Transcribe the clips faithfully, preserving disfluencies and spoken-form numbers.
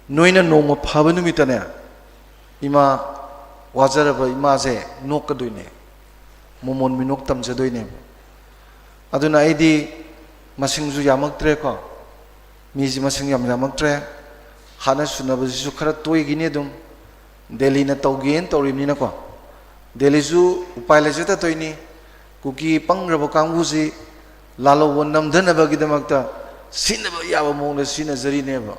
ꯅꯣꯏꯅ ꯅꯣꯡꯃ ꯐꯕ ꯅꯨꯃꯤꯠꯇꯅꯦ, ꯏꯃꯥ, ꯋꯥꯖꯔꯕ ꯏꯃꯥꯁꯦ ꯅꯣꯛꯀꯗꯣꯏꯅꯦ, ꯃꯣꯃꯣꯟ ꯃꯤꯅꯣꯛ ꯇꯝꯖꯗꯣꯏꯅꯦꯕ꯫ ꯑꯗꯨꯅ ꯑꯩꯗꯤ ꯃꯁꯤꯡꯁꯨ ꯌꯥꯝꯃꯛꯇ꯭ꯔꯦꯀꯣ, ꯃꯤꯁꯤ ꯃꯁꯤꯡ ꯌꯥꯝ ꯌꯥꯝꯃꯛꯇ꯭ꯔꯦ, ꯍꯥꯠꯅ ꯁꯨꯅꯕꯁꯤꯁꯨ ꯈꯔ ꯇꯣꯏꯈꯤꯅꯤ ꯑꯗꯨꯝ, ꯗꯦꯜꯂꯤꯅ ꯇꯧꯒꯦꯅ ꯇꯧꯔꯤꯕꯅꯤꯅꯀꯣ꯫ ꯗꯦꯜꯂꯤꯁꯨ ꯎꯄꯥꯏ ꯂꯩꯖꯗ ꯇꯧꯔꯤꯅꯤ꯫ ꯀꯨꯀꯤ ꯄꯪꯈ꯭ꯔꯕ ꯀꯥꯡꯕꯨꯁꯤ ꯂꯥꯜꯍꯧꯕ ꯅꯝꯊꯅꯕꯒꯤꯗꯃꯛꯇ ꯁꯤꯖꯤꯟꯅꯕ ꯌꯥꯕ ꯃꯑꯣꯡꯗ ꯁꯤꯖꯤꯟꯅꯖꯔꯤꯅꯦꯕ꯫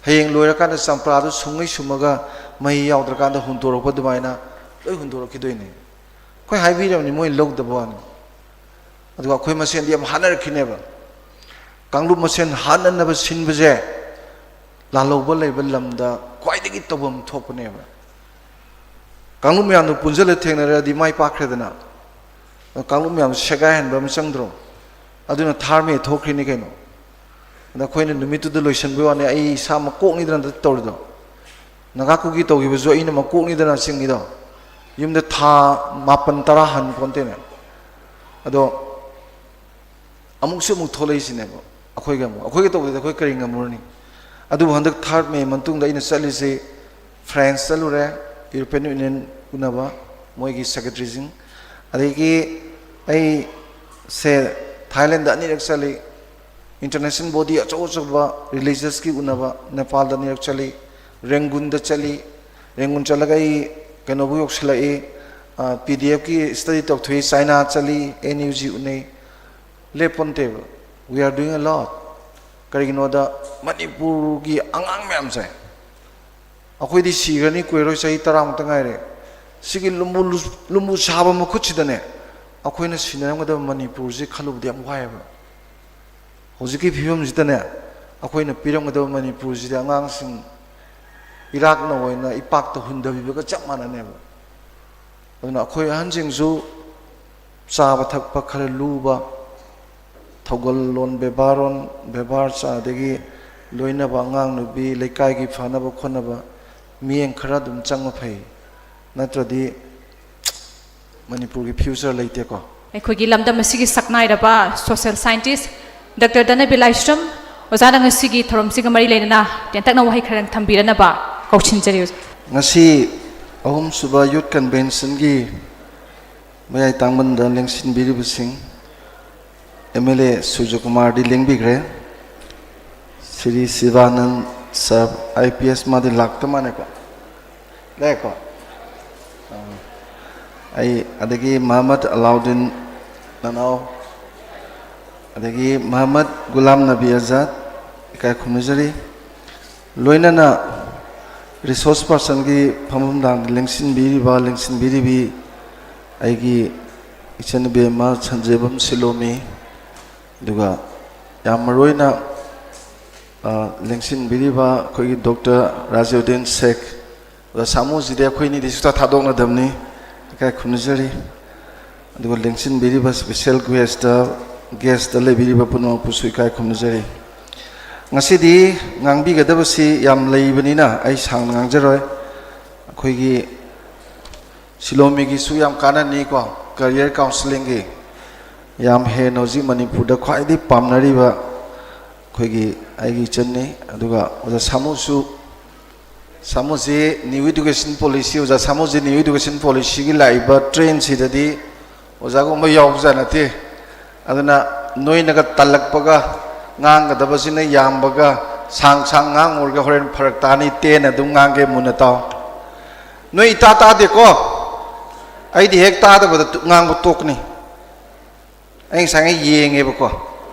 ꯍꯌꯦꯡ ꯂꯣꯏꯔꯀꯥꯟꯗ ꯆꯝꯄ꯭ꯔꯥꯗꯨ ꯁꯨꯡꯉꯩ ꯁꯨꯝꯃꯒ ꯃꯍꯤ ꯌꯥꯎꯗ꯭ꯔꯀꯥꯟꯗ ꯍꯨꯟꯗꯣꯔꯛꯄ ꯑꯗꯨꯃꯥꯏꯅ ꯂꯣꯏ ꯍꯨꯟꯗꯣꯔꯛꯈꯤꯗꯣꯏꯅꯤ꯫ ꯑꯩꯈꯣꯏ ꯍꯥꯏꯕꯤꯔꯕꯅꯤ, ꯃꯣꯏ ꯂꯧꯗꯕ ꯋꯥꯅꯤ꯫ ꯑꯗꯨꯒ ꯑꯩꯈꯣꯏ ꯃꯁꯦꯟꯗꯤ ꯌꯥꯝ ꯍꯥꯠꯅꯔꯛꯈꯤꯅꯦꯕ꯫ ꯀꯥꯡꯂꯨꯞ ꯃꯁꯦꯟ ꯍꯥꯠꯅꯅꯕ ꯁꯤꯟꯕꯁꯦ ꯂꯥꯜꯍꯧꯕ ꯂꯩꯕ ꯂꯝꯗ ꯈ꯭ꯋꯥꯏꯗꯒꯤ ꯇꯧꯐꯝ ꯊꯣꯛꯄꯅꯦꯕ꯫ ꯀꯥꯡꯂꯨꯞ ꯃꯌꯥꯝꯗꯨ ꯄꯨꯟꯁꯤꯜꯂ ꯊꯦꯡꯅꯔꯗꯤ ꯃꯥꯏ ꯄꯥꯛꯈ꯭ꯔꯦꯗꯅ꯫ ꯀꯥꯡꯂꯨꯞ ꯃꯌꯥꯝ ꯁꯦꯒꯥꯏꯍꯟꯕ ꯑꯃ ꯆꯪꯗ꯭ꯔꯣ? ꯑꯗꯨꯅ ꯊꯥꯔꯃꯦ ꯊꯣꯛꯈ꯭ꯔꯤꯅꯤ ꯀꯩꯅꯣ꯫ ꯑꯗ ꯑꯩꯈꯣꯏꯅ ꯅꯨꯃꯤꯠꯇꯨꯗ ꯂꯣꯏꯁꯤꯟꯕꯒꯤ ꯋꯥꯅꯤ, ꯑꯩ ꯏꯁꯥ ꯃꯀꯣꯛꯅꯤꯗꯅ ꯇꯧꯔꯤꯗꯣ꯫ ꯅꯥꯒꯥ ꯀꯨꯀꯤ ꯇꯧꯈꯤꯕꯁꯨ ꯑꯩꯅ ꯃꯀꯣꯛꯅꯤꯗꯅ ꯆꯤꯡꯉꯤꯗꯣ꯫ ꯌꯨꯝꯗ ꯊꯥ ꯃꯥꯄꯟ ꯇꯔꯥ ꯍꯟ ꯄꯣꯟꯇꯦꯅꯦ꯫ ꯑꯗꯣ ꯑꯃꯨꯛꯁꯨ ꯑꯃꯨꯛ ꯊꯣꯛꯂꯛꯏꯁꯤꯅꯦꯕ꯫ ꯑꯩꯈꯣꯏꯒ ꯑꯃꯨꯛ, ꯑꯩꯈꯣꯏꯒ ꯇꯧꯕꯗꯗꯤ ꯑꯩꯈꯣꯏ ꯀꯔꯤ ꯉꯝꯃꯨꯔꯅꯤ? ꯑꯗꯨꯕꯨ ꯍꯟꯗꯛ ꯊꯥꯔꯠ ꯃꯦ ꯃꯇꯨꯡꯗ ꯑꯩꯅ ꯆꯠꯂꯤꯁꯤ ꯐ꯭ꯔꯥꯟꯁ ꯆꯠꯂꯨꯔꯦ, ꯌꯨꯔꯣꯄꯤꯌꯟ ꯌꯨꯅꯤꯌꯟ ꯎꯅꯕ, ꯃꯣꯏꯒꯤ ꯁꯦꯀ꯭ꯔꯦꯇꯔꯤꯁꯤꯡ꯫ ꯑꯗꯒꯤ ꯑꯩ ꯁꯦ ꯊꯥꯏꯂꯦꯟꯗ ꯑꯅꯤꯔꯛ ꯆꯠꯂꯤ, ꯏꯟꯇꯔꯅꯦꯁꯅꯦꯜ ꯕꯣꯗꯤ ꯑꯆꯧ ꯑꯆꯧꯕ ꯔꯤꯂꯤꯖꯁꯀꯤ ꯎꯅꯕ ꯅꯦꯄꯥꯜꯗ ꯑꯅꯤꯔꯛ ꯆꯠꯂꯤ, ꯔꯦꯡꯒꯨꯟꯗ ꯆꯠꯂꯤ꯫ ꯔꯦꯡꯒꯨꯟ ꯆꯠꯂꯒ ꯑꯩ ꯀꯩꯅꯣꯕꯨ ꯌꯧꯁꯤꯜꯂꯛꯏ, ꯄꯤ ꯗꯤ ꯑꯦꯐꯀꯤ ꯁ꯭ꯇꯗꯤ ꯇꯧꯊꯣꯛꯏ, ꯆꯥꯏꯅꯥ ꯆꯠꯂꯤ, ꯑꯦꯟ ꯌꯨ ꯖꯤ ꯎꯅꯩ꯫ ꯂꯦꯞꯄꯣꯟꯇꯦꯕ꯫ We are doing a lot꯫ ꯀꯔꯤꯒꯤꯅꯣꯗ ꯃꯅꯤꯄꯨꯔꯒꯤ ꯑꯉꯥꯡ ꯃꯌꯥꯝꯁꯦ, ꯑꯩꯈꯣꯏꯗꯤ ꯁꯤꯈ꯭ꯔꯅꯤ ꯀꯨꯏꯔꯣꯏ, ꯆꯍꯤ ꯇꯔꯥꯃꯨꯛꯇ ꯉꯥꯏꯔꯦ꯫ ꯁꯤꯒꯤ ꯂꯨꯝꯕꯨ ꯂꯨꯝꯕꯨ ꯁꯥꯕ ꯃꯈꯨꯠꯁꯤꯗꯅꯦ, ꯑꯩꯈꯣꯏꯅ ꯁꯤꯟꯅꯔꯝꯒꯗꯕ ꯃꯅꯤꯄꯨꯔꯁꯤ ꯈꯜꯂꯨꯕꯗ ꯌꯥꯝ ꯋꯥꯏꯑꯦꯕ꯫ ꯍꯧꯖꯤꯛꯀꯤ ꯐꯤꯕꯝꯁꯤꯗꯅꯦ, ꯑꯩꯈꯣꯏꯅ ꯄꯤꯔꯝꯒꯗꯕ ꯃꯅꯤꯄꯨꯔꯁꯤꯗꯤ ꯑꯉꯥꯡꯁꯤꯡ ꯏꯔꯥꯛꯅ ꯑꯣꯏꯅ ꯏꯄꯥꯛꯇ ꯍꯨꯟꯊꯕꯤꯕꯒ ꯆꯞ ꯃꯥꯟꯅꯅꯦꯕ꯫ ꯑꯗꯨꯅ ꯑꯩꯈꯣꯏ ꯑꯍꯟꯁꯤꯡꯁꯨ ꯆꯥꯕ ꯊꯛꯄ ꯈꯔ ꯂꯨꯕ, ꯊꯧꯒꯜꯂꯣꯟ ꯕꯦꯕꯥꯔꯣꯟ, ꯕꯦꯕꯥꯔ ꯆꯥ-, ꯑꯗꯒꯤ ꯂꯣꯏꯅꯕ ꯑꯉꯥꯡ ꯅꯨꯄꯤ, ꯂꯩꯀꯥꯏꯒꯤ ꯐꯅꯕ ꯈꯣꯠꯅꯕ ꯃꯤꯠꯌꯦꯡ ꯈꯔ ꯑꯗꯨꯝ ꯆꯪꯕ ꯐꯩ, ꯅꯠꯇ꯭ꯔꯗꯤ ꯃꯅꯤꯄꯨꯔꯒꯤ ꯐ꯭ꯌꯨꯆꯔ ꯂꯩꯇꯦꯀꯣ꯫ ꯑꯩꯈꯣꯏꯒꯤ ꯂꯝꯗꯝ ꯑꯁꯤꯒꯤ ꯁꯛꯅꯥꯏꯔꯕ ꯁꯣꯁꯤꯌꯦꯜ ꯁꯥꯏꯟꯇꯤꯁ ꯗꯥꯛꯇꯔ ꯙꯅꯕꯤꯔ ꯂꯥꯏꯁ꯭ꯔꯝ, ꯑꯣꯖꯥꯅ ꯉꯁꯤꯒꯤ ꯊꯧꯔꯝꯁꯤꯒ ꯃꯔꯤ ꯂꯩꯅꯅ ꯇꯦꯟꯇꯛꯅ ꯋꯥꯍꯩ ꯈꯔ ꯊꯝꯕꯤꯔꯅꯕ ꯀꯧꯁꯤꯟꯖꯔꯤ, ꯑꯣꯖꯥ꯫ ꯉꯁꯤ ꯑꯍꯨꯝꯁꯨꯕ ꯌꯨꯠ ꯀꯟꯚꯦꯟꯁꯟꯒꯤ ꯃꯌꯥꯏ ꯇꯥꯡꯕꯟꯗ ꯂꯦꯡꯁꯤꯟꯕꯤꯔꯤꯕꯁꯤꯡ, ꯑꯦꯝ ꯑꯦꯜ ꯑꯦ ꯁꯨꯔꯖꯀꯨꯃꯥꯔꯗꯤ ꯂꯦꯡꯕꯤꯈ꯭ꯔꯦ, ꯁ꯭ꯔꯤ ꯁꯤꯕꯥꯅꯟ ꯁꯥꯕ ꯑꯥꯏ ꯄꯤ ꯑꯦꯁ, ꯃꯥꯗꯤ ꯂꯥꯛꯇ ꯃꯥꯜꯂꯦꯀꯣ, ꯂꯥꯛꯑꯦꯀꯣ? ꯑꯥ, ꯑꯩ, ꯑꯗꯒꯤ ꯃꯍꯃꯗ ꯑꯂꯥꯎꯗꯤꯟ ꯅꯅꯥꯎ, ꯑꯗꯒꯤ ꯃꯍꯃꯗ ꯒꯨꯂꯥꯝ ꯅꯕꯤ ꯑꯖꯥꯗ, ꯏꯀꯥꯏ ꯈꯨꯝꯅꯖꯔꯤ꯫ ꯂꯣꯏꯅꯅ ꯔꯤꯁꯣꯔꯁ ꯄꯥꯔꯁꯟꯒꯤ ꯐꯝꯐꯝꯗꯥꯡꯗ ꯂꯦꯡꯁꯤꯟꯕꯤꯔꯤꯕ, ꯂꯦꯡꯁꯤꯟꯕꯤꯔꯤꯕꯤ ꯑꯩꯒꯤ ꯏꯆꯟ ꯏꯕꯦꯝꯃ ꯁꯟꯖꯦꯕꯝ ꯁꯤꯂꯣꯃꯤ, ꯑꯗꯨꯒ ꯌꯥꯝ ꯃꯔꯨ ꯑꯣꯏꯅ, ꯑ, ꯂꯦꯡꯁꯤꯟꯕꯤꯔꯤꯕ ꯑꯩꯈꯣꯏꯒꯤ ꯗꯣꯛꯇꯔ ꯔꯥꯖꯤꯎꯗꯤꯟ ꯁꯦꯈ, ꯑꯣꯖꯥ ꯁꯥꯃꯨꯁꯤꯗꯤ ꯑꯩꯈꯣꯏ ꯑꯅꯤꯗꯤ ꯁꯨꯛꯊꯥ ꯊꯥꯗꯣꯛꯅꯗꯕꯅꯤ, ꯏꯀꯥꯏ ꯈꯨꯝꯅꯖꯔꯤ꯫ ꯑꯗꯨꯒ ꯂꯦꯡꯁꯤꯟꯕꯤꯔꯤꯕ ꯁ꯭ꯄꯦꯁꯦꯜ ꯒꯦꯁꯇ, ꯒꯦꯁꯇ ꯂꯩꯕꯤꯔꯤꯕ ꯄꯨꯝꯅꯃꯛꯄꯨꯁꯨ ꯏꯀꯥꯏ ꯈꯨꯝꯅꯖꯔꯤ꯫ ꯉꯁꯤꯗꯤ ꯉꯥꯡꯕꯤꯒꯗꯕꯁꯤ ꯌꯥꯝ ꯂꯩꯕꯅꯤꯅ ꯑꯩ ꯁꯥꯡꯅ ꯉꯥꯡꯖꯔꯣꯏ꯫ ꯑꯩꯈꯣꯏꯒꯤ ꯁꯤꯂꯣꯃꯤꯒꯤꯁꯨ ꯌꯥꯝ ꯀꯥꯟꯅꯅꯤꯀꯣ, ꯀꯦꯔꯤꯌꯔ ꯀꯥꯎꯟꯁꯤꯂꯤꯡꯒꯤ ꯌꯥꯝ ꯍꯦꯟꯅ ꯍꯧꯖꯤꯛ ꯃꯅꯤꯄꯨꯔꯗ ꯈ꯭ꯋꯥꯏꯗꯒꯤ ꯄꯥꯝꯅꯔꯤꯕ ꯑꯩꯈꯣꯏꯒꯤ ꯑꯩꯒꯤ ꯏꯆꯟꯅꯤ꯫ ꯑꯗꯨꯒ ꯑꯣꯖꯥ ꯁꯥꯃꯨꯁꯨ, ꯁꯥꯃꯨꯁꯤ ꯅ꯭ꯌꯨ ꯏꯗꯨꯀꯦꯁꯟ ꯄꯣꯂꯤꯁꯤ, ꯑꯣꯖꯥ ꯁꯥꯃꯨꯁꯤ ꯅ꯭ꯌꯨ ꯏꯗꯨꯀꯦꯁꯟ ꯄꯣꯂꯤꯁꯤꯒꯤ ꯂꯥꯛꯏꯕ ꯇ꯭ꯔꯦꯟꯁꯤꯗꯗꯤ ꯑꯣꯖꯥꯒꯨꯝꯕ ꯌꯥꯎꯕꯖꯥꯠ ꯅꯠꯇꯦ꯫ ꯑꯗꯨꯅ ꯅꯣꯏꯅꯒ ꯇꯜꯂꯛꯄꯒ, ꯉꯥꯡꯒꯗꯕꯁꯤꯅ ꯌꯥꯝꯕꯒ, ꯁꯥꯡ ꯁꯥꯡ ꯉꯥꯡꯉꯨꯔꯒ ꯍꯣꯔꯦꯟ ꯐꯔꯛ ꯇꯥꯅꯤ, ꯇꯦꯟꯅ ꯑꯗꯨꯝ ꯉꯥꯡꯒꯦ, ꯃꯨꯟꯅ ꯇꯥꯎ꯫ ꯅꯣꯏ ꯏꯇꯥ ꯇꯥꯗꯦꯀꯣ? ꯑꯩꯗꯤ ꯍꯦꯛ ꯇꯥꯗꯕꯗ ꯇꯨ-, ꯉꯥꯡꯕ ꯇꯣꯛꯀꯅꯤ꯫ ꯑꯩ ꯉꯁꯥꯏ ꯌꯦꯡꯉꯦꯕꯀꯣ,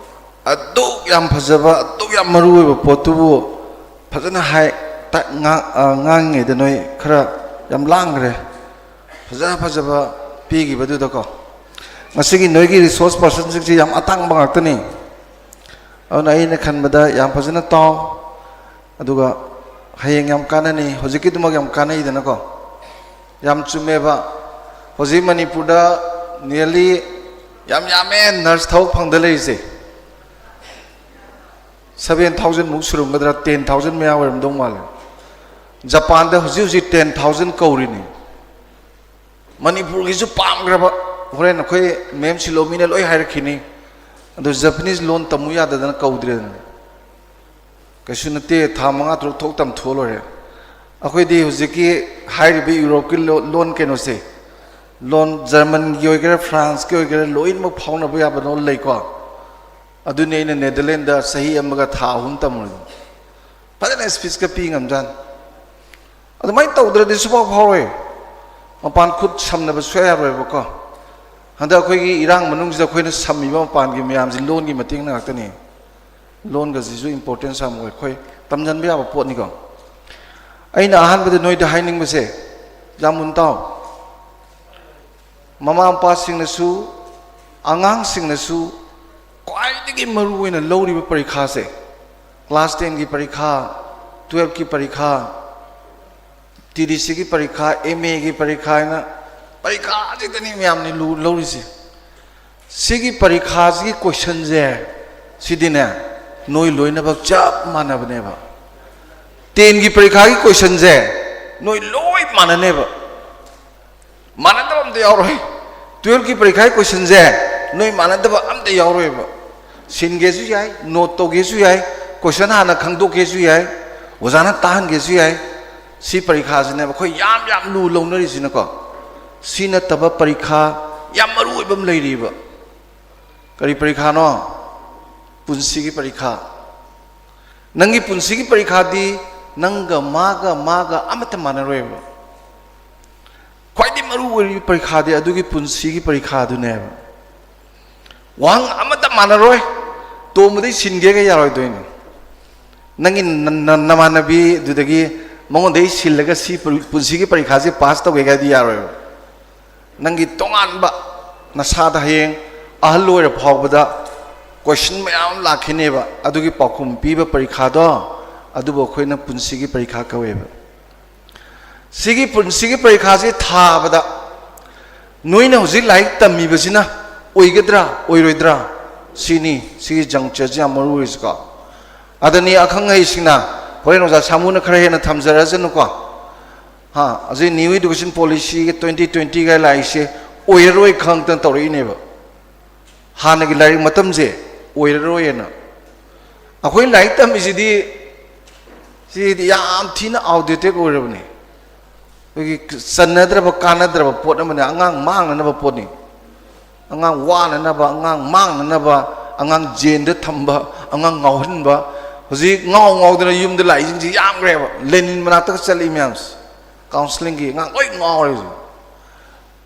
ꯑꯗꯨꯛ ꯌꯥꯝ ꯐꯖꯕ, ꯑꯗꯨꯛ ꯌꯥꯝ ꯃꯔꯨ ꯑꯣꯏꯕ ꯄꯣꯠꯇꯨꯕꯨ ꯐꯖꯅ ꯍꯥꯏ, ꯇ-, ꯉꯥꯡ-, ꯑ, ꯉꯥꯡꯉꯤꯉꯩꯗ ꯅꯣꯏ ꯈꯔ ꯌꯥꯝ ꯂꯥꯡꯈ꯭ꯔꯦ꯫ ꯐꯖ ꯐꯖꯕ ꯄꯤꯈꯤꯕꯗꯨꯗꯀꯣ꯫ ꯉꯁꯤꯒꯤ ꯅꯣꯏꯒꯤ ꯔꯤꯁꯣꯔꯁ ꯄꯥꯔꯁꯟꯁꯤꯡꯁꯤ ꯌꯥꯝ ꯑꯇꯥꯡꯕ ꯉꯥꯛꯇꯅꯤ꯫ ꯑꯗꯨꯅ ꯑꯩꯅ ꯈꯟꯕꯗ ꯌꯥꯝ ꯐꯖꯅ ꯇꯥꯎ, ꯑꯗꯨꯒ ꯍꯌꯦꯡ ꯌꯥꯝ ꯀꯥꯟꯅꯅꯤ, ꯍꯧꯖꯤꯛꯀꯤꯗꯨꯃꯛ ꯌꯥꯝ ꯀꯥꯟꯅꯩꯗꯅꯀꯣ꯫ ꯌꯥꯝ ꯆꯨꯝꯃꯦꯕ꯫ ꯍꯧꯖꯤꯛ ꯃꯅꯤꯄꯨꯔꯗ nearly ꯌꯥꯝ ꯌꯥꯝꯃꯦ ꯅꯔꯁ ꯊꯕꯛ ꯐꯪꯗ ꯂꯩꯔꯤꯁꯦ꯫ Seven thousand ꯃꯨꯛ ꯁꯨꯔꯝꯒꯗ꯭ꯔꯥ, ten thousand ꯃꯌꯥ ꯑꯣꯏꯔꯝꯗꯧ ꯃꯥꯜꯂꯦ꯫ ꯖꯄꯥꯟꯗ ꯍꯧꯖꯤꯛ ꯍꯧꯖꯤꯛ ten thousand ꯀꯧꯔꯤꯅꯤ꯫ ꯃꯅꯤꯄꯨꯔꯒꯤꯁꯨ ꯄꯥꯝꯈ꯭ꯔꯕ, ꯍꯣꯔꯦꯟ ꯑꯩꯈꯣꯏ ꯃꯦꯝ ꯁꯤꯂꯣꯃꯤꯅ ꯂꯣꯏ ꯍꯥꯏꯔꯛꯈꯤꯅꯤ꯫ ꯑꯗꯨ ꯖꯄꯅꯤꯁ ꯂꯣꯟ ꯇꯝꯃꯨ ꯌꯥꯗꯗꯅ ꯀꯧꯗ꯭ꯔꯦꯗꯅ꯫ ꯀꯩꯁꯨ ꯅꯠꯇꯦ, ꯊꯥ ꯃꯉꯥ ꯇꯔꯨꯛ ꯊꯣꯛ ꯇꯝꯊꯣꯛꯑ ꯂꯣꯏꯔꯦ꯫ ꯑꯩꯈꯣꯏꯗꯤ ꯍꯧꯖꯤꯛꯀꯤ ꯍꯥꯏꯔꯤꯕ ꯌꯨꯔꯣꯞꯀꯤ ꯂꯣ- ꯂꯣꯟ ꯀꯩꯅꯣꯁꯦ, ꯂꯣꯟ ꯖꯔꯃꯟꯒꯤ ꯑꯣꯏꯒꯦꯔꯥ, ꯐ꯭ꯔꯥꯟꯁꯀꯤ ꯑꯣꯏꯒꯦꯔꯥ, ꯂꯣꯏꯅꯃꯛ ꯐꯥꯎꯅꯕ ꯌꯥꯕ ꯂꯣꯟ ꯂꯩꯀꯣ꯫ ꯑꯗꯨꯅꯤ ꯑꯩꯅ ꯅꯦꯗꯔꯂꯦꯟꯗ ꯆꯍꯤ ꯑꯃꯒ ꯊꯥ ꯑꯍꯨꯝ ꯇꯝꯃꯨꯔꯤꯗꯣ꯫ ꯐꯖꯅ ꯁ꯭ꯄꯤꯆꯀ ꯄꯤ ꯉꯝꯖꯥꯠꯅꯤ꯫ ꯑꯗꯨꯃꯥꯏꯅ ꯇꯧꯗ꯭ꯔꯗꯤ ꯁꯨꯐꯥꯎ ꯐꯥꯎꯔꯣꯏ꯫ ꯃꯄꯥꯟ ꯈꯨꯠ ꯁꯝꯅꯕ ꯁꯨꯡꯌꯥ ꯌꯥꯔꯣꯏꯕꯀꯣ꯫ ꯍꯟꯗꯛ ꯑꯩꯈꯣꯏꯒꯤ ꯏꯔꯥꯡ ꯃꯅꯨꯡꯁꯤꯗ ꯑꯩꯈꯣꯏꯅ ꯁꯝꯃꯤꯕ ꯃꯄꯥꯟꯒꯤ ꯃꯌꯥꯝꯁꯤ ꯂꯣꯟꯒꯤ ꯃꯇꯦꯡꯅ ꯉꯥꯛꯇꯅꯤ꯫ ꯂꯣꯟꯒꯁꯤꯁꯨ ꯏꯝꯄꯣꯔꯇꯦꯟꯁ ꯌꯥꯝ ꯑꯣꯏ, ꯑꯩꯈꯣꯏ ꯇꯝꯁꯤꯟꯕ ꯌꯥꯕ ꯄꯣꯠꯅꯤꯀꯣ꯫ ꯑꯩꯅ ꯑꯍꯥꯟꯕꯗ ꯅꯣꯏꯗ ꯍꯥꯏꯅꯤꯡꯕꯁꯦ, ꯌꯥꯝ ꯃꯨꯟ ꯇꯥꯎ꯫ ꯃꯃꯥ ꯃꯄꯥꯁꯤꯡꯅꯁꯨ ꯑꯉꯥꯡꯁꯤꯡꯅꯁꯨ ꯈ꯭ꯋꯥꯏꯗꯒꯤ ꯃꯔꯨ ꯑꯣꯏꯅ ꯂꯧꯔꯤꯕ ꯄꯔꯤꯈꯥꯁꯦ, ꯀ꯭ꯂꯥꯁ ꯇꯦꯟꯒꯤ ꯄꯔꯤꯈꯥ, ꯇꯨꯌꯦꯜꯞꯀꯤ ꯄꯔꯤꯈꯥ, ꯇꯤ ꯗꯤ ꯁꯤꯒꯤ ꯄꯔꯤꯈꯥ, ꯑꯦꯝ ꯑꯦꯒꯤ ꯄꯔꯤꯈꯥ ꯍꯥꯏꯅ ꯄꯔꯤꯈꯥꯁꯤꯗꯅꯤ ꯃꯌꯥꯝꯅ ꯂꯨ- ꯂꯧꯔꯤꯁꯦ꯫ ꯁꯤꯒꯤ ꯄꯔꯤꯈꯥꯁꯤꯒꯤ ꯀꯣꯏꯁꯟꯁꯦ, ꯁꯤꯗꯤꯅꯦ, ꯅꯣꯏ ꯂꯣꯏꯅꯃꯛ ꯆꯞ ꯃꯥꯟꯅꯕꯅꯦꯕ꯫ ꯇꯦꯟꯒꯤ ꯄꯔꯤꯈꯥꯒꯤ ꯀꯣꯏꯁꯟꯁꯦ ꯅꯣꯏ ꯂꯣꯏ ꯃꯥꯟꯅꯅꯦꯕ, ꯃꯥꯟꯅꯗꯕ ꯑꯝꯇ ꯌꯥꯎꯔꯣꯏ꯫ ꯇꯨꯌꯦꯜꯞꯀꯤ ꯄꯔꯤꯈꯥꯒꯤ ꯀꯣꯏꯁꯟꯁꯦ ꯅꯣꯏ ꯃꯥꯟꯅꯗꯕ ꯑꯝꯇ ꯌꯥꯎꯔꯣꯏꯕ꯫ ꯁꯤꯟꯒꯦꯁꯨ ꯌꯥꯏ, ꯅꯣꯠ ꯇꯧꯒꯦꯁꯨ ꯌꯥꯏ, ꯀꯣꯏꯁꯟ ꯍꯥꯟꯅ ꯈꯪꯗꯣꯛꯀꯦꯁꯨ ꯌꯥꯏ, ꯑꯣꯖꯥꯅ ꯇꯥꯍꯟꯒꯦꯁꯨ ꯌꯥꯏ꯫ ꯁꯤ ꯄꯔꯤꯈꯥꯁꯤꯅꯦꯕ ꯑꯩꯈꯣꯏ ꯌꯥꯝ ꯌꯥꯝ ꯂꯨ ꯂꯧꯅꯔꯤꯁꯤꯅꯀꯣ꯫ ꯁꯤ ꯅꯠꯇꯕ ꯄꯔꯤꯈꯥ ꯌꯥꯝ ꯃꯔꯨ ꯑꯣꯏꯕ ꯑꯃ ꯂꯩꯔꯤꯕ꯫ ꯀꯔꯤ ꯄꯔꯤꯈꯥꯅꯣ? ꯄꯨꯟꯁꯤꯒꯤ ꯄꯔꯤꯈꯥ꯫ ꯅꯪꯒꯤ ꯄꯨꯟꯁꯤꯒꯤ ꯄꯔꯤꯈꯥꯗꯤ ꯅꯪꯒ ꯃꯥꯒ ꯃꯥꯒ ꯑꯃꯠꯇ ꯃꯥꯟꯅꯔꯣꯏꯕ꯫ ꯈ꯭ꯋꯥꯏꯗꯒꯤ ꯃꯔꯨ ꯑꯣꯏꯔꯤꯕ ꯄꯔꯤꯈꯥꯗꯤ ꯑꯗꯨꯒꯤ ꯄꯨꯟꯁꯤꯒꯤ ꯄꯔꯤꯈꯥꯗꯨꯅꯦꯕ꯫ ꯋꯥꯍꯪ ꯑꯃꯠꯇ ꯃꯥꯟꯅꯔꯣꯏ꯫ ꯇꯣꯝꯕꯗꯩ ꯁꯤꯟꯒꯦꯒ ꯌꯥꯔꯣꯏꯗꯣꯏꯅꯤ꯫ ꯅꯪꯒꯤ ꯅ- ꯅ- ꯅꯃꯥꯟꯅꯕꯤ ꯑꯗꯨꯗꯒꯤ ꯃꯉꯣꯟꯗꯩ ꯁꯤꯜꯂꯒ ꯁꯤ ꯄꯨꯟꯁꯤꯒꯤ ꯄꯔꯤꯈꯥꯁꯦ ꯄꯥꯁ ꯇꯧꯒꯦꯒꯗꯤ ꯌꯥꯔꯣꯏꯕ꯫ ꯅꯪꯒꯤ ꯇꯣꯉꯥꯟꯕ, ꯅꯁꯥꯗ ꯍꯌꯦꯡ ꯑꯍꯜ ꯑꯣꯏꯔ ꯐꯥꯎꯕꯗ ꯀꯣꯏꯁꯟ ꯃꯌꯥꯝ ꯑꯃ ꯂꯥꯛꯈꯤꯅꯦꯕ꯫ ꯑꯗꯨꯒꯤ ꯄꯥꯎꯈꯨꯝ ꯄꯤꯕ ꯄꯔꯤꯈꯥꯗꯣ, ꯑꯗꯨꯕꯨ ꯑꯩꯈꯣꯏꯅ ꯄꯨꯟꯁꯤꯒꯤ ꯄꯔꯤꯈꯥ ꯀꯧꯋꯦꯕ꯫ ꯁꯤꯒꯤ ꯄꯨꯟꯁꯤꯒꯤ ꯄꯔꯤꯈꯥꯁꯤ ꯊꯥꯕꯗ ꯅꯣꯏꯅ ꯍꯧꯖꯤꯛ ꯂꯥꯏꯔꯤꯛ ꯇꯝꯃꯤꯕꯁꯤꯅ ꯑꯣꯏꯒꯗ꯭ꯔꯥ ꯑꯣꯏꯔꯣꯏꯗ꯭ꯔꯥ, ꯁꯤꯅꯤ ꯁꯤꯒꯤ ꯖꯪꯆꯔꯁꯤ ꯌꯥꯝ ꯃꯔꯨ ꯑꯣꯏꯔꯤꯁꯤꯀꯣ꯫ ꯑꯗꯅꯤ ꯑꯈꯪ ꯑꯍꯩꯁꯤꯡꯅ, ꯍꯣꯔꯦꯟ ꯑꯣꯖꯥ ꯁꯥꯃꯨꯅ ꯈꯔ ꯍꯦꯟꯅ ꯊꯝꯖꯔꯁꯅꯨꯀꯣ꯫ ꯍꯥ, ꯍꯧꯖꯤꯛ New Education Policyꯒ twenty twentyꯒ ꯂꯥꯛꯏꯁꯦ ꯑꯣꯏꯔꯔꯣꯏ ꯈꯪꯗꯅ ꯇꯧꯔꯛꯏꯅꯦꯕ꯫ ꯍꯥꯟꯅꯒꯤ ꯂꯥꯏꯔꯤꯛ ꯃꯇꯝꯁꯦ ꯑꯣꯏꯔꯔꯣꯏꯅ꯫ ꯑꯩꯈꯣꯏ ꯂꯥꯏꯔꯤꯛ ꯇꯝꯃꯤꯁꯤꯗꯤ ꯁꯤꯗꯤ ꯌꯥꯝ ꯊꯤꯅ ꯑꯥꯎꯠꯗꯦꯇꯦꯠ ꯑꯣꯏꯔꯕꯅꯤ꯫ ꯑꯩꯈꯣꯏꯒꯤ ꯆꯟꯅꯗ꯭ꯔꯕ, ꯀꯥꯟꯅꯗ꯭ꯔꯕ ꯄꯣꯠ ꯑꯃꯅꯤ, ꯑꯉꯥꯡ ꯃꯥꯡꯅꯅꯕ ꯄꯣꯠꯅꯤ꯫ ꯑꯉꯥꯡ ꯋꯥꯅꯅꯕ, ꯑꯉꯥꯡ ꯃꯥꯡꯅꯅꯕ, ꯑꯉꯥꯡ ꯖꯦꯟꯗ ꯊꯝꯕ, ꯑꯉꯥꯡ ꯉꯥꯎꯍꯟꯕ꯫ ꯍꯧꯖꯤꯛ ꯉꯥꯎ ꯉꯥꯎꯗꯅ ꯌꯨꯝꯗ ꯂꯥꯛꯏꯁꯤꯡꯁꯤ ꯌꯥꯝꯈ꯭ꯔꯦꯕ꯫ ꯂꯦꯅꯤꯟ ꯃꯅꯥꯛꯇꯒ ꯆꯠꯂꯤ ꯃꯌꯥꯝꯁꯦ, ꯀꯥꯎꯟꯁꯤꯂꯤꯡꯒꯤ꯫ ꯑꯉꯥꯡ ꯂꯣꯏ ꯉꯥꯎꯔꯦ ꯍꯧꯖꯤꯛ꯫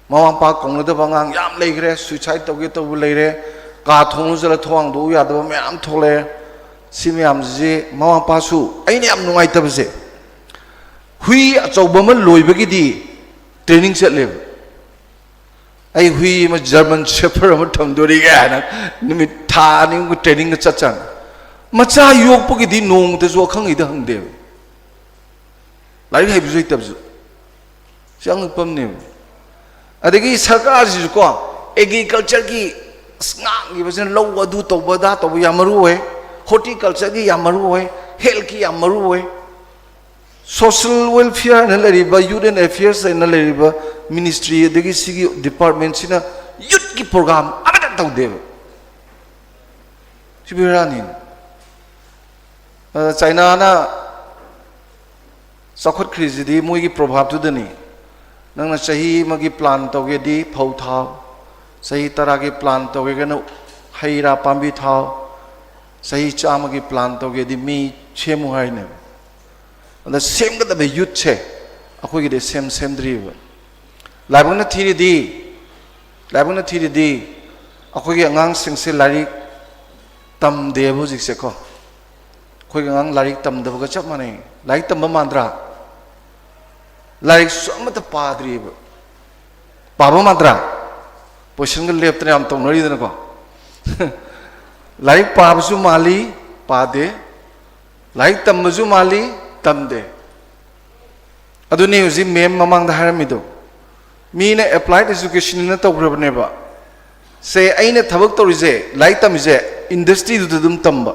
ꯃꯃꯥ ꯃꯄꯥ ꯀꯧꯅꯗꯕ ꯑꯉꯥꯡ ꯌꯥꯝ ꯂꯩꯈ꯭ꯔꯦ, ꯁꯨꯏꯁꯥꯏꯠ ꯇꯧꯒꯦ ꯇꯧꯕ ꯂꯩꯔꯦ, ꯀꯥ ꯊꯣꯡ ꯂꯣꯟꯁꯤꯜꯂ ꯊꯣꯡ ꯍꯥꯡꯗꯣꯛꯎ ꯌꯥꯗꯕ ꯃꯌꯥꯝ ꯊꯣꯛꯂꯛꯑꯦ꯫ ꯁꯤ ꯃꯌꯥꯝꯁꯤ ꯃꯃꯥ ꯃꯄꯥꯁꯨ, ꯑꯩꯅ ꯌꯥꯝ ꯅꯨꯡꯉꯥꯏꯇꯕꯁꯦ, ꯍꯨꯏ ꯑꯆꯧꯕ ꯑꯃ ꯂꯣꯏꯕꯒꯤꯗꯤ ꯇ꯭ꯔꯦꯅꯤꯡ ꯆꯠꯂꯦꯕ꯫ ꯑꯩ ꯍꯨꯏ ꯑꯃ, ꯖꯔꯃꯟ ꯁꯦꯐꯔ ꯑꯃ ꯊꯝꯗꯣꯔꯤꯒꯦ ꯍꯥꯏꯅ ꯅꯨꯃꯤꯠ ꯊꯥ ꯑꯅꯤꯃꯨꯛ ꯇ꯭ꯔꯦꯅꯤꯡꯒ ꯆꯠꯆꯥꯅꯤ꯫ ꯃꯆꯥ ꯌꯣꯛꯄꯒꯤꯗꯤ ꯅꯣꯡꯃꯇꯁꯨ ꯑꯈꯪ ꯑꯍꯩꯗ ꯍꯪꯗꯦꯕ꯫ ꯂꯥꯏꯔꯤꯛ ꯍꯩꯕꯁꯨ ꯍꯩꯇꯕꯁꯨ꯫ ꯁꯤ ꯑꯉꯛꯄ ꯑꯃꯅꯦꯕ꯫ ꯑꯗꯒꯤ ꯁꯔꯀꯥꯔꯁꯤꯁꯨꯀꯣ, ꯑꯦꯒ꯭ꯔꯤꯀꯜꯆꯔꯒꯤ ꯑꯁ ꯉꯥꯡꯉꯤꯕꯁꯤꯅ, ꯂꯧ ꯑꯗꯨ ꯇꯧꯕ ꯑꯗꯥ ꯇꯧꯕ ꯌꯥꯝ ꯃꯔꯨ ꯑꯣꯏ, ꯍꯣꯔꯇꯤꯀꯜꯆꯔꯒꯤ ꯌꯥꯝ ꯃꯔꯨ ꯑꯣꯏ, ꯍꯦꯜꯊꯀꯤ ꯌꯥꯝ ꯃꯔꯨ ꯑꯣꯏ꯫ ꯁꯣꯁꯤꯌꯦꯜ ꯋꯦꯜꯐꯤꯌꯔ ꯍꯥꯏꯅ ꯂꯩꯔꯤꯕ, ꯌꯨꯠ ꯑꯦꯟ ꯑꯦꯐꯤꯌꯔꯁ ꯍꯥꯏꯅ ꯂꯩꯔꯤꯕ ꯃꯤꯅꯤꯁꯇ꯭ꯔꯤ, ꯑꯗꯒꯤ ꯁꯤꯒꯤ ꯗꯤꯄꯥꯔꯠꯃꯦꯟꯁꯤꯅ ꯌꯨꯠꯀꯤ ꯄ꯭ꯔꯣꯒ꯭ꯔꯥꯝ ꯑꯃꯠꯇ ꯇꯧꯗꯦꯕ꯫ ꯁꯤ ꯕꯦꯔꯥꯅꯤ꯫ ꯑꯗ ꯆꯥꯏꯅꯥꯅ ꯆꯥꯎꯈꯠꯈ꯭ꯔꯤꯁꯤꯗꯤ ꯃꯣꯏꯒꯤ ꯄ꯭ꯔꯣꯚꯥꯞꯇꯨꯗꯅꯤ꯫ ꯅꯪꯅ ꯆꯍꯤ ꯑꯃꯒꯤ ꯄ꯭ꯂꯥꯟ ꯇꯧꯒꯦꯗꯤ ꯐꯧ ꯊꯥꯎ, ꯆꯍꯤ ꯇꯔꯥꯒꯤ ꯄ꯭ꯂꯥꯟ ꯇꯧꯒꯦꯒꯅ ꯍꯩ ꯔꯥ ꯄꯥꯝꯕꯤ ꯊꯥꯎ, ꯆꯍꯤ ꯆꯥꯝꯃꯒꯤ ꯄ꯭ꯂꯥꯟ ꯇꯧꯒꯦꯗꯤ ꯃꯤ ꯁꯦꯝꯃꯨ ꯍꯥꯏꯅꯦ꯫ ꯑꯗ ꯁꯦꯝꯒꯗꯕ ꯌꯨꯠꯁꯦ ꯑꯩꯈꯣꯏꯒꯤꯗꯤ ꯁꯦꯝ ꯁꯦꯝꯗ꯭ꯔꯤꯕ꯫ ꯂꯥꯏꯕꯛꯅ ꯊꯤꯔꯤꯗꯤ, ꯂꯥꯏꯕꯛꯅ ꯊꯤꯔꯤꯗꯤ ꯑꯩꯈꯣꯏꯒꯤ ꯑꯉꯥꯡꯁꯤꯡꯁꯦ ꯂꯥꯏꯔꯤꯛ ꯇꯝꯗꯦꯕ ꯍꯧꯖꯤꯛꯁꯦꯀꯣ꯫ ꯑꯩꯈꯣꯏꯒꯤ ꯑꯉꯥꯡ ꯂꯥꯏꯔꯤꯛ ꯇꯝꯗꯕꯒ ꯆꯞ ꯃꯥꯟꯅꯩ꯫ ꯂꯥꯏꯔꯤꯛ ꯇꯝꯕ ꯃꯥꯟꯗ꯭ꯔꯥ? ꯂꯥꯏꯔꯤꯛꯁꯨ ꯑꯃꯠꯇ ꯄꯥꯗ꯭ꯔꯤꯕ꯫ ꯄꯥꯕ ꯃꯥꯟꯗ꯭ꯔꯥ? ꯄꯣꯏꯁꯟꯒ ꯂꯦꯞꯇꯅ ꯌꯥꯝ ꯇꯧꯅꯔꯤꯗꯅꯀꯣ꯫ ꯂꯥꯏꯔꯤꯛ ꯄꯥꯕꯁꯨ ꯃꯥꯜꯂꯤ, ꯄꯥꯗꯦ꯫ ꯂꯥꯏꯔꯤꯛ ꯇꯝꯕꯁꯨ ꯃꯥꯜꯂꯤ, ꯇꯝꯗꯦ꯫ ꯑꯗꯨꯅꯤ ꯍꯧꯖꯤꯛ ꯃꯦꯝ ꯃꯃꯥꯡꯗ ꯍꯥꯏꯔꯝꯃꯤꯗꯣ, ꯃꯤꯅ ꯑꯦꯄ꯭ꯂꯥꯏꯠ ꯑꯦꯖꯨꯀꯦꯁꯟꯅ ꯇꯧꯈ꯭ꯔꯕꯅꯦꯕ꯫ ꯁꯦ, ꯑꯩꯅ ꯊꯕꯛ ꯇꯧꯔꯤꯁꯦ, ꯂꯥꯏꯔꯤꯛ ꯇꯝꯃꯤꯁꯦ ꯏꯟꯗꯁꯇ꯭ꯔꯤꯗꯨꯗ ꯑꯗꯨꯝ ꯇꯝꯕ,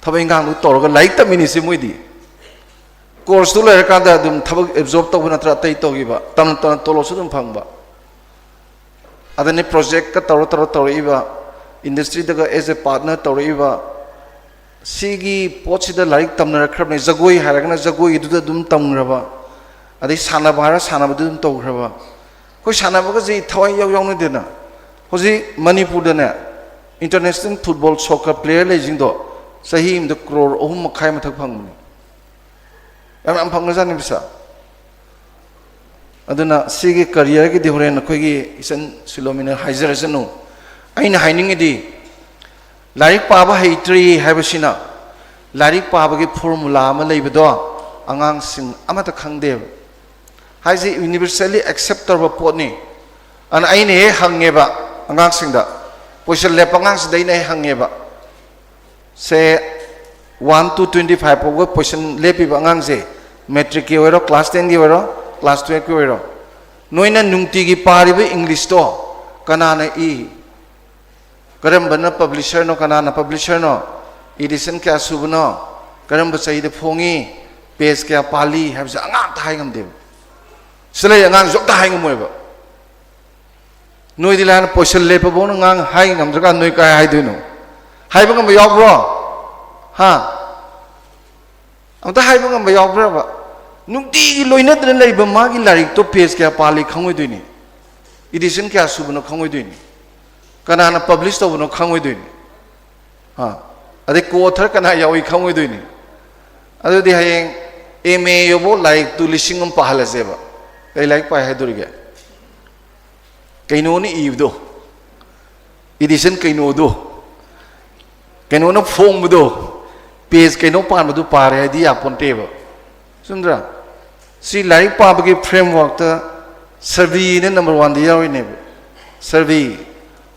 ꯊꯕꯛ ꯏꯪꯈꯥꯡꯗꯨ ꯇꯧꯔꯒ ꯂꯥꯏꯔꯤꯛ ꯇꯝꯃꯤꯅꯤꯁꯦ ꯃꯣꯏꯗꯤ꯫ ꯀꯣꯔꯁꯇꯨ ꯂꯣꯏꯔꯀꯥꯟꯗ ꯑꯗꯨꯝ ꯊꯕꯛ ꯑꯦꯕꯖꯣꯔꯕ ꯇꯧꯕ ꯅꯠꯇ꯭ꯔꯥ ꯑꯇꯩ ꯇꯧꯈꯤꯕ, ꯇꯝꯅ ꯇꯝꯅ ꯇꯣꯂꯣꯞꯁꯨ ꯑꯗꯨꯝ ꯐꯪꯕ꯫ ꯑꯗꯅꯤ ꯄ꯭ꯔꯣꯖꯦꯛꯀ ꯇꯧꯔ ꯇꯧꯔ ꯇꯧꯔꯛꯏꯕ, ꯏꯟꯗꯁꯇ꯭ꯔꯤꯗꯒ ꯑꯦꯖ ꯑꯦ ꯄꯥꯔꯠꯅꯔ ꯇꯧꯔꯛꯏꯕ, ꯁꯤꯒꯤ ꯄꯣꯠꯁꯤꯗ ꯂꯥꯏꯔꯤꯛ ꯇꯝꯅꯔꯛꯈ꯭ꯔꯕꯅꯤ꯫ ꯖꯒꯣꯏ ꯍꯥꯏꯔꯒꯅ ꯖꯒꯣꯏꯒꯤꯗꯨꯗ ꯑꯗꯨꯝ ꯇꯝꯈ꯭ꯔꯕ, ꯑꯗꯩ ꯁꯥꯟꯅꯕ ꯍꯥꯏꯔ ꯁꯥꯟꯅꯕꯗꯨ ꯑꯗꯨꯝ ꯇꯧꯈ꯭ꯔꯕ꯫ ꯑꯩꯈꯣꯏ ꯁꯥꯟꯅꯕꯒꯁꯤ ꯊꯋꯥꯏ ꯌꯥꯎ ꯌꯥꯎꯅꯗꯦꯅ꯫ ꯍꯧꯖꯤꯛ ꯃꯅꯤꯄꯨꯔꯗꯅꯦ, ꯏꯟꯇꯔꯅꯦꯁꯅꯦꯜ ꯐꯨꯠꯕꯣꯜ ꯁꯣꯀꯔ ꯄ꯭ꯂꯦꯌꯔ ꯂꯩꯁꯤꯡꯗꯣ ꯆꯍꯤ ꯑꯃꯗ ꯀ꯭ꯔꯣꯔ ꯑꯍꯨꯝ ꯃꯈꯥꯏ ꯃꯊꯛ ꯐꯪꯕꯅꯤ꯫ ꯌꯥꯝ ꯌꯥꯝ ꯐꯪꯈ꯭ꯔꯖꯥꯠꯅꯤ ꯄꯩꯁꯥ꯫ ꯑꯗꯨꯅ ꯁꯤꯒꯤ ꯀꯔꯤꯌꯔꯒꯤꯗꯤ ꯍꯣꯔꯦꯟ ꯑꯩꯈꯣꯏꯒꯤ ꯏꯆꯟ ꯁꯤꯂꯣꯃꯤꯅ ꯍꯥꯏꯖꯔꯁꯅꯨ꯫ ꯑꯩꯅ ꯍꯥꯏꯅꯤꯡꯉꯤꯗꯤ, ꯂꯥꯏꯔꯤꯛ ꯄꯥꯕ ꯍꯩꯇ꯭ꯔꯤ ꯍꯥꯏꯕꯁꯤꯅ, ꯂꯥꯏꯔꯤꯛ ꯄꯥꯕꯒꯤ ꯐꯣꯔꯃꯨꯂꯥ ꯑꯃ ꯂꯩꯕꯗꯣ ꯑꯉꯥꯡꯁꯤꯡ ꯑꯃꯠꯇ ꯈꯪꯗꯦꯕ꯫ ꯍꯥꯏꯁꯦ ꯌꯨꯅꯤꯚꯔꯁꯦꯜꯂꯤ ꯑꯦꯛꯁꯦꯞ ꯇꯧꯔꯕ ꯄꯣꯠꯅꯤ꯫ ꯑꯗꯨꯅ ꯑꯩꯅ ꯍꯦꯛ ꯍꯪꯉꯦꯕ ꯑꯉꯥꯡꯁꯤꯡꯗ, ꯄꯣꯖꯤꯁꯟ ꯂꯦꯞꯄ ꯑꯉꯥꯡꯁꯤꯡꯗ ꯑꯩꯅ ꯍꯦꯛ ꯍꯪꯉꯦꯕ, ꯁꯦ, ꯋꯥꯟ ꯇꯨ ꯇ꯭ꯋꯦꯟꯇꯤ ꯐꯥꯏꯚ ꯐꯥꯎꯕ ꯄꯣꯖꯤꯁꯟ ꯂꯦꯞꯄꯤꯕ ꯑꯉꯥꯡꯁꯦ, ꯃꯦꯇ꯭ꯔꯤꯛꯀꯤ ꯑꯣꯏꯔꯣ, ꯀ꯭ꯂꯥꯁ ꯇꯦꯟꯒꯤ ꯑꯣꯏꯔꯣ, ꯀ꯭ꯂꯥꯁ ꯇꯨꯌꯦꯜꯐꯀꯤ ꯑꯣꯏꯔꯣ, ꯅꯣꯏꯅ ꯅꯨꯡꯇꯤꯒꯤ ꯄꯥꯔꯤꯕ ꯏꯪꯂꯤꯁꯇꯣ ꯀꯅꯥꯅ ꯏ? ꯀꯔꯝꯕꯅ ꯄꯕ꯭ꯂꯤꯁꯔꯅꯣ, ꯀꯅꯥꯅ ꯄꯕ꯭ꯂꯤꯁꯔꯅꯣ? ꯏꯗꯤꯁꯟ ꯀꯌꯥ ꯁꯨꯕꯅꯣ? ꯀꯔꯝꯕ ꯆꯍꯤꯗ ꯐꯣꯡꯉꯤ? ꯄꯦꯖ ꯀꯌꯥ ꯄꯥꯜꯂꯤ ꯍꯥꯏꯕꯁꯦ ꯑꯉꯥꯡ ꯑꯝꯇ ꯍꯥꯏ ꯉꯝꯗꯦꯕ꯫ ꯁꯤꯗ ꯂꯩ ꯑꯉꯥꯡꯁꯨ ꯑꯝꯇ ꯍꯥꯏ ꯉꯝꯃꯣꯏꯕ꯫ ꯅꯣꯏꯗꯤ ꯂꯥꯏꯅ ꯄꯣꯖꯤꯁꯟ ꯂꯦꯞꯄꯐꯥꯎꯅ ꯉꯥꯡ ꯍꯥꯏ ꯉꯝꯗ꯭ꯔꯀꯥꯟꯗ ꯅꯣꯏ ꯀꯥꯏ ꯍꯥꯏꯗꯣꯏꯅꯣ? ꯍꯥꯏꯕ ꯉꯝꯕ ꯌꯥꯎꯕ꯭ꯔꯣ? ꯍꯥ? ꯑꯝꯇ ꯍꯥꯏꯕ ꯉꯝꯕ ꯌꯥꯎꯕ꯭ꯔꯕ? ꯅꯨꯡꯇꯤꯒꯤ ꯂꯣꯏꯅꯗꯅ ꯂꯩꯕ ꯃꯥꯒꯤ ꯂꯥꯏꯔꯤꯛꯇꯣ ꯄꯦꯖ ꯀꯌꯥ ꯄꯥꯜꯂꯤ ꯈꯪꯉꯣꯏꯗꯣꯏꯅꯤ, ꯏꯗꯤꯁꯟ ꯀꯌꯥ ꯁꯨꯕꯅꯣ ꯈꯪꯉꯣꯏꯗꯣꯏꯅꯤ, ꯀꯅꯥꯅ ꯄꯕ꯭ꯂꯤꯁ ꯇꯧꯕꯅꯣ ꯈꯪꯉꯣꯏꯗꯣꯏꯅꯤ, ꯍꯥ? ꯑꯗꯩ ꯀꯣ ꯑꯣꯊꯔ ꯀꯅꯥ ꯌꯥꯎꯏ ꯈꯪꯉꯣꯏꯗꯣꯏꯅꯤ꯫ ꯑꯗꯨꯗꯤ ꯍꯌꯦꯡ ꯑꯦꯝ ꯑꯦ ꯌꯧꯕ ꯂꯥꯏꯔꯤꯛꯇꯨ ꯂꯤꯁꯤꯡ ꯑꯃ ꯄꯥꯍꯜꯂꯁꯦꯕ꯫ ꯀꯩ ꯂꯥꯏꯔꯤꯛ ꯄꯥꯏ ꯍꯥꯏꯗꯣꯔꯤꯒꯦ? ꯀꯩꯅꯣꯅ ꯏꯕꯗꯣ, ꯏꯗꯤꯁꯟ ꯀꯩꯅꯣꯗꯣ, ꯀꯩꯅꯣꯅ ꯐꯣꯡꯕꯗꯣ, ꯄꯦꯖ ꯀꯩꯅꯣ ꯄꯥꯟꯕꯗꯨ ꯄꯥꯔꯦ ꯍꯥꯏꯗꯤ ꯌꯥꯄꯣꯟꯇꯦꯕ꯫ ꯆꯨꯝꯗ꯭ꯔꯥ? ꯁꯤ ꯂꯥꯏꯔꯤꯛ ꯄꯥꯕꯒꯤ ꯐ꯭ꯔꯦꯝꯋꯥꯔꯛꯇ ꯁꯔꯚꯦꯅ ꯅꯝꯕꯔ ꯋꯥꯟꯗ ꯌꯥꯎꯔꯤꯅꯦꯕ꯫ ꯁꯔꯚꯦ,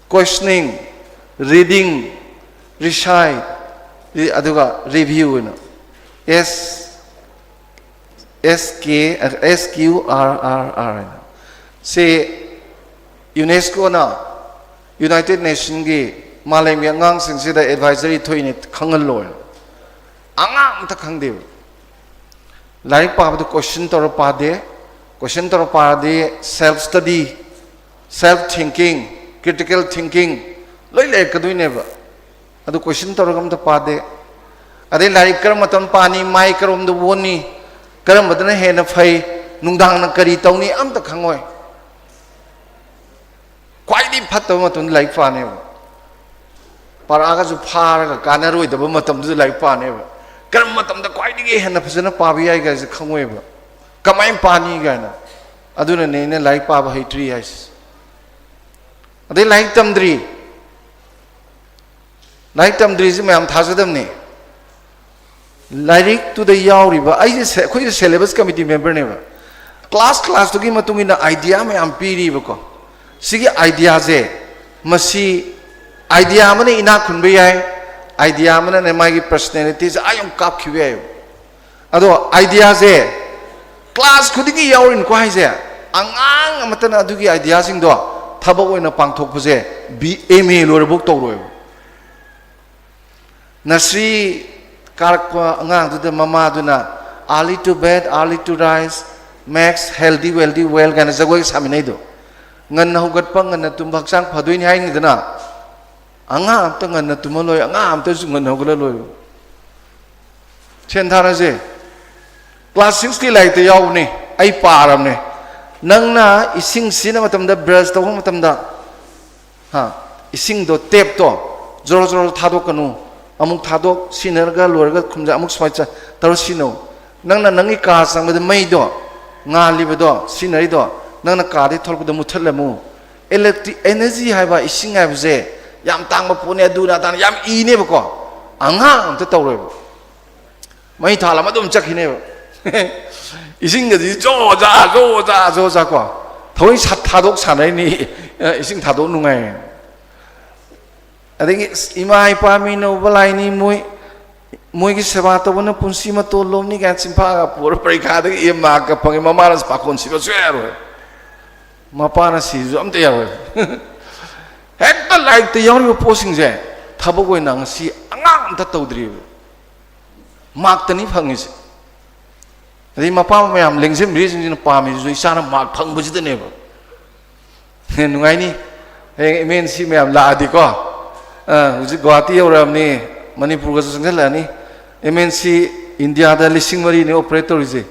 ꯀꯣꯏꯁꯅꯤꯡ, ꯔꯤꯗꯤꯡ, ꯔꯤꯁꯥꯏꯠ, ꯑꯗꯨꯒ ꯔꯤꯚ꯭ꯌꯨ ꯑꯅ꯫ ꯑꯦꯁ, ꯑꯦꯁ ꯀꯦ, ꯑꯦꯁ ꯀ꯭ꯌꯨ ꯑꯥꯔ ꯑꯥꯔ ꯑꯥꯔ ꯍꯥꯏꯅ꯫ ꯁꯤ ꯌꯨꯅꯦꯁꯀꯣꯅ ꯌꯨꯅꯥꯏꯇꯦꯠ ꯅꯦꯁꯟꯒꯤ ꯃꯥꯂꯦꯝꯒꯤ ꯑꯉꯥꯡꯁꯤꯡꯁꯤꯗ ꯑꯦꯗꯚꯥꯏꯖꯔꯤ ꯊꯣꯛꯏꯅꯦ ꯈꯪꯍꯜꯂꯣꯏ꯫ ꯑꯉꯥꯡ ꯑꯝꯇ ꯈꯪꯗꯦꯕ꯫ ꯂꯥꯏꯔꯤꯛ ꯄꯥꯕꯗ ꯀꯣꯏꯁꯟ ꯇꯧꯔ ꯄꯥꯗꯦ꯫ ꯀꯣꯏꯁꯟ ꯇꯧꯔ ꯄꯥꯔꯗꯤ self study, self thinking, critical thinking ꯂꯣꯏ ꯂꯩꯔꯛꯀꯗꯣꯏꯅꯦꯕ꯫ ꯑꯗꯨ ꯀꯣꯏꯁꯟ ꯇꯧꯔꯒ ꯑꯝꯇ ꯄꯥꯗꯦ꯫ ꯑꯗꯩ ꯂꯥꯏꯔꯤꯛ ꯀꯔꯝꯕ ꯃꯇꯝ ꯄꯥꯅꯤ, ꯃꯥꯏ ꯀꯔꯣꯝꯗ ꯑꯣꯟꯅꯤ, ꯀꯔꯝꯕꯗꯅ ꯍꯦꯟꯅ ꯐꯩ, ꯅꯨꯡꯗꯥꯡꯅ ꯀꯔꯤ ꯇꯧꯅꯤ, ꯑꯝꯇ ꯈꯪꯉꯣꯏ꯫ ꯈ꯭ꯋꯥꯏꯗꯒꯤ ꯐꯠꯇꯕ ꯃꯇꯝꯗ ꯂꯥꯏꯔꯤꯛ ꯄꯥꯅꯦꯕ꯫ ꯄꯥꯔꯛꯑꯒꯁꯨ ꯐꯥꯔꯒ ꯀꯥꯟꯅꯔꯣꯏꯗꯕ ꯃꯇꯝꯗꯨꯗ ꯂꯥꯏꯔꯤꯛ ꯄꯥꯅꯦꯕ꯫ ꯀꯔꯝꯕ ꯃꯇꯝꯗ ꯈ꯭ꯋꯥꯏꯗꯒꯤ ꯍꯦꯟꯅ ꯐꯖꯅ ꯄꯥꯕ ꯌꯥꯏ ꯀꯥꯏꯁꯦ ꯈꯪꯉꯣꯏꯕ꯫ ꯀꯃꯥꯏꯅ ꯄꯥꯅꯤ ꯀꯥꯏꯅ꯫ ꯑꯗꯨꯅꯅꯦ ꯑꯩꯅ ꯂꯥꯏꯔꯤꯛ ꯄꯥꯕ ꯍꯩꯇ꯭ꯔꯤ ꯍꯥꯏꯁꯦ꯫ ꯑꯗꯩ ꯂꯥꯏꯔꯤꯛ ꯇꯝꯗ꯭ꯔꯤ꯫ ꯂꯥꯏꯔꯤꯛ ꯇꯝꯗ꯭ꯔꯤꯁꯤ ꯃꯌꯥꯝ ꯊꯥꯖꯗꯕꯅꯤ꯫ ꯂꯥꯏꯔꯤꯛꯇꯨꯗ ꯌꯥꯎꯔꯤꯕ, ꯑꯩꯁꯦ ꯁꯦ-, ꯑꯩꯈꯣꯏꯁꯦ syllabus committee memberꯅꯦꯕ꯫ Class classꯇꯨꯒꯤ ꯃꯇꯨꯡ ꯏꯟꯅ idea ꯃꯌꯥꯝ ꯄꯤꯔꯤꯕꯀꯣ꯫ ꯁꯤꯒꯤ ideaꯁꯦ, ꯃꯁꯤ idea ꯑꯃꯅ ꯏꯅꯥꯛ ꯈꯨꯟꯕ ꯌꯥꯏ, idea ꯑꯃꯅꯅꯦ ꯃꯥꯒꯤ personalityꯁꯦ ꯑꯥ ꯌꯧ ꯀꯥꯞꯈꯤꯕ ꯌꯥꯏꯕ꯫ ꯑꯗꯣ ideaꯁꯦ class ꯈꯨꯗꯤꯡꯒꯤ ꯌꯥꯎꯔꯤꯅꯤꯀꯣ ꯍꯥꯏꯁꯦ꯫ ꯑꯉꯥꯡ ꯑꯃꯠꯇꯅ ꯑꯗꯨꯒꯤ ideaꯁꯤꯡꯗꯣ ꯊꯕꯛ ꯑꯣꯏꯅ ꯄꯥꯡꯊꯣꯛꯄꯁꯦ ꯕꯤ ꯑꯦꯝ ꯑꯦ ꯂꯣꯏꯔꯕꯧ ꯇꯧꯔꯣꯏꯕ꯫ Nursery ꯀꯥꯔꯛꯄ ꯑꯉꯥꯡꯗꯨꯗ ꯃꯃꯥꯗꯨꯅ early to bed, early to rise, makes healthy, wealthy, well ꯀꯥꯏꯅ ꯖꯒꯣꯏ ꯁꯥꯃꯤꯟꯅꯩꯗꯣ꯫ ꯉꯟꯅ ꯍꯧꯒꯠꯄ, ꯉꯟꯅ ꯇꯨꯝꯕ ꯍꯛꯆꯥꯡ ꯐꯗꯣꯏꯅꯤ ꯍꯥꯏꯅꯤꯗꯅ꯫ ꯑꯉꯥꯡ ꯑꯝꯇ ꯉꯟꯅ ꯇꯨꯝꯍꯜꯂꯣꯏ, ꯑꯉꯥꯡ ꯑꯝꯇꯁꯨ ꯉꯟꯅ ꯍꯧꯒꯠꯍꯜꯂꯣꯏ꯫ ꯁꯦꯟ ꯊꯥꯅꯁꯦ꯫ Class sixꯀꯤ ꯂꯥꯏꯔꯤꯛꯇ ꯌꯥꯎꯕꯅꯦ, ꯑꯩ ꯄꯥꯔꯕꯅꯦ꯫ ꯅꯪꯅ ꯏꯁꯤꯡ ꯁꯤꯖꯤꯟꯅꯕ ꯃꯇꯝꯗ, brush ꯇꯧꯕ ꯃꯇꯝꯗ, ꯍꯥ, ꯏꯁꯤꯡꯗꯣ, tapꯇꯣ ꯖꯣꯔꯣ ꯖꯣꯔꯣ ꯊꯥꯗꯣꯛꯀꯅꯨ꯫ ꯑꯃꯨꯛ ꯊꯥꯗꯣꯛ, ꯁꯤꯖꯤꯟꯅꯔꯒ ꯂꯣꯏꯔꯒ ꯈꯨꯝꯖ-, ꯑꯃꯨꯛ ꯁꯨꯃꯥꯏꯅ ꯆ-, ꯇꯧꯔ ꯁꯤꯖꯤꯟꯅꯧ꯫ ꯅꯪꯅ ꯅꯪꯒꯤ ꯀꯥ ꯆꯪꯕꯗ ꯃꯩꯗꯣ, ꯉꯥꯜꯂꯤꯕꯗꯣ, ꯁꯤꯖꯤꯟꯅꯔꯤꯗꯣ, ꯅꯪꯅ ꯀꯥꯗꯒꯤ ꯊꯣꯛꯂꯛꯄꯗ ꯃꯨꯠꯊꯠꯂꯝꯃꯨ꯫ Electric energy ꯍꯥꯏꯕ, ꯏꯁꯤꯡ ꯍꯥꯏꯕꯁꯦ ꯌꯥꯝ ꯇꯥꯡꯕ ꯄꯣꯠꯅꯦ, ꯑꯗꯨꯅ ꯑꯗꯥꯅ ꯌꯥꯝ ꯏꯅꯦꯕꯀꯣ꯫ ꯑꯉꯥꯡ ꯑꯝꯇ ꯇꯧꯔꯣꯏꯕ꯫ ꯃꯩ ꯊꯥꯜꯂꯝꯃ ꯑꯗꯨꯝ ꯆꯠꯈꯤꯅꯦꯕ꯫ ꯏꯁꯤꯡꯒꯗꯤ ꯖꯣ ꯖꯥ, ꯖꯣ ꯖꯥ, ꯖꯣ ꯖꯥ ꯀꯣ꯫ ꯊꯑꯣꯏ ꯁꯠ ꯊꯥꯗꯣꯛ ꯁꯥꯟꯅꯩꯅꯤ, ꯏꯁꯤꯡ ꯊꯥꯗꯣꯛ ꯅꯨꯡꯉꯥꯏ꯫ ꯑꯗꯒꯤ ꯑꯁ, ꯏꯃꯥ ꯏꯄꯥ ꯃꯤꯅ ꯎꯕ ꯂꯥꯏꯅꯤ, ꯃꯣꯏ, ꯃꯣꯏꯒꯤ ꯁꯦꯕꯥ ꯇꯧꯕꯅ ꯄꯨꯟꯁꯤ ꯃꯇꯣꯟ ꯂꯣꯝꯅꯤ ꯀꯥꯏꯅ ꯆꯤꯟꯐꯥꯒ ꯄꯨꯔ ꯄꯔꯤꯈꯥꯗꯒꯤ ꯑꯦ ꯃꯥꯔꯛꯀ ꯐꯪꯉꯤ, ꯃꯃꯥꯅ ꯄꯥꯈꯣꯟ ꯁꯤꯕꯁꯨ ꯌꯥꯔꯣꯏ꯫ ꯃꯄꯥꯅ ꯁꯤꯕꯁꯨ ꯑꯝꯇ ꯌꯥꯔꯣꯏ꯫ ꯍꯦꯛꯇ ꯂꯥꯏꯔꯤꯛꯇ ꯌꯥꯎꯔꯤꯕ ꯄꯣꯠꯁꯤꯡꯁꯦ ꯊꯕꯛ ꯑꯣꯏꯅ ꯉꯁꯤ ꯑꯉꯥꯡ ꯑꯝꯇ ꯇꯧꯗ꯭ꯔꯤꯕ꯫ ꯃꯥꯔꯛꯇꯅꯤ ꯐꯪꯉꯤꯁꯦ꯫ ꯑꯗꯩ ꯃꯄꯥ ꯃꯌꯥꯝ ꯂꯦꯡꯖꯤꯟꯕꯤꯔꯤꯁꯤꯡꯁꯤꯅ ꯄꯥꯝꯃꯤꯁꯤꯁꯨ ꯏꯆꯥꯅ ꯃꯥꯔꯛ ꯐꯪꯕꯁꯤꯗꯅꯦꯕ꯫ ꯅꯨꯡꯉꯥꯏꯅꯤ꯫ ꯍꯌꯦꯡ M N C ꯃꯌꯥꯝ ꯂꯥꯛꯑꯗꯤꯀꯣ, ꯑ, ꯍꯧꯖꯤꯛ ꯒꯨꯍꯥꯇꯤ ꯌꯧꯔꯛꯑꯕꯅꯤ, ꯃꯅꯤꯄꯨꯔꯒꯁꯨ ꯆꯪꯁꯤꯜꯂꯛꯑꯅꯤ꯫ ꯑꯦꯝ ꯑꯦꯟ ꯁꯤ ꯏꯟꯗꯤꯌꯥꯗ ꯂꯤꯁꯤꯡ ꯃꯔꯤꯅꯤ ꯑꯣꯄꯔꯦꯠ ꯇꯧꯔꯤꯁꯦ꯫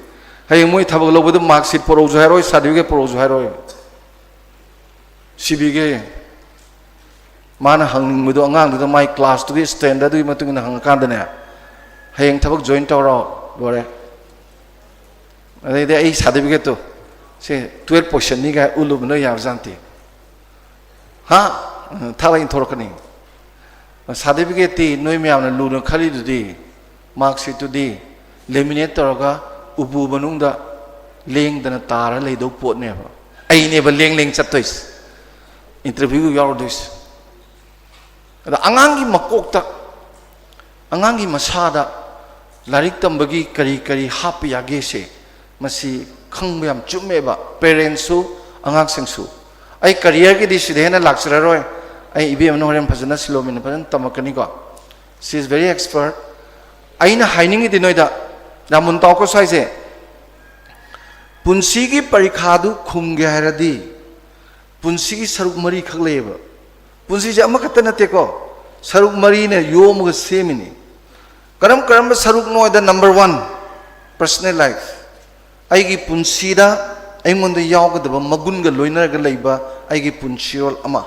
ꯍꯌꯦꯡ ꯃꯣꯏ ꯊꯕꯛ ꯂꯧꯕꯗ ꯃꯥꯔꯛꯁꯤꯠ ꯄꯨꯔꯛꯎꯁꯨ ꯍꯥꯏꯔꯣꯏ, ꯁꯥꯔꯇꯤꯐꯤꯀꯦꯠ ꯄꯨꯔꯛꯎꯁꯨ ꯍꯥꯏꯔꯣꯏ꯫ ꯁꯤꯕꯤꯒꯦ꯫ ꯃꯥꯅ ꯍꯪꯅꯤꯡꯕꯗꯣ ꯑꯉꯥꯡꯗꯨꯗ ꯃꯥꯏ ꯀ꯭ꯂꯥꯁꯇꯨꯒꯤ ꯁ꯭ꯇꯦꯟꯗꯔꯗꯨꯒꯤ ꯃꯇꯨꯡ ꯏꯟꯅ ꯍꯪꯉꯀꯥꯟꯗꯅꯦ, "ꯍꯌꯦꯡ ꯊꯕꯛ ꯖꯣꯏꯟ ꯇꯧꯔꯣ, ꯂꯣꯏꯔꯦ꯫ ꯑꯗꯩꯗꯤ ꯑꯩ ꯁꯥꯔꯇꯤꯐꯤꯀꯦꯠꯇꯨ ꯁꯦ ꯇꯨꯌꯦꯜꯞ ꯄꯣꯏꯁꯟꯅꯤ" ꯀꯥꯏ ꯎꯠꯂꯨꯕꯅ ꯌꯥꯕꯖꯥꯠ ꯅꯠꯇꯦ꯫ ꯍꯥ? ꯊꯥꯕ ꯏꯟꯊꯣꯔꯛꯀꯅꯤ꯫ ꯁꯥꯔꯇꯤꯐꯤꯀꯦꯠꯇꯤ ꯅꯣꯏ ꯃꯌꯥꯝꯅ ꯂꯨꯅ ꯈꯜꯂꯤꯗꯨꯗꯤ, ꯃꯥꯔꯛꯁꯤꯠꯇꯨꯗꯤ ꯂꯦꯃꯤꯅꯦꯠ ꯇꯧꯔꯒ ꯎꯄꯨ ꯃꯅꯨꯡꯗ ꯂꯦꯡꯗꯅ ꯇꯥꯔ ꯂꯩꯗꯧ ꯄꯣꯠꯅꯦꯕ꯫ ꯑꯩꯅꯦꯕ ꯂꯦꯡ ꯂꯦꯡ ꯆꯠꯇꯣꯏꯁꯦ, ꯏꯟꯇꯔꯚ꯭ꯌꯨ ꯌꯥꯎꯔꯨꯗꯣꯏꯁꯦ꯫ ꯑꯗ ꯑꯉꯥꯡꯒꯤ ꯃꯀꯣꯛꯇ, ꯑꯉꯥꯡꯒꯤ ꯃꯁꯥꯗ ꯂꯥꯏꯔꯤꯛ ꯇꯝꯕꯒꯤ ꯀꯔꯤ ꯀꯔꯤ ꯍꯥꯞꯄ ꯌꯥꯒꯦꯁꯦ, ꯃꯁꯤ ꯈꯪꯕ ꯌꯥꯝ ꯆꯨꯝꯃꯦꯕ, ꯄꯦꯔꯦꯟꯁꯁꯨ ꯑꯉꯥꯡꯁꯤꯡꯁꯨ꯫ ꯑꯩ ꯀꯔꯤꯌꯔꯒꯤꯗꯤ ꯁꯤꯗ ꯍꯦꯟꯅ ꯂꯥꯛꯆꯔꯔꯣꯏ, ꯑꯩ ꯏꯕꯦꯝꯃꯅ ꯍꯣꯔꯦꯟ ꯐꯖꯅ ꯁꯤꯂꯣꯃꯤꯅ ꯐꯖꯅ ꯇꯝꯃꯛꯀꯅꯤꯀꯣ꯫ She is very expert꯫ ꯑꯩꯅ ꯍꯥꯏꯅꯤꯡꯉꯤꯗꯤ ꯅꯣꯏꯗ, ꯌꯥꯝ ꯃꯨꯟ ꯇꯥꯎꯀꯣ ꯁ꯭ꯋꯥꯏꯁꯦ, ꯄꯨꯟꯁꯤꯒꯤ ꯄꯔꯤꯈꯥꯗꯨ ꯈꯨꯝꯒꯦ ꯍꯥꯏꯔꯗꯤ ꯄꯨꯟꯁꯤꯒꯤ ꯁꯔꯨꯛ ꯃꯔꯤꯈꯛ ꯂꯩꯌꯦꯕ꯫ ꯄꯨꯟꯁꯤꯁꯦ ꯑꯃꯈꯛꯇ ꯅꯠꯇꯦꯀꯣ, ꯁꯔꯨꯛ ꯃꯔꯤꯅ ꯌꯣꯝꯃꯒ ꯁꯦꯝꯃꯤꯅꯤ꯫ ꯀꯔꯝ ꯀꯔꯝꯕ ꯁꯔꯨꯛꯅꯣ ꯍꯥꯏꯗ, ꯅꯝꯕꯔ ꯋꯥꯟ, ꯄꯔꯁꯅꯦꯜ ꯂꯥꯏꯐ꯫ ꯑꯩꯒꯤ ꯄꯨꯟꯁꯤꯗ ꯑꯩꯉꯣꯟꯗ ꯌꯥꯎꯒꯗꯕ ꯃꯒꯨꯟꯒ ꯂꯣꯏꯅꯔꯒ ꯂꯩꯕ ꯑꯩꯒꯤ ꯄꯨꯟꯁꯤꯔꯣꯜ ꯑꯃ꯫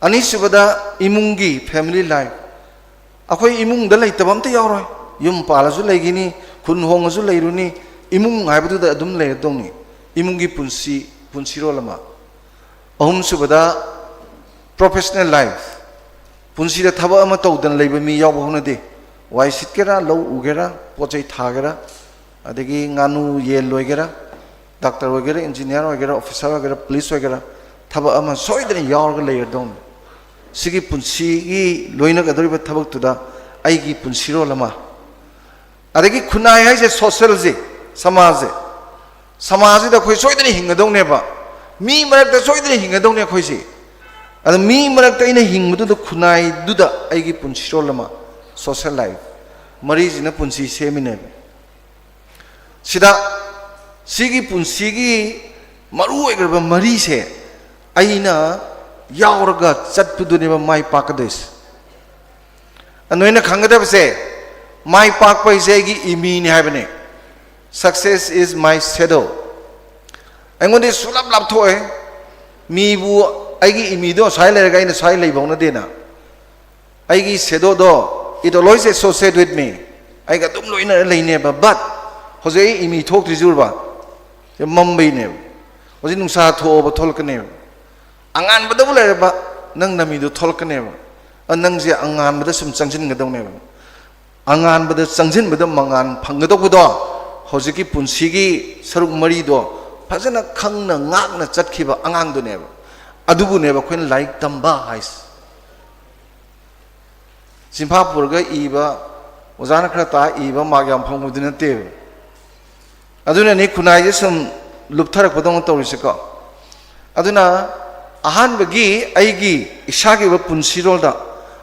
ꯑꯅꯤꯁꯨꯕꯗ, ꯏꯃꯨꯡꯒꯤ, ꯐꯦꯃꯤꯂꯤ ꯂꯥꯏꯐ꯫ ꯑꯩꯈꯣꯏ ꯏꯃꯨꯡꯗ ꯂꯩꯇꯕ ꯑꯝꯇ ꯌꯥꯎꯔꯣꯏ꯫ ꯌꯨꯝ ꯄꯥꯜꯂꯁꯨ ꯂꯩꯈꯤꯅꯤ, ꯈꯨꯟ ꯍꯣꯡꯉꯁꯨ ꯂꯩꯔꯨꯅꯤ, ꯏꯃꯨꯡ ꯍꯥꯏꯕꯗꯨꯗ ꯑꯗꯨꯝ ꯂꯩꯔꯗꯧꯅꯤ꯫ ꯏꯃꯨꯡꯒꯤ ꯄꯨꯟꯁꯤ, ꯄꯨꯟꯁꯤꯔꯣꯜ ꯑꯃ꯫ ꯑꯍꯨꯝꯁꯨꯕꯗ, ꯄ꯭ꯔꯣꯐꯦꯁꯅꯦꯜ ꯂꯥꯏꯐ꯫ ꯄꯨꯟꯁꯤꯗ ꯊꯕꯛ ꯑꯃ ꯇꯧꯗꯅ ꯂꯩꯕ ꯃꯤ ꯌꯥꯎꯕ ꯍꯧꯅꯗꯦ꯫ ꯋꯥꯏ ꯁꯤꯠꯀꯦꯔꯥ, ꯂꯧ ꯎꯒꯦꯔꯥ, ꯄꯣꯠ ꯆꯩ ꯊꯥꯒꯦꯔꯥ, ꯑꯗꯒꯤ ꯉꯥꯅꯨ ꯌꯦꯟ ꯂꯣꯏꯒꯦꯔꯥ, ꯗꯥꯛꯇꯔ ꯑꯣꯏꯒꯦꯔꯥ, ꯏꯟꯖꯤꯅꯤꯌꯥꯔ ꯑꯣꯏꯒꯦꯔꯥ, ꯑꯣꯐꯤꯁꯥꯔ ꯑꯣꯏꯒꯦꯔꯥ, ꯄꯨꯂꯤꯁ ꯑꯣꯏꯒꯦꯔꯥ, ꯊꯕꯛ ꯑꯃ ꯁꯣꯏꯗꯅ ꯌꯥꯎꯔꯒ ꯂꯩꯔꯗꯧꯅꯤ꯫ ꯁꯤꯒꯤ ꯄꯨꯟꯁꯤꯒꯤ ꯂꯣꯏꯅꯒꯗꯧꯔꯤꯕ ꯊꯕꯛꯇꯨꯗ ꯑꯩꯒꯤ ꯄꯨꯟꯁꯤꯔꯣꯜ ꯑꯃ꯫ ꯑꯗꯒꯤ ꯈꯨꯟꯅꯥꯏ ꯍꯥꯏꯁꯦ, ꯁꯣꯁꯦꯜꯁꯦ, ꯁꯃꯥꯖꯁꯦ, ꯁꯃꯥꯖꯁꯤꯗ ꯑꯩꯈꯣꯏ ꯁꯣꯏꯗꯅ ꯍꯤꯡꯒꯗꯧꯅꯦꯕ, ꯃꯤ ꯃꯔꯛꯇ ꯁꯣꯏꯗꯅ ꯍꯤꯡꯒꯗꯧꯅꯦ ꯑꯩꯈꯣꯏꯁꯦ꯫ ꯑꯗ ꯃꯤ ꯃꯔꯛꯇ ꯑꯩꯅ ꯍꯤꯡꯕꯗꯨꯗ, ꯈꯨꯟꯅꯥꯏꯗꯨꯗ ꯑꯩꯒꯤ ꯄꯨꯟꯁꯤꯔꯣꯜ ꯑꯃ, ꯁꯣꯁꯦꯜ ꯂꯥꯏꯐ, ꯃꯔꯤꯁꯤꯅ ꯄꯨꯟꯁꯤ ꯁꯦꯝꯃꯤꯅꯦꯕ꯫ ꯁꯤꯗ ꯁꯤꯒꯤ ꯄꯨꯟꯁꯤꯒꯤ ꯃꯔꯨ ꯑꯣꯏꯈ꯭ꯔꯕ ꯃꯔꯤꯁꯦ ꯑꯩꯅ ꯌꯥꯎꯔꯒ ꯆꯠꯄꯗꯨꯅꯦꯕ ꯃꯥꯏ ꯄꯥꯛꯀꯗꯣꯏꯁꯦ꯫ ꯑꯗꯣ ꯅꯣꯏꯅ ꯈꯪꯒꯗꯕꯁꯦ, ꯃꯥꯏ ꯄꯥꯛꯄ ꯍꯥꯏꯁꯦ ꯑꯩꯒꯤ ꯏꯃꯤꯅꯤ ꯍꯥꯏꯕꯅꯦ꯫ Success is my shadow. ꯑꯩꯉꯣꯟꯗ ꯁꯨꯡꯂꯥꯞ ꯂꯥꯞꯊꯣꯛꯑꯦ꯫ ꯃꯤꯕꯨ ꯑꯩꯒꯤ ꯏꯃꯤꯗꯣ ꯁ꯭ꯋꯥꯏ ꯂꯩꯔꯒ ꯑꯩꯅ ꯁ꯭ꯋꯥꯏ ꯂꯩꯕ ꯍꯧꯅꯗꯦꯅ꯫ ꯑꯩꯒꯤ ꯁꯦꯗꯣꯗꯣ, it always associate with me. ꯑꯩꯒ ꯑꯗꯨꯝ ꯂꯣꯏꯅꯔ ꯂꯩꯅꯦꯕ꯫ But ꯍꯧꯖꯤꯛ ꯑꯩ ꯏꯃꯤ ꯊꯣꯛꯇ꯭ꯔꯤꯁꯤ ꯎꯔꯕ? ꯁꯤ ꯃꯝꯕꯩꯅꯦꯕ꯫ ꯍꯧꯖꯤꯛ ꯅꯨꯡꯁꯥ ꯊꯣꯛꯑꯕ ꯊꯣꯛꯂꯛꯀꯅꯦꯕ꯫ ꯑꯉꯥꯟꯕꯗꯕꯨ ꯂꯩꯔꯕ ꯅꯪ ꯅꯃꯤꯗꯣ ꯊꯣꯛꯂꯛꯀꯅꯦꯕ꯫ ꯑ, ꯅꯪꯁꯦ ꯑꯉꯥꯟꯕꯗ ꯁꯨꯝ ꯆꯪꯁꯤꯟꯒꯗꯧꯅꯦꯕ꯫ ꯑꯉꯥꯟꯕꯗ ꯆꯪꯁꯤꯟꯕꯗ ꯃꯉꯥꯟ ꯐꯪꯒꯗꯧꯕꯗꯣ, ꯍꯧꯖꯤꯛꯀꯤ ꯄꯨꯟꯁꯤꯒꯤ ꯁꯔꯨꯛ ꯃꯔꯤꯗꯣ ꯐꯖꯅ ꯈꯪꯅ ꯉꯥꯛꯅ ꯆꯠꯈꯤꯕ ꯑꯉꯥꯡꯗꯨꯅꯦꯕ꯫ ꯑꯗꯨꯕꯨꯅꯦꯕ ꯑꯩꯈꯣꯏꯅ ꯂꯥꯏꯔꯤꯛ ꯇꯝꯕ ꯍꯥꯏꯁꯦ꯫ ꯆꯤꯟꯐꯥ ꯄꯨꯔꯒ ꯏꯕ, ꯑꯣꯖꯥꯅ ꯈꯔ ꯇꯥꯛꯑ ꯏꯕ ꯃꯥꯔꯛ ꯌꯥꯝ ꯐꯪꯕꯗꯨ ꯅꯠꯇꯦꯕ꯫ ꯑꯗꯨꯅꯅꯤ ꯈꯨꯟꯅꯥꯏꯁꯦ ꯁꯨꯝ ꯂꯨꯞꯊꯔꯛꯄꯗꯧꯅ ꯇꯧꯔꯤꯁꯦꯀꯣ꯫ ꯑꯗꯨꯅ ꯑꯍꯥꯟꯕꯒꯤ ꯑꯩꯒꯤ ꯏꯁꯥꯒꯤ ꯑꯣꯏꯕ ꯄꯨꯟꯁꯤꯔꯣꯜꯗ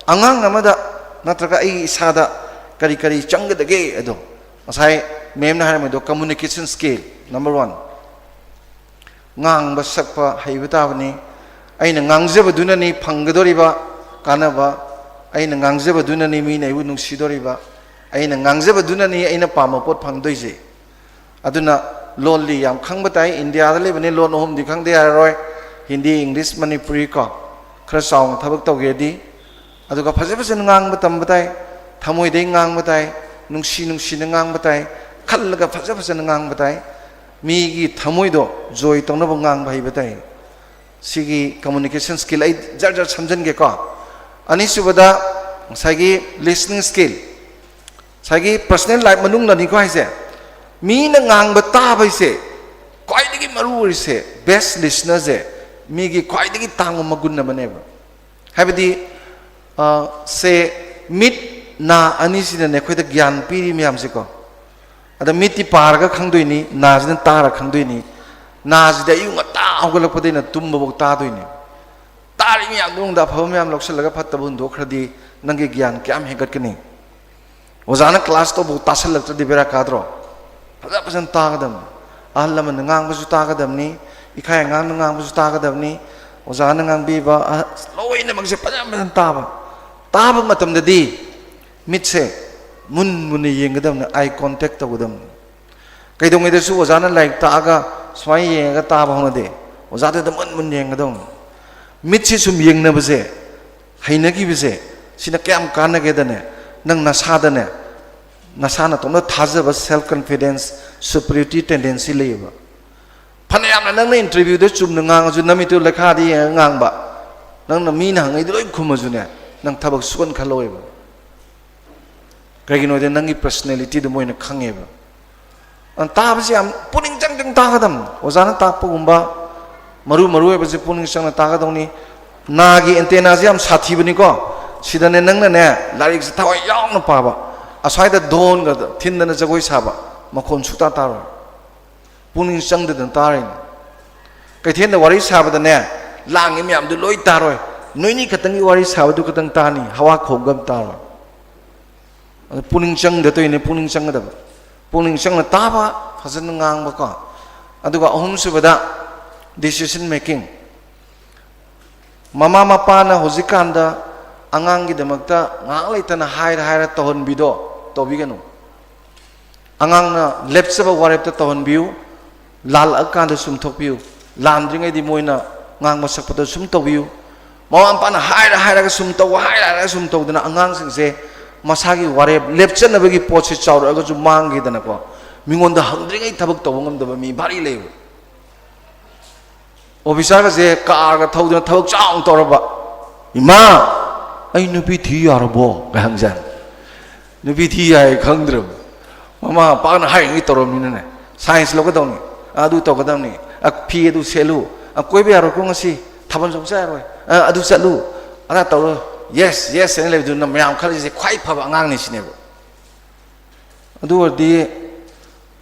ꯑꯉꯥꯡ ꯑꯃꯗ ꯅꯠꯇ꯭ꯔꯒ ꯑꯩꯒꯤ ꯏꯁꯥꯗ ꯀꯔꯤ ꯀꯔꯤ ꯆꯪꯒꯗꯒꯦ ꯑꯗꯣ, ꯉꯁꯥꯏ ꯃꯦꯝꯅ ꯍꯥꯏꯔꯝꯃꯤꯗꯣ, communication skill number one꯫ ꯉꯥꯡꯕ ꯁꯛꯄ ꯍꯩꯕ ꯇꯥꯕꯅꯤ꯫ ꯑꯩꯅ ꯉꯥꯡꯖꯕꯗꯨꯅꯅꯤ ꯐꯪꯒꯗꯧꯔꯤꯕ ꯀꯥꯟꯅꯕ, ꯑꯩꯅ ꯉꯥꯡꯖꯕꯗꯨꯅꯅꯤ ꯃꯤꯅ ꯑꯩꯕꯨ ꯅꯨꯡꯁꯤꯗꯧꯔꯤꯕ, ꯑꯩꯅ ꯉꯥꯡꯖꯕꯗꯨꯅꯅꯤ ꯑꯩꯅ ꯄꯥꯝꯕ ꯄꯣꯠ ꯐꯪꯗꯣꯏꯁꯦ꯫ ꯑꯗꯨꯅ ꯂꯣꯜꯂꯤ ꯌꯥꯝ ꯈꯪꯕ ꯇꯥꯏ꯫ ꯏꯟꯗꯤꯌꯥꯗ ꯂꯩꯕꯅꯤ, ꯂꯣꯟ ꯑꯍꯨꯝꯗꯤ ꯈꯪꯗ ꯌꯥꯔꯔꯣꯏ: ꯍꯤꯟꯗꯤ, ꯏꯪꯂꯤꯁ, ꯃꯅꯤꯄꯨꯔꯤ ꯀꯣ꯫ ꯈꯔ ꯆꯥꯎꯅ ꯊꯕꯛ ꯇꯧꯒꯦꯗꯤ꯫ ꯑꯗꯨꯒ ꯐꯖ ꯐꯖꯅ ꯉꯥꯡꯕ ꯇꯝꯕ ꯇꯥꯏ, ꯊꯃꯣꯏꯗꯩ ꯉꯥꯡꯕ ꯇꯥꯏ, ꯅꯨꯡꯁꯤ ꯅꯨꯡꯁꯤꯅ ꯉꯥꯡꯕ ꯇꯥꯏ, ꯈꯜꯂꯒ ꯐꯖ ꯐꯖꯅ ꯉꯥꯡꯕ ꯇꯥꯏ, ꯃꯤꯒꯤ ꯊꯃꯣꯏꯗꯣ ꯖꯣꯏ ꯇꯧꯅꯕ ꯉꯥꯡꯕ ꯍꯩꯕ ꯇꯥꯏ꯫ ꯁꯤꯒꯤ communication skill ꯑꯩ ꯖꯔ ꯖꯔ ꯁꯝꯖꯟꯒꯦꯀꯣ꯫ ꯑꯅꯤꯁꯨꯕꯗ ꯉꯁꯥꯏꯒꯤ listening skill, ꯉꯁꯥꯏꯒꯤ personal life ꯃꯅꯨꯡꯗꯅꯤꯀꯣ ꯍꯥꯏꯁꯦ꯫ ꯃꯤꯅ ꯉꯥꯡꯕ ꯇꯥꯕ ꯍꯥꯏꯁꯦ ꯈ꯭ꯋꯥꯏꯗꯒꯤ ꯃꯔꯨ ꯑꯣꯏꯔꯤꯁꯦ, best listenerꯁꯦ ꯃꯤꯒꯤ ꯈ꯭ꯋꯥꯏꯗꯒꯤ ꯇꯥꯡꯕ ꯃꯒꯨꯟ ꯑꯃꯅꯦꯕ꯫ ꯍꯥꯏꯕꯗꯤ, ꯑ, ꯁꯦ, ꯃꯤꯠ, ꯅꯥ ꯑꯅꯤꯁꯤꯅꯅꯦ ꯑꯩꯈꯣꯏꯗ ꯒ꯭ꯌꯥꯟ ꯄꯤꯔꯤ ꯃꯌꯥꯝꯁꯦꯀꯣ꯫ ꯑꯗ ꯃꯤꯠꯇꯤ ꯄꯥꯔꯒ ꯈꯪꯗꯣꯏꯅꯤ, ꯅꯥꯁꯤꯅ ꯇꯥꯔ ꯈꯪꯗꯣꯏꯅꯤ꯫ ꯅꯥꯁꯤꯗꯤ ꯑꯌꯨꯛ ꯉꯟꯇꯥ ꯍꯧꯒꯠꯂꯛꯄꯗꯩꯅ ꯇꯨꯝꯕꯐꯥꯎ ꯇꯥꯗꯣꯏꯅꯤ꯫ ꯇꯥꯔꯤ ꯃꯌꯥꯝꯗꯨ ꯃꯅꯨꯡꯗ ꯑꯐꯕ ꯃꯌꯥꯝ ꯂꯧꯁꯤꯜꯂꯒ ꯐꯠꯇꯕ ꯍꯨꯟꯗꯣꯛꯈ꯭ꯔꯗꯤ ꯅꯪꯒꯤ ꯒ꯭ꯌꯥꯟ ꯀꯌꯥꯝ ꯍꯦꯟꯒꯠꯀꯅꯤ? ꯑꯣꯖꯥꯅ ꯀ꯭ꯂꯥꯁ ꯇꯧꯕ ꯇꯥꯁꯜꯂꯛꯇ꯭ꯔꯗꯤ ꯕꯦꯔꯥ ꯀꯥꯗ꯭ꯔꯣ? ꯐꯖ ꯐꯖꯅ ꯇꯥꯒꯗꯕꯅꯤ꯫ ꯑꯍꯜ ꯂꯃꯟꯅ ꯉꯥꯡꯕꯁꯨ ꯇꯥꯒꯗꯕꯅꯤ, ꯏꯈꯥꯏ ꯑꯉꯥꯡꯅ ꯉꯥꯡꯕꯁꯨ ꯇꯥꯒꯗꯕꯅꯤ, ꯑꯣꯖꯥꯅ ꯉꯥꯡꯕꯤꯕ, ꯑꯍ-, ꯂꯣꯏꯅꯃꯛꯁꯦ ꯐꯖ ꯐꯖꯅ ꯇꯥꯕ꯫ ꯇꯥꯕ ꯃꯇꯝꯗꯗꯤ ꯃꯤꯠꯁꯦ ꯃꯨꯟ ꯃꯨꯟꯅ ꯌꯦꯡꯒꯗꯕꯅꯤ, ꯑꯥꯏ ꯀꯣꯟꯇꯦꯛ ꯇꯧꯒꯗꯕꯅꯤ꯫ ꯀꯩꯗꯧꯉꯩꯗꯁꯨ ꯑꯣꯖꯥꯅ ꯂꯥꯏꯔꯤꯛ ꯇꯥꯛꯑꯒ ꯁꯨꯃꯥꯏꯅ ꯌꯦꯡꯉꯒ ꯇꯥꯕ ꯍꯧꯅꯗꯦ꯫ ꯑꯣꯖꯥꯗꯨꯗ ꯃꯨꯟ ꯃꯨꯟ ꯌꯦꯡꯒꯗꯕꯅꯤ꯫ ꯃꯤꯠꯁꯤ ꯁꯨꯝ ꯌꯦꯡꯅꯕꯁꯦ, ꯍꯩꯅꯈꯤꯕꯁꯦ, ꯁꯤꯅ ꯀꯌꯥꯝ ꯀꯥꯟꯅꯒꯦꯗꯅꯦ, ꯅꯪ ꯅꯁꯥꯗꯅꯦ, ꯅꯁꯥ ꯅꯇꯣꯝꯇ ꯊꯥꯖꯕ, self confidence, superiority tendency ꯂꯩꯌꯦꯕ꯫ ꯐꯅꯌꯥꯝꯅ ꯅꯪꯅ ꯏꯟꯇꯔꯚ꯭ꯌꯨꯗ ꯆꯨꯝꯅ ꯉꯥꯡꯉꯁꯨ, ꯅꯃꯤꯠꯇꯨ ꯂꯩꯈꯥꯗ ꯌꯦꯡꯉꯒ ꯉꯥꯡꯕ, ꯅꯪꯅ ꯃꯤꯅ ꯍꯪꯉꯛꯏꯗꯣ ꯂꯣꯏ ꯈꯨꯝꯃꯁꯨꯅꯦ, ꯅꯪ ꯊꯕꯛ ꯁꯨꯍꯟ ꯈꯜꯂꯣꯏꯕ꯫ ꯀꯩꯒꯤꯅꯣꯗꯤ ꯅꯪꯒꯤ ꯄꯔꯁꯅꯦꯂꯤꯇꯤꯗꯨ ꯃꯣꯏꯅ ꯈꯪꯉꯦꯕ꯫ ꯑ, ꯇꯥꯕꯁꯤ ꯌꯥꯝ ꯄꯨꯛꯅꯤꯡ ꯆꯪ ꯆꯪ ꯇꯥꯒꯗꯕꯅꯤ꯫ ꯑꯣꯖꯥꯅ ꯇꯥꯛꯄꯒꯨꯝꯕ ꯃꯔꯨ ꯃꯔꯨ ꯑꯣꯏꯕꯁꯤ ꯄꯨꯛꯅꯤꯡ ꯆꯪꯅ ꯇꯥꯒꯗꯧꯅꯤ꯫ ꯅꯥꯒꯤ ꯑꯦꯟꯇꯦꯅꯥꯁꯤ ꯌꯥꯝ ꯁꯥꯊꯤꯕꯅꯤꯀꯣ꯫ ꯁꯤꯗꯅꯦ ꯅꯪꯅꯅꯦ ꯂꯥꯏꯔꯤꯛꯁꯦ ꯊꯋꯥꯏ ꯌꯥꯎꯅ ꯄꯥꯕ, ꯑꯁ꯭ꯋꯥꯏꯗ ꯙꯣꯟꯒ ꯊꯤꯟꯗꯅ ꯖꯒꯣꯏ ꯁꯥꯕ, ꯃꯈꯣꯟ ꯁꯨꯛꯇꯥ ꯇꯥꯔꯣꯏ꯫ ꯄꯨꯛꯅꯤꯡ ꯆꯪꯗꯗꯅ ꯇꯥꯔꯤꯅꯤ꯫ ꯀꯩꯊꯦꯜꯗ ꯋꯥꯔꯤ ꯁꯥꯕꯗꯅꯦ, ꯂꯥꯡꯉꯤ ꯃꯌꯥꯝꯗꯨ ꯂꯣꯏ ꯇꯥꯔꯣꯏ꯫ ꯅꯣꯏꯅꯤ ꯈꯛꯇꯪꯒꯤ ꯋꯥꯔꯤ ꯁꯥꯕꯗꯨ ꯈꯛꯇꯪ ꯇꯥꯅꯤ, ꯍꯋꯥ ꯈꯣꯡꯕ ꯑꯃ ꯇꯥꯔꯣꯏ꯫ ꯑꯗꯨ ꯄꯨꯛꯅꯤꯡ ꯆꯪꯗ ꯇꯧꯔꯤꯅꯦ, ꯄꯨꯛꯅꯤꯡ ꯆꯪꯒꯗꯕ꯫ ꯄꯨꯛꯅꯤꯡ ꯆꯪꯅ ꯇꯥꯕ, ꯐꯖꯅ ꯉꯥꯡꯕꯀꯣ꯫ ꯑꯗꯨꯒ ꯑꯍꯨꯝꯁꯨꯕꯗ, decision making꯫ ꯃꯃꯥ ꯃꯄꯥꯅ ꯍꯧꯖꯤꯛꯀꯥꯟꯗ ꯑꯉꯥꯡꯒꯤꯗꯃꯛꯇ ꯉꯥꯏꯍꯥꯛ ꯂꯩꯇꯅ ꯍꯥꯏꯔ ꯍꯥꯏꯔ ꯇꯧꯍꯟꯕꯤꯗꯣ ꯇꯧꯕꯤꯒꯅꯨ꯫ ꯑꯉꯥꯡꯅ ꯂꯦꯞꯆꯕ ꯋꯥꯔꯦꯞꯇ ꯇꯧꯍꯟꯕꯤꯌꯨ꯫ ꯂꯥꯜꯂꯛꯑꯀꯥꯟꯗ ꯆꯨꯝꯊꯣꯛꯄꯤꯌꯨ꯫ ꯂꯥꯟꯗ꯭ꯔꯤꯉꯩꯗꯤ ꯃꯣꯏꯅ ꯉꯥꯡꯕ ꯁꯛꯄꯗ ꯁꯨꯝ ꯇꯧꯕꯤꯌꯨ꯫ ꯃꯃꯥ ꯃꯄꯥꯅ ꯍꯥꯏꯔ ꯍꯥꯏꯔꯒ ꯁꯨꯝ ꯇꯧ, ꯍꯥꯏꯔ ꯍꯥꯏꯔꯒ ꯁꯨꯝ ꯇꯧꯗꯅ ꯑꯉꯥꯡꯁꯤꯡꯁꯦ ꯃꯁꯥꯒꯤ ꯋꯥꯔꯦꯞ ꯂꯦꯞꯆꯅꯕꯒꯤ ꯄꯣꯠꯁꯦ ꯆꯥꯎꯔꯛꯑꯒꯁꯨ ꯃꯥꯡꯈꯤꯗꯅꯀꯣ, ꯃꯤꯉꯣꯟꯗ ꯍꯪꯗ꯭ꯔꯤꯉꯩ ꯊꯕꯛ ꯇꯧꯕ ꯉꯝꯗꯕ ꯃꯤ ꯚꯥꯔꯤ ꯂꯩꯕ꯫ ꯑꯣꯐꯤꯁꯥꯔꯒꯁꯦ ꯀꯥꯔꯒ ꯊꯧꯗꯅ ꯊꯕꯛ ꯆꯥꯎꯅ ꯇꯧꯔꯕ, "ꯏꯃꯥ, ꯑꯩ ꯅꯨꯄꯤ ꯊꯤ ꯌꯥꯔꯕꯣ?" ꯀꯥꯏ ꯍꯪꯖꯥꯠꯅꯤ꯫ ꯅꯨꯄꯤ ꯊꯤ ꯌꯥꯏ ꯈꯪꯗ꯭ꯔꯕ꯫ ꯃꯃꯥ ꯃꯄꯥꯅ ꯍꯥꯏꯔꯤꯉꯩ ꯇꯧꯔꯕꯅꯤꯅꯅꯦ, ꯁꯥꯏꯟꯁ ꯂꯧꯒꯗꯧꯅꯤ, ꯑꯗꯨ ꯇꯧꯒꯗꯧꯅꯤ, ꯑ, ꯐꯤ ꯑꯗꯨ ꯁꯦꯠꯂꯨ, ꯑ, ꯀꯣꯏꯕ ꯌꯥꯔꯣꯏꯀꯣ ꯉꯁꯤ, ꯊꯥꯕꯜ ꯆꯣꯡ ꯆꯠ ꯌꯥꯔꯣꯏ, ꯑ, ꯑꯗꯨ ꯆꯠꯂꯨ, ꯑꯗꯥ ꯇꯧꯔꯣ, ꯌꯦꯁ ꯌꯦꯁ ꯍꯥꯏꯅ ꯂꯩꯕꯗꯨꯅ ꯃꯌꯥꯝ ꯈꯜꯂꯤꯁꯦ ꯈ꯭ꯋꯥꯏ ꯐꯕ ꯑꯉꯥꯡꯅꯤ ꯁꯤꯅꯦꯕ꯫ ꯑꯗꯨ ꯑꯣꯏꯔꯗꯤ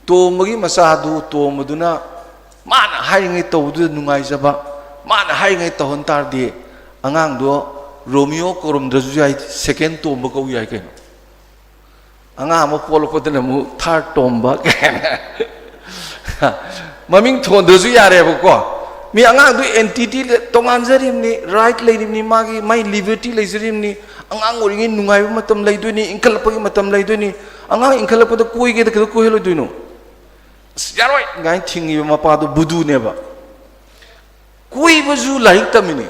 ꯇꯣꯝꯕꯒꯤ ꯃꯆꯥꯗꯨ, ꯇꯣꯝꯕꯗꯨꯅ ꯃꯥꯅ ꯍꯥꯏꯔꯤꯉꯩ ꯇꯧꯕꯗꯨꯗ ꯅꯨꯡꯉꯥꯏꯖꯕ, ꯃꯥꯅ ꯍꯥꯏꯔꯤꯉꯩ ꯇꯧꯍꯟ ꯇꯥꯔꯗꯤ, ꯑꯉꯥꯡꯗꯣ ꯔꯣꯃꯤꯌꯣ ꯀꯧꯔꯝꯗ꯭ꯔꯁꯨ ꯌꯥꯏ, ꯁꯦꯀꯦꯟ ꯇꯣꯝꯕ ꯀꯧ ꯌꯥꯏ ꯀꯩꯅꯣ꯫ ꯑꯉꯥꯡ ꯑꯃ ꯄꯣꯛꯂꯛꯄꯗꯅ ꯑꯃꯨꯛ ꯊꯥꯔꯠ ꯇꯣꯝꯕ ꯀꯥꯏꯅ꯫ ꯃꯃꯤꯡ ꯊꯣꯟꯗ꯭ꯔꯁꯨ ꯌꯥꯔꯦꯕꯀꯣ꯫ ꯃꯤ ꯑꯉꯥꯡꯗꯨ ꯑꯦꯟꯇꯤꯇꯤ ꯇꯣꯉꯥꯟꯖꯔꯤꯕꯅꯤ, ꯔꯥꯏꯠ ꯂꯩꯔꯤꯕꯅꯤ, ꯃꯥꯒꯤ, ꯃꯥꯏ ꯂꯤꯕꯔꯇꯤ ꯂꯩꯖꯔꯤꯕꯅꯤ꯫ ꯑꯉꯥꯡ ꯑꯣꯏꯔꯤꯉꯩ ꯅꯨꯡꯉꯥꯏꯕ ꯃꯇꯝ ꯂꯩꯗꯣꯏꯅꯤ, ꯏꯟꯈꯠꯂꯛꯄꯒꯤ ꯃꯇꯝ ꯂꯩꯗꯣꯏꯅꯤ꯫ ꯑꯉꯥꯡ ꯏꯟꯈꯠꯂꯛꯄꯗ ꯀꯣꯏꯒꯦꯗ ꯀꯩꯗꯧ ꯀꯣꯏꯍꯜꯂꯣꯏꯗꯣꯏꯅꯣ? "ꯑꯁ, ꯌꯥꯔꯣꯏ" ꯀꯥꯏꯅ ꯊꯤꯡꯉꯤꯕ ꯃꯄꯥꯗꯣ ꯕꯨꯗꯨꯅꯦꯕ꯫ ꯀꯣꯏꯕꯁꯨ ꯂꯥꯏꯔꯤꯛ ꯇꯝꯃꯤꯅꯤ꯫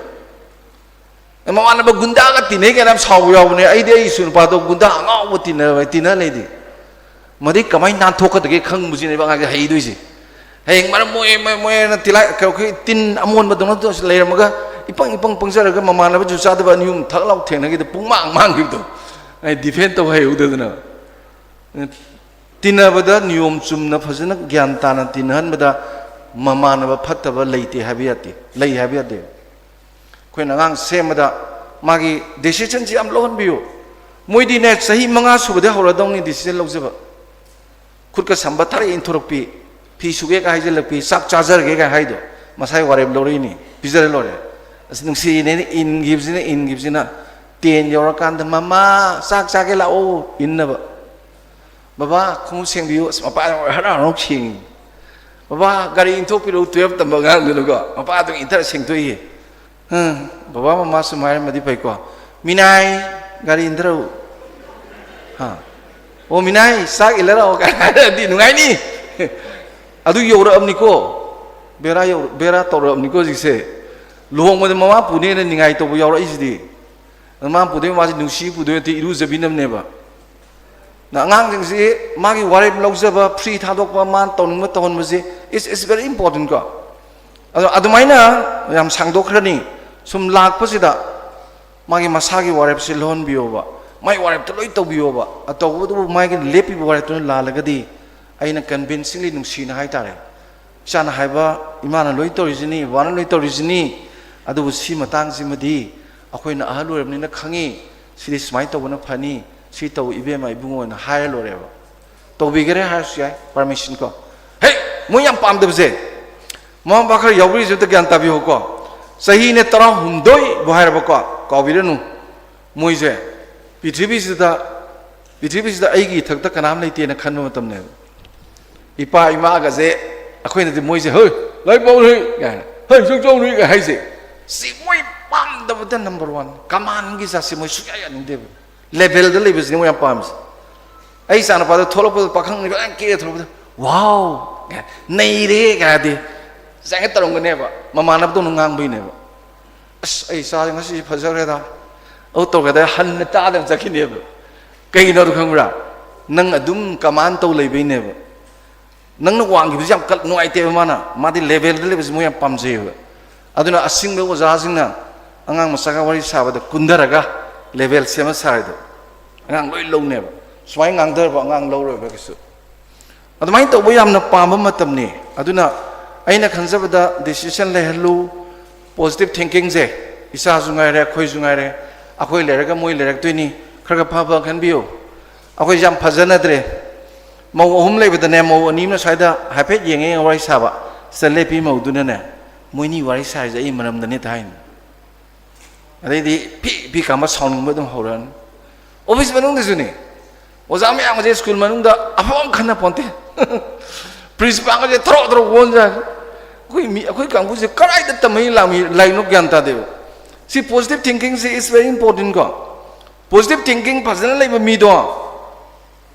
ꯃꯃꯥꯟꯅꯕ ꯒꯨꯟꯗꯥꯒ ꯇꯤꯟꯅꯩ ꯀꯥꯏꯅ ꯌꯥꯝ ꯁꯥꯎꯕ ꯌꯥꯎꯕꯅꯦ꯫ ꯑꯩꯗꯤ ꯑꯩ ꯏꯁꯨ ꯅꯨꯄꯥꯗꯣ ꯒꯨꯟꯗꯥ ꯑꯉꯥꯎꯕ ꯇꯤꯟꯅ ꯇꯤꯟꯅ ꯂꯩꯗꯤ꯫ ꯃꯗꯩ ꯀꯃꯥꯏꯅ ꯅꯥꯟꯊꯣꯛꯀꯗꯒꯦ ꯈꯪꯕꯁꯤꯅꯦꯕ ꯑꯉꯥꯡꯁꯦ ꯍꯩꯗꯣꯏꯁꯦ꯫ ꯍꯌꯦꯡ ꯃꯔꯝ ꯃꯣꯏ ꯃꯣꯏ ꯃꯣꯏꯅ ꯇꯤꯂꯥꯏ ꯀꯩꯅꯣ ꯑꯩꯈꯣꯏ ꯇꯤꯟ ꯑꯃꯣꯟꯕꯗꯧꯅ ꯂꯩꯔꯝꯃꯒ ꯏꯄꯪ ꯏꯄꯪ ꯄꯪꯖꯔꯒ ꯃꯃꯥꯟꯅꯕ ꯖꯨ ꯆꯥꯗꯕ ꯑꯅꯤ ꯑꯍꯨꯝ ꯊꯛ ꯂꯥꯎ ꯊꯦꯡꯅꯈꯤꯗ ꯄꯨꯡꯃꯥꯡ ꯃꯥꯡꯈꯤꯕꯗꯣ꯫ ꯑꯩ ꯗꯤꯐꯦꯟ ꯇꯧ ꯍꯩꯍꯧꯗꯗꯅ꯫ ꯇꯤꯟꯅꯕꯗ ꯅꯤꯌꯣꯝ ꯆꯨꯝꯅ ꯐꯖꯅ ꯒ꯭ꯌꯥꯟ ꯇꯥꯅ ꯇꯤꯟꯅꯍꯟꯕꯗ ꯃꯃꯥꯟꯅꯕ ꯐꯠꯇꯕ ꯂꯩꯇꯦ ꯍꯥꯏꯕ ꯌꯥꯗꯦ, ꯂꯩ ꯍꯥꯏꯕ ꯌꯥꯗꯦ꯫ ꯑꯩꯈꯣꯏꯅ ꯑꯉꯥꯡ ꯁꯦꯝꯕꯗ ꯃꯥꯒꯤ ꯗꯤꯁꯤꯖꯟꯁꯤ ꯌꯥꯝ ꯂꯧꯍꯟꯕꯤꯌꯨ꯫ ꯃꯣꯏꯗꯤꯅꯦ, ꯆꯍꯤ ꯃꯉꯥ ꯁꯨꯕꯗꯩ ꯍꯧꯔꯗꯧꯅꯤ ꯗꯤꯁꯤꯖꯟ ꯂꯧꯖꯕ꯫ ꯈꯨꯠꯀ ꯁꯝꯕ ꯊꯥꯔꯛ ꯏꯟꯊꯣꯔꯛꯄꯤ, ꯐꯤ ꯁꯨꯒꯦꯒ ꯍꯥꯏꯖꯤꯜꯂꯛꯄꯤ, ꯆꯥꯛ ꯆꯥꯖꯔꯒꯦꯒ ꯍꯥꯏꯗꯣ ꯃꯁꯥꯏ ꯋꯥꯔꯦꯞ ꯂꯧꯔꯛꯏꯅꯤ, ꯄꯤꯖꯔ ꯂꯣꯏꯔꯦ꯫ ꯑꯁ, ꯅꯨꯡꯁꯤꯔꯤꯅꯦꯅ ꯏꯟꯈꯤꯕꯁꯤꯅ, ꯏꯟꯈꯤꯕꯁꯤꯅ ꯇꯦꯟ ꯌꯧꯔꯀꯥꯟꯗ, "ꯃꯃꯥ, ꯆꯥꯛ ꯆꯥꯒꯦ ꯂꯥꯛꯑꯣ" ꯏꯟꯅꯕ꯫ "ꯕꯕꯥ, ꯈꯣꯡꯎꯞ ꯁꯦꯡꯕꯤꯌꯨ"꯫ ꯑꯁ, ꯃꯄꯥ ꯍꯔꯥꯎ ꯍꯔꯥꯎ ꯁꯦꯡꯉꯤ꯫ "ꯕꯕꯥ, ꯒꯥꯔꯤ ꯏꯟꯊꯣꯛꯄꯤꯔꯛꯎ", ꯇꯨꯌꯦꯜꯞ ꯇꯝꯕ ꯑꯉꯥꯡꯗꯨꯅꯀꯣ ꯃꯄꯥꯗꯨ ꯏꯟꯊꯔ ꯁꯦꯡꯗꯣꯛꯏꯌꯦ꯫ "ꯎꯝ, ꯕꯕꯥ ꯃꯃꯥ ꯁꯨꯝ ꯍꯥꯏꯔꯝꯃꯗꯤ ꯐꯩꯀꯣ꯫ ꯃꯤꯅꯥꯏ, ꯒꯥꯔꯤ ꯏꯟꯊꯔꯛꯎ"꯫ ꯍꯥ? "ꯑꯣ, ꯃꯤꯅꯥꯏ, ꯆꯥꯛ ꯏꯜꯂꯔꯛꯑꯣ" ꯀꯥꯏꯅ ꯍꯥꯏꯔꯗꯤ ꯅꯨꯡꯉꯥꯏꯅꯤ꯫ ꯑꯗꯨ ꯌꯧꯔꯛꯑꯕꯅꯤꯀꯣ꯫ ꯕꯦꯔꯥ ꯌꯧꯔ-, ꯕꯦꯔꯥ ꯇꯧꯔꯛꯑꯕꯅꯤꯀꯣ ꯍꯧꯖꯤꯛꯁꯦ꯫ ꯂꯨꯍꯣꯡꯕꯗ ꯃꯃꯥ ꯄꯨꯅꯦꯅ ꯅꯤꯡꯉꯥꯏ ꯇꯧꯕ ꯌꯥꯎꯔꯛꯏꯁꯤꯗꯤ꯫ ꯑꯗꯨ ꯃꯥꯅ ꯄꯨꯗꯣꯏ ꯃꯃꯥꯁꯦ ꯅꯨꯡꯁꯤ ꯄꯨꯗꯣꯏ ꯅꯠꯇꯦ, ꯏꯔꯨꯖꯕꯤꯅꯕꯅꯦꯕ꯫ ꯅ ꯑꯉꯥꯡꯁꯤꯡꯁꯤ ꯃꯥꯒꯤ ꯋꯥꯔꯦꯞ ꯂꯧꯖꯕ, ꯐ꯭ꯔꯤ ꯊꯥꯗꯣꯛꯄ, ꯃꯥꯅ ꯇꯧꯅꯤꯡꯕ ꯇꯧꯍꯟꯕꯁꯦ is, is very important ꯀꯣ꯫ ꯑꯗꯣ ꯑꯗꯨꯃꯥꯏꯅ ꯌꯥꯝ ꯁꯥꯡꯗꯣꯛꯈ꯭ꯔꯅꯤ꯫ ꯁꯨꯝ ꯂꯥꯛꯄꯁꯤꯗ ꯃꯥꯒꯤ ꯃꯁꯥꯒꯤ ꯋꯥꯔꯦꯞꯁꯦ ꯂꯧꯍꯟꯕꯤꯌꯣꯕ, ꯃꯥꯒꯤ ꯋꯥꯔꯦꯞꯇ ꯂꯣꯏ ꯇꯧꯕꯤꯌꯣꯕ꯫ ꯑ, ꯇꯧꯕꯇꯕꯨ ꯃꯥꯒꯤ ꯂꯦꯞꯄꯤꯕ ꯋꯥꯔꯦꯞꯇꯨꯅ ꯂꯥꯜꯂꯒꯗꯤ ꯑꯩꯅ ꯀꯟꯚꯤꯟꯁꯤꯡꯂꯤ ꯅꯨꯡꯁꯤꯅ ꯍꯥꯏꯇꯥꯔꯦ, ꯏꯆꯥꯅ ꯍꯥꯏꯕ, ꯏꯃꯥꯅ ꯂꯣꯏ ꯇꯧꯔꯤꯁꯤꯅꯤ, ꯕꯕꯥꯅ ꯂꯣꯏ ꯇꯧꯔꯤꯁꯤꯅꯤ, ꯑꯗꯨꯕꯨ ꯁꯤ ꯃꯇꯥꯡꯁꯤꯃꯗꯤ ꯑꯩꯈꯣꯏꯅ ꯑꯍꯜ ꯑꯣꯏꯔꯕꯅꯤꯅ ꯈꯪꯉꯤ, ꯁꯤꯗꯤ ꯁꯨꯃꯥꯏꯅ ꯇꯧꯕꯅ ꯐꯅꯤ, ꯁꯤ ꯇꯧ ꯏꯕꯦꯝꯃ ꯏꯕꯨꯡꯉꯣꯅ ꯍꯥꯏꯔ ꯂꯣꯏꯔꯦꯕ꯫ ꯇꯧꯕꯤꯒꯦꯔꯦ ꯍꯥꯏꯔꯁꯨ ꯌꯥꯏ, ꯄꯥꯔꯃꯤꯁꯟ ꯀꯣ꯫ ꯍꯦ, ꯃꯣꯏ ꯌꯥꯝ ꯄꯥꯝꯗꯕꯁꯦ, ꯃꯃꯥ ꯃꯄꯥ ꯈꯔ ꯌꯥꯎꯕꯤꯔꯤꯁꯦ ꯑꯝꯇ ꯒ꯭ꯌꯥꯟ ꯇꯥꯕꯤꯌꯨꯀꯣ꯫ ꯆꯍꯤꯅꯦ ꯇꯔꯥꯍꯨꯝꯗꯣꯏꯕꯨ ꯍꯥꯏꯔꯕꯀꯣ, ꯀꯥꯎꯕꯤꯔꯅꯨ, ꯃꯣꯏꯁꯦ ꯄ꯭ꯔꯤꯊꯤꯕꯤꯁꯤꯗ, ꯄ꯭ꯔꯤꯊꯤꯕꯤꯁꯤꯗ ꯑꯩꯒꯤ ꯏꯊꯛꯇ ꯀꯅꯥꯝ ꯂꯩꯇꯦꯅ ꯈꯟꯕ ꯃꯇꯝꯅꯦꯕ꯫ ꯏꯄꯥ ꯏꯃꯥꯒꯁꯦ ꯑꯩꯈꯣꯏꯅꯗꯤ ꯃꯣꯏꯁꯦ, "ꯍꯣꯏ, ꯂꯥꯏꯔꯤꯛ ꯄꯥꯎ ꯍꯣꯏ" ꯀꯥꯏꯅ, "ꯍꯣꯏ, ꯆꯥꯛ ꯆꯥꯎ ꯍꯣꯏ" ꯀꯥꯏ ꯍꯥꯏꯁꯦ, ꯁꯤ ꯃꯣꯏ ꯄꯥꯝꯗꯕ ꯅꯝꯕꯔ ꯋꯥꯟ꯫ ꯀꯃꯥꯟꯒꯤ ꯖꯥꯠꯁꯦ ꯃꯣꯏ ꯁꯨꯡꯌꯥ ꯌꯥꯅꯤꯡꯗꯦꯕ꯫ ꯂꯦꯚꯦꯜꯗ ꯂꯩꯕꯁꯤꯅꯦ ꯃꯣꯏ ꯌꯥꯝ ꯄꯥꯝꯃꯤꯁꯦ꯫ ꯑꯩ ꯏꯆꯥꯅꯨꯄꯥꯗꯣ ꯊꯣꯛꯂꯛꯄꯗ, ꯄꯥꯈꯪꯅꯤ ꯐꯖꯅ ꯀꯦꯔ ꯊꯣꯛꯂꯛꯄꯗ, "ꯋꯥꯎ, ꯅꯩꯔꯦ" ꯀꯥꯏꯗꯤ ꯉꯁꯥꯏꯅ ꯇꯧꯔꯝꯒꯅꯦꯕ, ꯃꯃꯥꯟꯅꯕꯗꯧꯅ ꯉꯥꯡꯕꯩꯅꯦꯕ꯫ "ꯑꯁ, ꯑꯩ ꯏꯆꯥꯁꯦ ꯉꯁꯤꯁꯦ ꯐꯖꯈ꯭ꯔꯦꯗ", ꯑꯗꯨ ꯇꯧꯒꯦꯗ ꯍꯟꯅ ꯇꯥꯗꯅ ꯆꯠꯈꯤꯅꯦꯕ꯫ ꯀꯩꯒꯤꯅꯣ ꯈꯪꯕ꯭ꯔꯥ? ꯅꯪ ꯑꯗꯨꯝ ꯀꯃꯥꯟ ꯇꯧ ꯂꯩꯕꯩꯅꯦꯕ꯫ ꯅꯪꯅ ꯋꯥꯡꯈꯤꯕꯁꯤ ꯌꯥꯝ ꯀꯜ-, ꯅꯨꯡꯉꯥꯏꯇꯦꯕ꯫ ꯃꯥꯅ, ꯃꯥꯗꯤ ꯂꯦꯚꯦꯜꯗ ꯂꯩꯕꯁꯤ ꯃꯣꯏ ꯌꯥꯝ ꯄꯥꯝꯖꯩꯌꯦꯕ꯫ ꯑꯗꯨꯅ ꯑꯁꯤꯡꯕ ꯑꯣꯖꯥꯁꯤꯡꯅ ꯑꯉꯥꯡ ꯃꯆꯥꯒ ꯋꯥꯔꯤ ꯁꯥꯕꯗ ꯀꯨꯟꯊꯔꯒ ꯂꯦꯚꯦꯜ ꯁꯦꯝꯃ ꯁꯥꯔꯤꯗꯣ, ꯑꯉꯥꯡ ꯂꯣꯏ ꯂꯧꯅꯦꯕ꯫ ꯁꯨꯃꯥꯏꯅ ꯉꯥꯡꯊꯔꯕ ꯑꯉꯥꯡ ꯂꯧꯔꯣꯏꯕ ꯀꯩꯁꯨ꯫ ꯑꯗꯨꯃꯥꯏꯅ ꯇꯧꯕ ꯌꯥꯝꯅ ꯄꯥꯝꯕ ꯃꯇꯝꯅꯤ꯫ ꯑꯗꯨꯅ ꯑꯩꯅ ꯈꯟꯖꯕꯗ decision ꯂꯩꯍꯜꯂꯨ꯫ Positive thinkingꯁꯦ ꯏꯆꯥꯁꯨ ꯉꯥꯏꯔꯦ, ꯑꯩꯈꯣꯏꯁꯨ ꯉꯥꯏꯔꯦ, ꯑꯩꯈꯣꯏ ꯂꯩꯔꯒ ꯃꯣꯏ ꯂꯩꯔꯛꯇꯣꯏꯅꯤ꯫ ꯈꯔ ꯈꯔ ꯐꯕ ꯈꯟꯕꯤꯌꯨ꯫ ꯑꯩꯈꯣꯏꯁꯦ ꯌꯥꯝ ꯐꯖꯅꯗ꯭ꯔꯦ꯫ ꯃꯧ ꯑꯍꯨꯝ ꯂꯩꯕꯗꯅꯦ, ꯃꯧ ꯑꯅꯤ ꯑꯃꯅ ꯁ꯭ꯋꯥꯏꯗ ꯍꯥꯏꯐꯦꯠ ꯌꯦꯡꯉꯦ ꯋꯥꯔꯤ ꯁꯥꯕ, ꯁꯤꯗ ꯂꯦꯞꯄꯤ ꯃꯧꯗꯨꯅꯅꯦ, "ꯃꯣꯏꯅꯤ ꯋꯥꯔꯤ ꯁꯥꯔꯤꯁꯦ ꯑꯩ ꯃꯔꯝꯗꯅꯦ" ꯍꯥꯏꯅꯤ꯫ ꯑꯗꯩꯗꯤ ꯐꯤ ꯐꯤ ꯀꯥꯝꯕ ꯁꯥꯎꯅꯤꯡꯕ ꯑꯗꯨꯝ ꯍꯧꯔꯛꯑꯅꯤ꯫ ꯑꯣꯐꯤꯁ ꯃꯅꯨꯡꯗꯁꯨꯅꯦ, ꯑꯣꯖꯥ ꯃꯌꯥꯝ ꯑꯁꯦ ꯁ꯭ꯀꯨꯜ ꯃꯅꯨꯡꯗ ꯑꯐꯕ ꯑꯃ ꯈꯟꯅ ꯄꯣꯟꯇꯦ꯫ ꯄ꯭ꯔꯤꯟꯁꯤꯄꯥꯜꯒꯁꯦ ꯊꯧꯔꯣꯛ ꯊꯧꯔꯣꯛ ꯑꯣꯟꯖꯥꯅꯤ꯫ ꯑꯩꯈꯣꯏ ꯃꯤ, ꯑꯩꯈꯣꯏ ꯀꯥꯡꯕꯨꯁꯦ ꯀꯗꯥꯏꯗ ꯇꯝꯃꯛꯏ ꯂꯥꯛꯃꯤ-, ꯂꯥꯏꯔꯤꯛꯅꯣ ꯒ꯭ꯌꯥꯟ ꯇꯥꯗꯦꯕ꯫ ꯁꯤ positive thinkingꯁꯦ is very important ꯀꯣ꯫ Positive thinking ꯐꯖꯅ ꯂꯩꯕ ꯃꯤꯗꯣ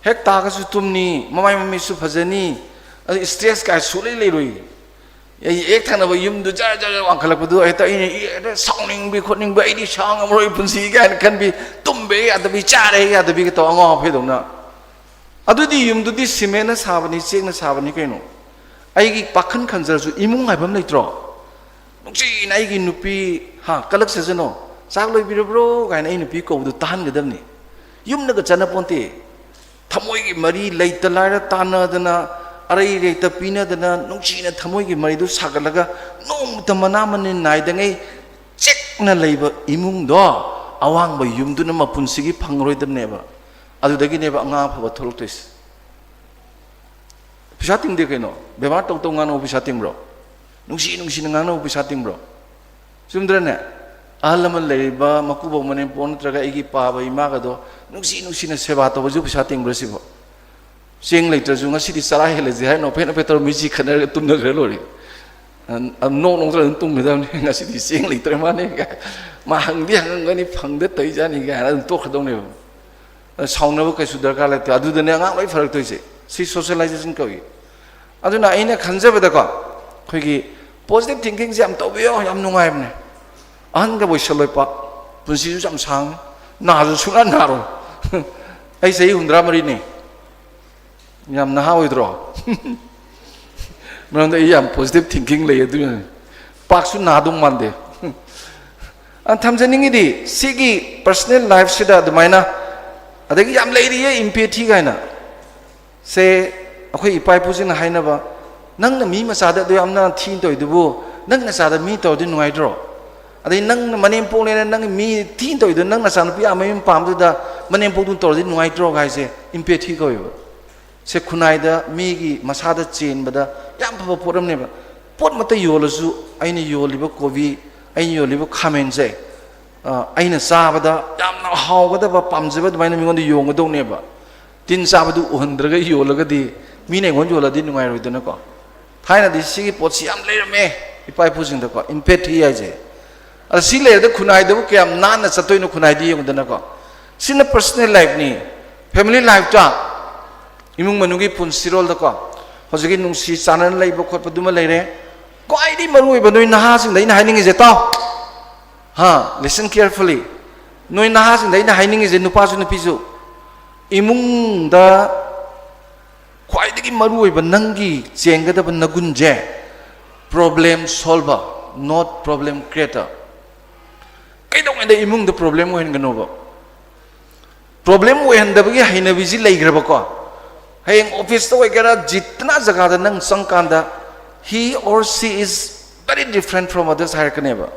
ꯍꯦꯛ ꯇꯥꯒꯁꯨ ꯇꯨꯝꯅꯤ, ꯃꯃꯥꯏ ꯃꯃꯤꯠꯁꯨ ꯐꯖꯅꯤ, ꯑꯗꯨ stress ꯀꯥꯏ ꯁꯨꯛꯂꯩ ꯂꯩꯔꯣꯏ꯫ ꯑꯩ ꯍꯦꯛ ꯊꯪꯅꯕ ꯌꯨꯝꯗꯨ ꯖꯔ ꯖꯔ ꯋꯥꯡꯈꯠꯂꯛꯄꯗꯨ ꯍꯦꯛꯇ ꯑꯩꯅ ꯏ-, ꯍꯦꯛꯇ ꯁꯥꯎꯅꯤꯡꯕꯤ ꯈꯣꯠꯅꯤꯡꯕ, "ꯑꯩꯗꯤ ꯁꯥꯎ ꯉꯝꯃꯔꯣꯏ ꯄꯨꯟꯁꯤꯒꯤ" ꯀꯥꯏꯅ ꯈꯟꯕꯤ, "ꯇꯨꯝꯕ ꯍꯦꯛ ꯌꯥꯗꯕꯤ, ꯆꯥꯔꯦ ꯍꯦꯛ ꯌꯥꯗꯕꯤꯒ ꯇꯧ ꯑꯉꯥꯎ ꯑꯐꯩꯗꯧꯅ꯫ ꯑꯗꯨꯗꯤ ꯌꯨꯝꯗꯨꯗꯤ ꯁꯤꯃꯦꯟꯅ ꯁꯥꯕꯅꯤ, ꯆꯦꯛꯅ ꯁꯥꯕꯅꯤ ꯀꯩꯅꯣ꯫ ꯑꯩꯒꯤ ꯄꯥꯈꯟ ꯈꯟꯖꯔꯁꯨ ꯏꯃꯨꯡ ꯍꯥꯏꯕ ꯑꯃ ꯂꯩꯇ꯭ꯔꯣ? ꯅꯨꯡꯁꯤꯅ ꯑꯩꯒꯤ ꯅꯨꯄꯤ, ꯍꯥ, ꯀꯂꯛꯆꯁꯅꯣ, "ꯆꯥꯛ ꯂꯣꯏꯕꯤꯔꯕ꯭ꯔꯣ?" ꯀꯥꯏꯅ ꯑꯩ ꯅꯨꯄꯤ ꯀꯧꯕꯗꯨ ꯇꯥꯍꯟꯒꯗꯕꯅꯤ꯫ ꯌꯨꯝꯗꯒ ꯆꯠꯅ ꯄꯣꯟꯇꯦ꯫ ꯊꯃꯣꯏꯒꯤ ꯃꯔꯤ ꯂꯩꯇ ꯂꯥꯏꯔ ꯇꯥꯟꯅꯗꯅ, ꯑꯔꯩ ꯂꯩꯇ ꯄꯤꯅꯗꯅ, ꯅꯨꯡꯁꯤꯅ ꯊꯃꯣꯏꯒꯤ ꯃꯔꯤꯗꯨ ꯁꯥꯒꯠꯂꯒ ꯅꯣꯡꯃꯇ ꯃꯅꯥ ꯃꯅꯤꯟ ꯅꯥꯏꯗꯉꯩ ꯆꯦꯛꯅ ꯂꯩꯕ ꯏꯃꯨꯡꯗꯣ ꯑꯋꯥꯡꯕ ꯌꯨꯝꯗꯨꯅ ꯃꯄꯨꯟꯁꯤꯒꯤ ꯐꯪꯉꯔꯣꯏꯗꯕꯅꯦꯕ꯫ ꯑꯗꯨꯗꯒꯤꯅꯦꯕ ꯑꯉꯥꯡ ꯑꯐꯕ ꯊꯣꯛꯂꯛꯇꯣꯏꯁꯦ꯫ ꯄꯩꯁꯥ ꯇꯤꯡꯗꯦ ꯀꯩꯅꯣ, ꯕꯦꯕꯥꯔ ꯇꯧ ꯇꯧ ꯉꯥꯡꯅꯕ ꯄꯩꯁꯥ ꯇꯤꯡꯕ꯭ꯔꯣ? ꯅꯨꯡꯁꯤ ꯅꯨꯡꯁꯤꯅ ꯉꯥꯡꯅꯕ ꯄꯩꯁꯥ ꯇꯤꯡꯕ꯭ꯔꯣ? ꯆꯨꯝꯗ꯭ꯔꯅꯦ? ꯑꯍꯜ ꯂꯃꯟ ꯂꯩꯔꯤꯕ ꯃꯀꯨꯕꯣꯛ ꯃꯅꯦꯝꯄꯣꯛ ꯅꯠꯇ꯭ꯔꯒ ꯑꯩꯒꯤ ꯄꯥꯕ ꯏꯃꯥꯒꯗꯣ ꯅꯨꯡꯁꯤ ꯅꯨꯡꯁꯤꯅ ꯁꯦꯕꯥ ꯇꯧꯕꯁꯨ ꯄꯩꯁꯥ ꯇꯤꯡꯕ꯭ꯔꯥ ꯁꯤꯕꯣ? ꯆꯦꯡ ꯂꯩꯇ꯭ꯔꯁꯨ ꯉꯁꯤꯗꯤ ꯆꯔꯥ ꯍꯦꯜꯂꯁꯦ ꯍꯥꯏꯔ ꯅꯣꯛꯐꯦꯠ ꯅꯣꯛꯐꯦꯠ ꯇꯧꯔ ꯃꯤꯠꯁꯤ ꯈꯠꯅꯔꯒ ꯇꯨꯝꯅꯈ꯭ꯔ ꯂꯣꯏꯔꯦ꯫ ꯅꯣꯛ ꯅꯣꯛꯇ꯭ꯔ ꯑꯗꯨꯝ ꯇꯨꯝꯒꯗꯕꯅꯤ꯫ "ꯉꯁꯤꯗꯤ ꯆꯦꯡ ꯂꯩꯇ꯭ꯔꯦ ꯃꯥꯅꯦ" ꯀꯥꯏ, "ꯃꯥ ꯍꯪꯗꯤ ꯍꯪꯉꯝꯒꯅꯤ, ꯐꯪꯗ ꯇꯧꯔꯤꯖꯥꯠꯅꯤ" ꯀꯥꯏꯅ ꯑꯗꯨꯝ ꯇꯣꯛꯈ꯭ꯔꯗꯧꯅꯦꯕ꯫ ꯑ, ꯁꯥꯎꯅꯕ ꯀꯩꯁꯨ ꯗꯔꯀꯥꯔ ꯂꯩꯇꯦ꯫ ꯑꯗꯨꯗꯅꯦ ꯑꯉꯥꯡ ꯂꯣꯏ ꯐꯔꯛꯇꯣꯏꯁꯦ꯫ ꯁꯤ socialization ꯀꯧꯏ꯫ ꯑꯗꯨꯅ ꯑꯩꯅ ꯈꯟꯖꯕꯗꯀꯣ, ꯑꯩꯈꯣꯏꯒꯤ positive thinkingꯁꯦ ꯌꯥꯝ ꯇꯧꯕꯤꯌꯣ, ꯌꯥꯝ ꯅꯨꯡꯉꯥꯏꯕꯅꯦ꯫ ꯑꯍꯟꯒ ꯑꯣꯏꯁꯜꯂꯣꯏ ꯄꯥꯛ, ꯄꯨꯟꯁꯤꯁꯨ ꯌꯥꯝ ꯁꯥꯡꯉꯤ, ꯅꯥꯁꯨ ꯁꯨꯡꯅꯥ ꯅꯥꯔꯣꯏ꯫ ꯑꯩ ꯆꯍꯤ ꯍꯨꯝꯗ꯭ꯔꯥ ꯃꯔꯤꯅꯤ, ꯌꯥꯝ ꯅꯍꯥ ꯑꯣꯏꯗ꯭ꯔꯣ? ꯃꯔꯝꯗꯤ ꯑꯩ ꯌꯥꯝ positive thinking ꯂꯩ, ꯑꯗꯨꯅꯅꯤ꯫ ꯄꯥꯛꯁꯨ ꯅꯥꯗꯧ ꯃꯥꯟꯗꯦ꯫ ꯑ, ꯊꯝꯖꯅꯤꯡꯉꯤꯗꯤ, ꯁꯤꯒꯤ personal lifeꯁꯤꯗ ꯑꯗꯨꯃꯥꯏꯅ, ꯑꯗꯒꯤ ꯌꯥꯝ ꯂꯩꯔꯤꯌꯦ empathy ꯀꯥꯏꯅ꯫ ꯁꯦ, ꯑꯩꯈꯣꯏ ꯏꯄꯥ ꯏꯄꯨꯁꯤꯡꯅ ꯍꯥꯏꯅꯕ, "ꯅꯪꯅ ꯃꯤ ꯃꯆꯥꯗ ꯑꯗꯨ ꯌꯥꯝꯅ ꯊꯤꯅ ꯇꯧꯔꯤꯗꯨꯕꯨ, ꯅꯪ ꯅꯆꯥꯗ ꯃꯤ ꯇꯧꯔꯗꯤ ꯅꯨꯡꯉꯥꯏꯇ꯭ꯔꯣ? ꯑꯗꯩ ꯅꯪꯅ ꯃꯅꯦꯝꯄꯣꯛꯅꯦꯅ ꯅꯪ ꯃꯤ ꯊꯤꯅ ꯇꯧꯔꯤꯗꯣ, ꯅꯪ ꯅꯆꯥꯅꯨꯄꯤ ꯑꯥ ꯃꯌꯨꯝ ꯄꯥꯝꯗꯨꯗ ꯃꯅꯦꯝꯄꯣꯛꯇꯨꯅ ꯇꯧꯔꯗꯤ ꯅꯨꯡꯉꯥꯏꯇ꯭ꯔꯣ?" ꯍꯥꯏꯁꯦ empathy ꯀꯧꯋꯦꯕ꯫ ꯁꯦ, ꯈꯨꯟꯅꯥꯏꯗ ꯃꯤꯒꯤ ꯃꯁꯥꯗ ꯆꯦꯟꯕꯗ ꯌꯥꯝ ꯐꯕ ꯄꯣꯠ ꯑꯃꯅꯦꯕ꯫ ꯄꯣꯠ ꯑꯃꯠꯇ ꯌꯣꯜꯂꯁꯨ, ꯑꯩꯅ ꯌꯣꯜꯂꯤꯕ ꯀꯣꯕꯤ, ꯑꯩꯅ ꯌꯣꯜꯂꯤꯕ ꯈꯥꯃꯦꯟꯁꯦ, ꯑ, ꯑꯩꯅ ꯆꯥꯕꯗ ꯌꯥꯝꯅ ꯍꯥꯎꯒꯗꯕ, ꯄꯥꯝꯖꯕ ꯑꯗꯨꯃꯥꯏꯅ ꯃꯤꯉꯣꯟꯗ ꯌꯣꯟꯒꯗꯧꯅꯦꯕ꯫ ꯇꯤꯟ ꯆꯥꯕꯗꯨ ꯎꯍꯟꯗ꯭ꯔꯒ ꯌꯣꯜꯂꯒꯗꯤ, ꯃꯤꯅ ꯑꯩꯉꯣꯟꯗ ꯌꯣꯜꯂꯗꯤ ꯅꯨꯡꯉꯥꯏꯔꯣꯏꯗꯅꯀꯣ꯫ ꯊꯥꯏꯅꯗꯤ ꯁꯤꯒꯤ ꯄꯣꯠꯁꯤ ꯌꯥꯝ ꯂꯩꯔꯝꯃꯦ, ꯏꯄꯥ ꯏꯄꯨꯁꯤꯡꯗꯀꯣ, empathy ꯍꯥꯏꯁꯦ꯫ ꯑꯗ ꯁꯤ ꯂꯩꯔꯗꯤ ꯈꯨꯟꯅꯥꯏꯗꯕꯨ ꯀꯌꯥꯝ ꯅꯥꯟꯅ ꯆꯠꯇꯣꯏꯅꯣ ꯈꯨꯟꯅꯥꯏꯗꯤ, ꯌꯦꯡꯉꯨꯗꯅꯀꯣ꯫ ꯁꯤꯅ personal lifeꯅꯤ꯫ Family lifeꯇ, ꯏꯃꯨꯡ ꯃꯅꯨꯡꯒꯤ ꯄꯨꯟꯁꯤꯔꯣꯜꯗꯀꯣ, ꯍꯧꯖꯤꯛꯀꯤ ꯅꯨꯡꯁꯤ ꯆꯥꯟꯅꯅ ꯂꯩꯕ ꯈꯣꯠꯄꯗꯨꯃ ꯂꯩꯔꯦ꯫ ꯈ꯭ꯋꯥꯏꯗꯒꯤ ꯃꯔꯨꯑꯣꯏꯕ, ꯅꯣꯏ ꯅꯍꯥꯁꯤꯡꯗ ꯑꯩꯅ ꯍꯥꯏꯅꯤꯡꯉꯤꯁꯦ, ꯇꯥꯎ꯫ ꯍꯥ, listen carefully꯫ ꯅꯣꯏ ꯅꯍꯥꯁꯤꯡꯗ ꯑꯩꯅ ꯍꯥꯏꯅꯤꯡꯉꯤꯁꯦ, ꯅꯨꯄꯥꯁꯨ ꯅꯨꯄꯤꯁꯨ, ꯏꯃꯨꯡꯗ ꯈ꯭ꯋꯥꯏꯗꯒꯤ ꯃꯔꯨꯑꯣꯏꯕ ꯅꯪꯒꯤ ꯆꯦꯟꯒꯗꯕ ꯅꯒꯨꯟꯁꯦ, problem solver, not problem creator꯫ ꯀꯩꯗꯧꯉꯩꯗ ꯏꯃꯨꯡꯗ problem ꯑꯣꯏꯍꯟꯒꯅꯣꯕ꯫ Problem ꯑꯣꯏꯍꯟꯗꯕꯒꯤ ꯍꯩꯅꯕꯤꯁꯤ ꯂꯩꯈ꯭ꯔꯕꯀꯣ, ꯍꯌꯦꯡ officeꯇ ꯑꯣꯏꯒꯦꯔꯥ, ꯖꯤꯠꯇꯅ ꯖꯒꯥꯗ ꯅꯪ ꯆꯪꯀꯥꯟꯗ, he or she is very different from others ꯍꯥꯏꯔꯛꯀꯅꯦꯕ꯫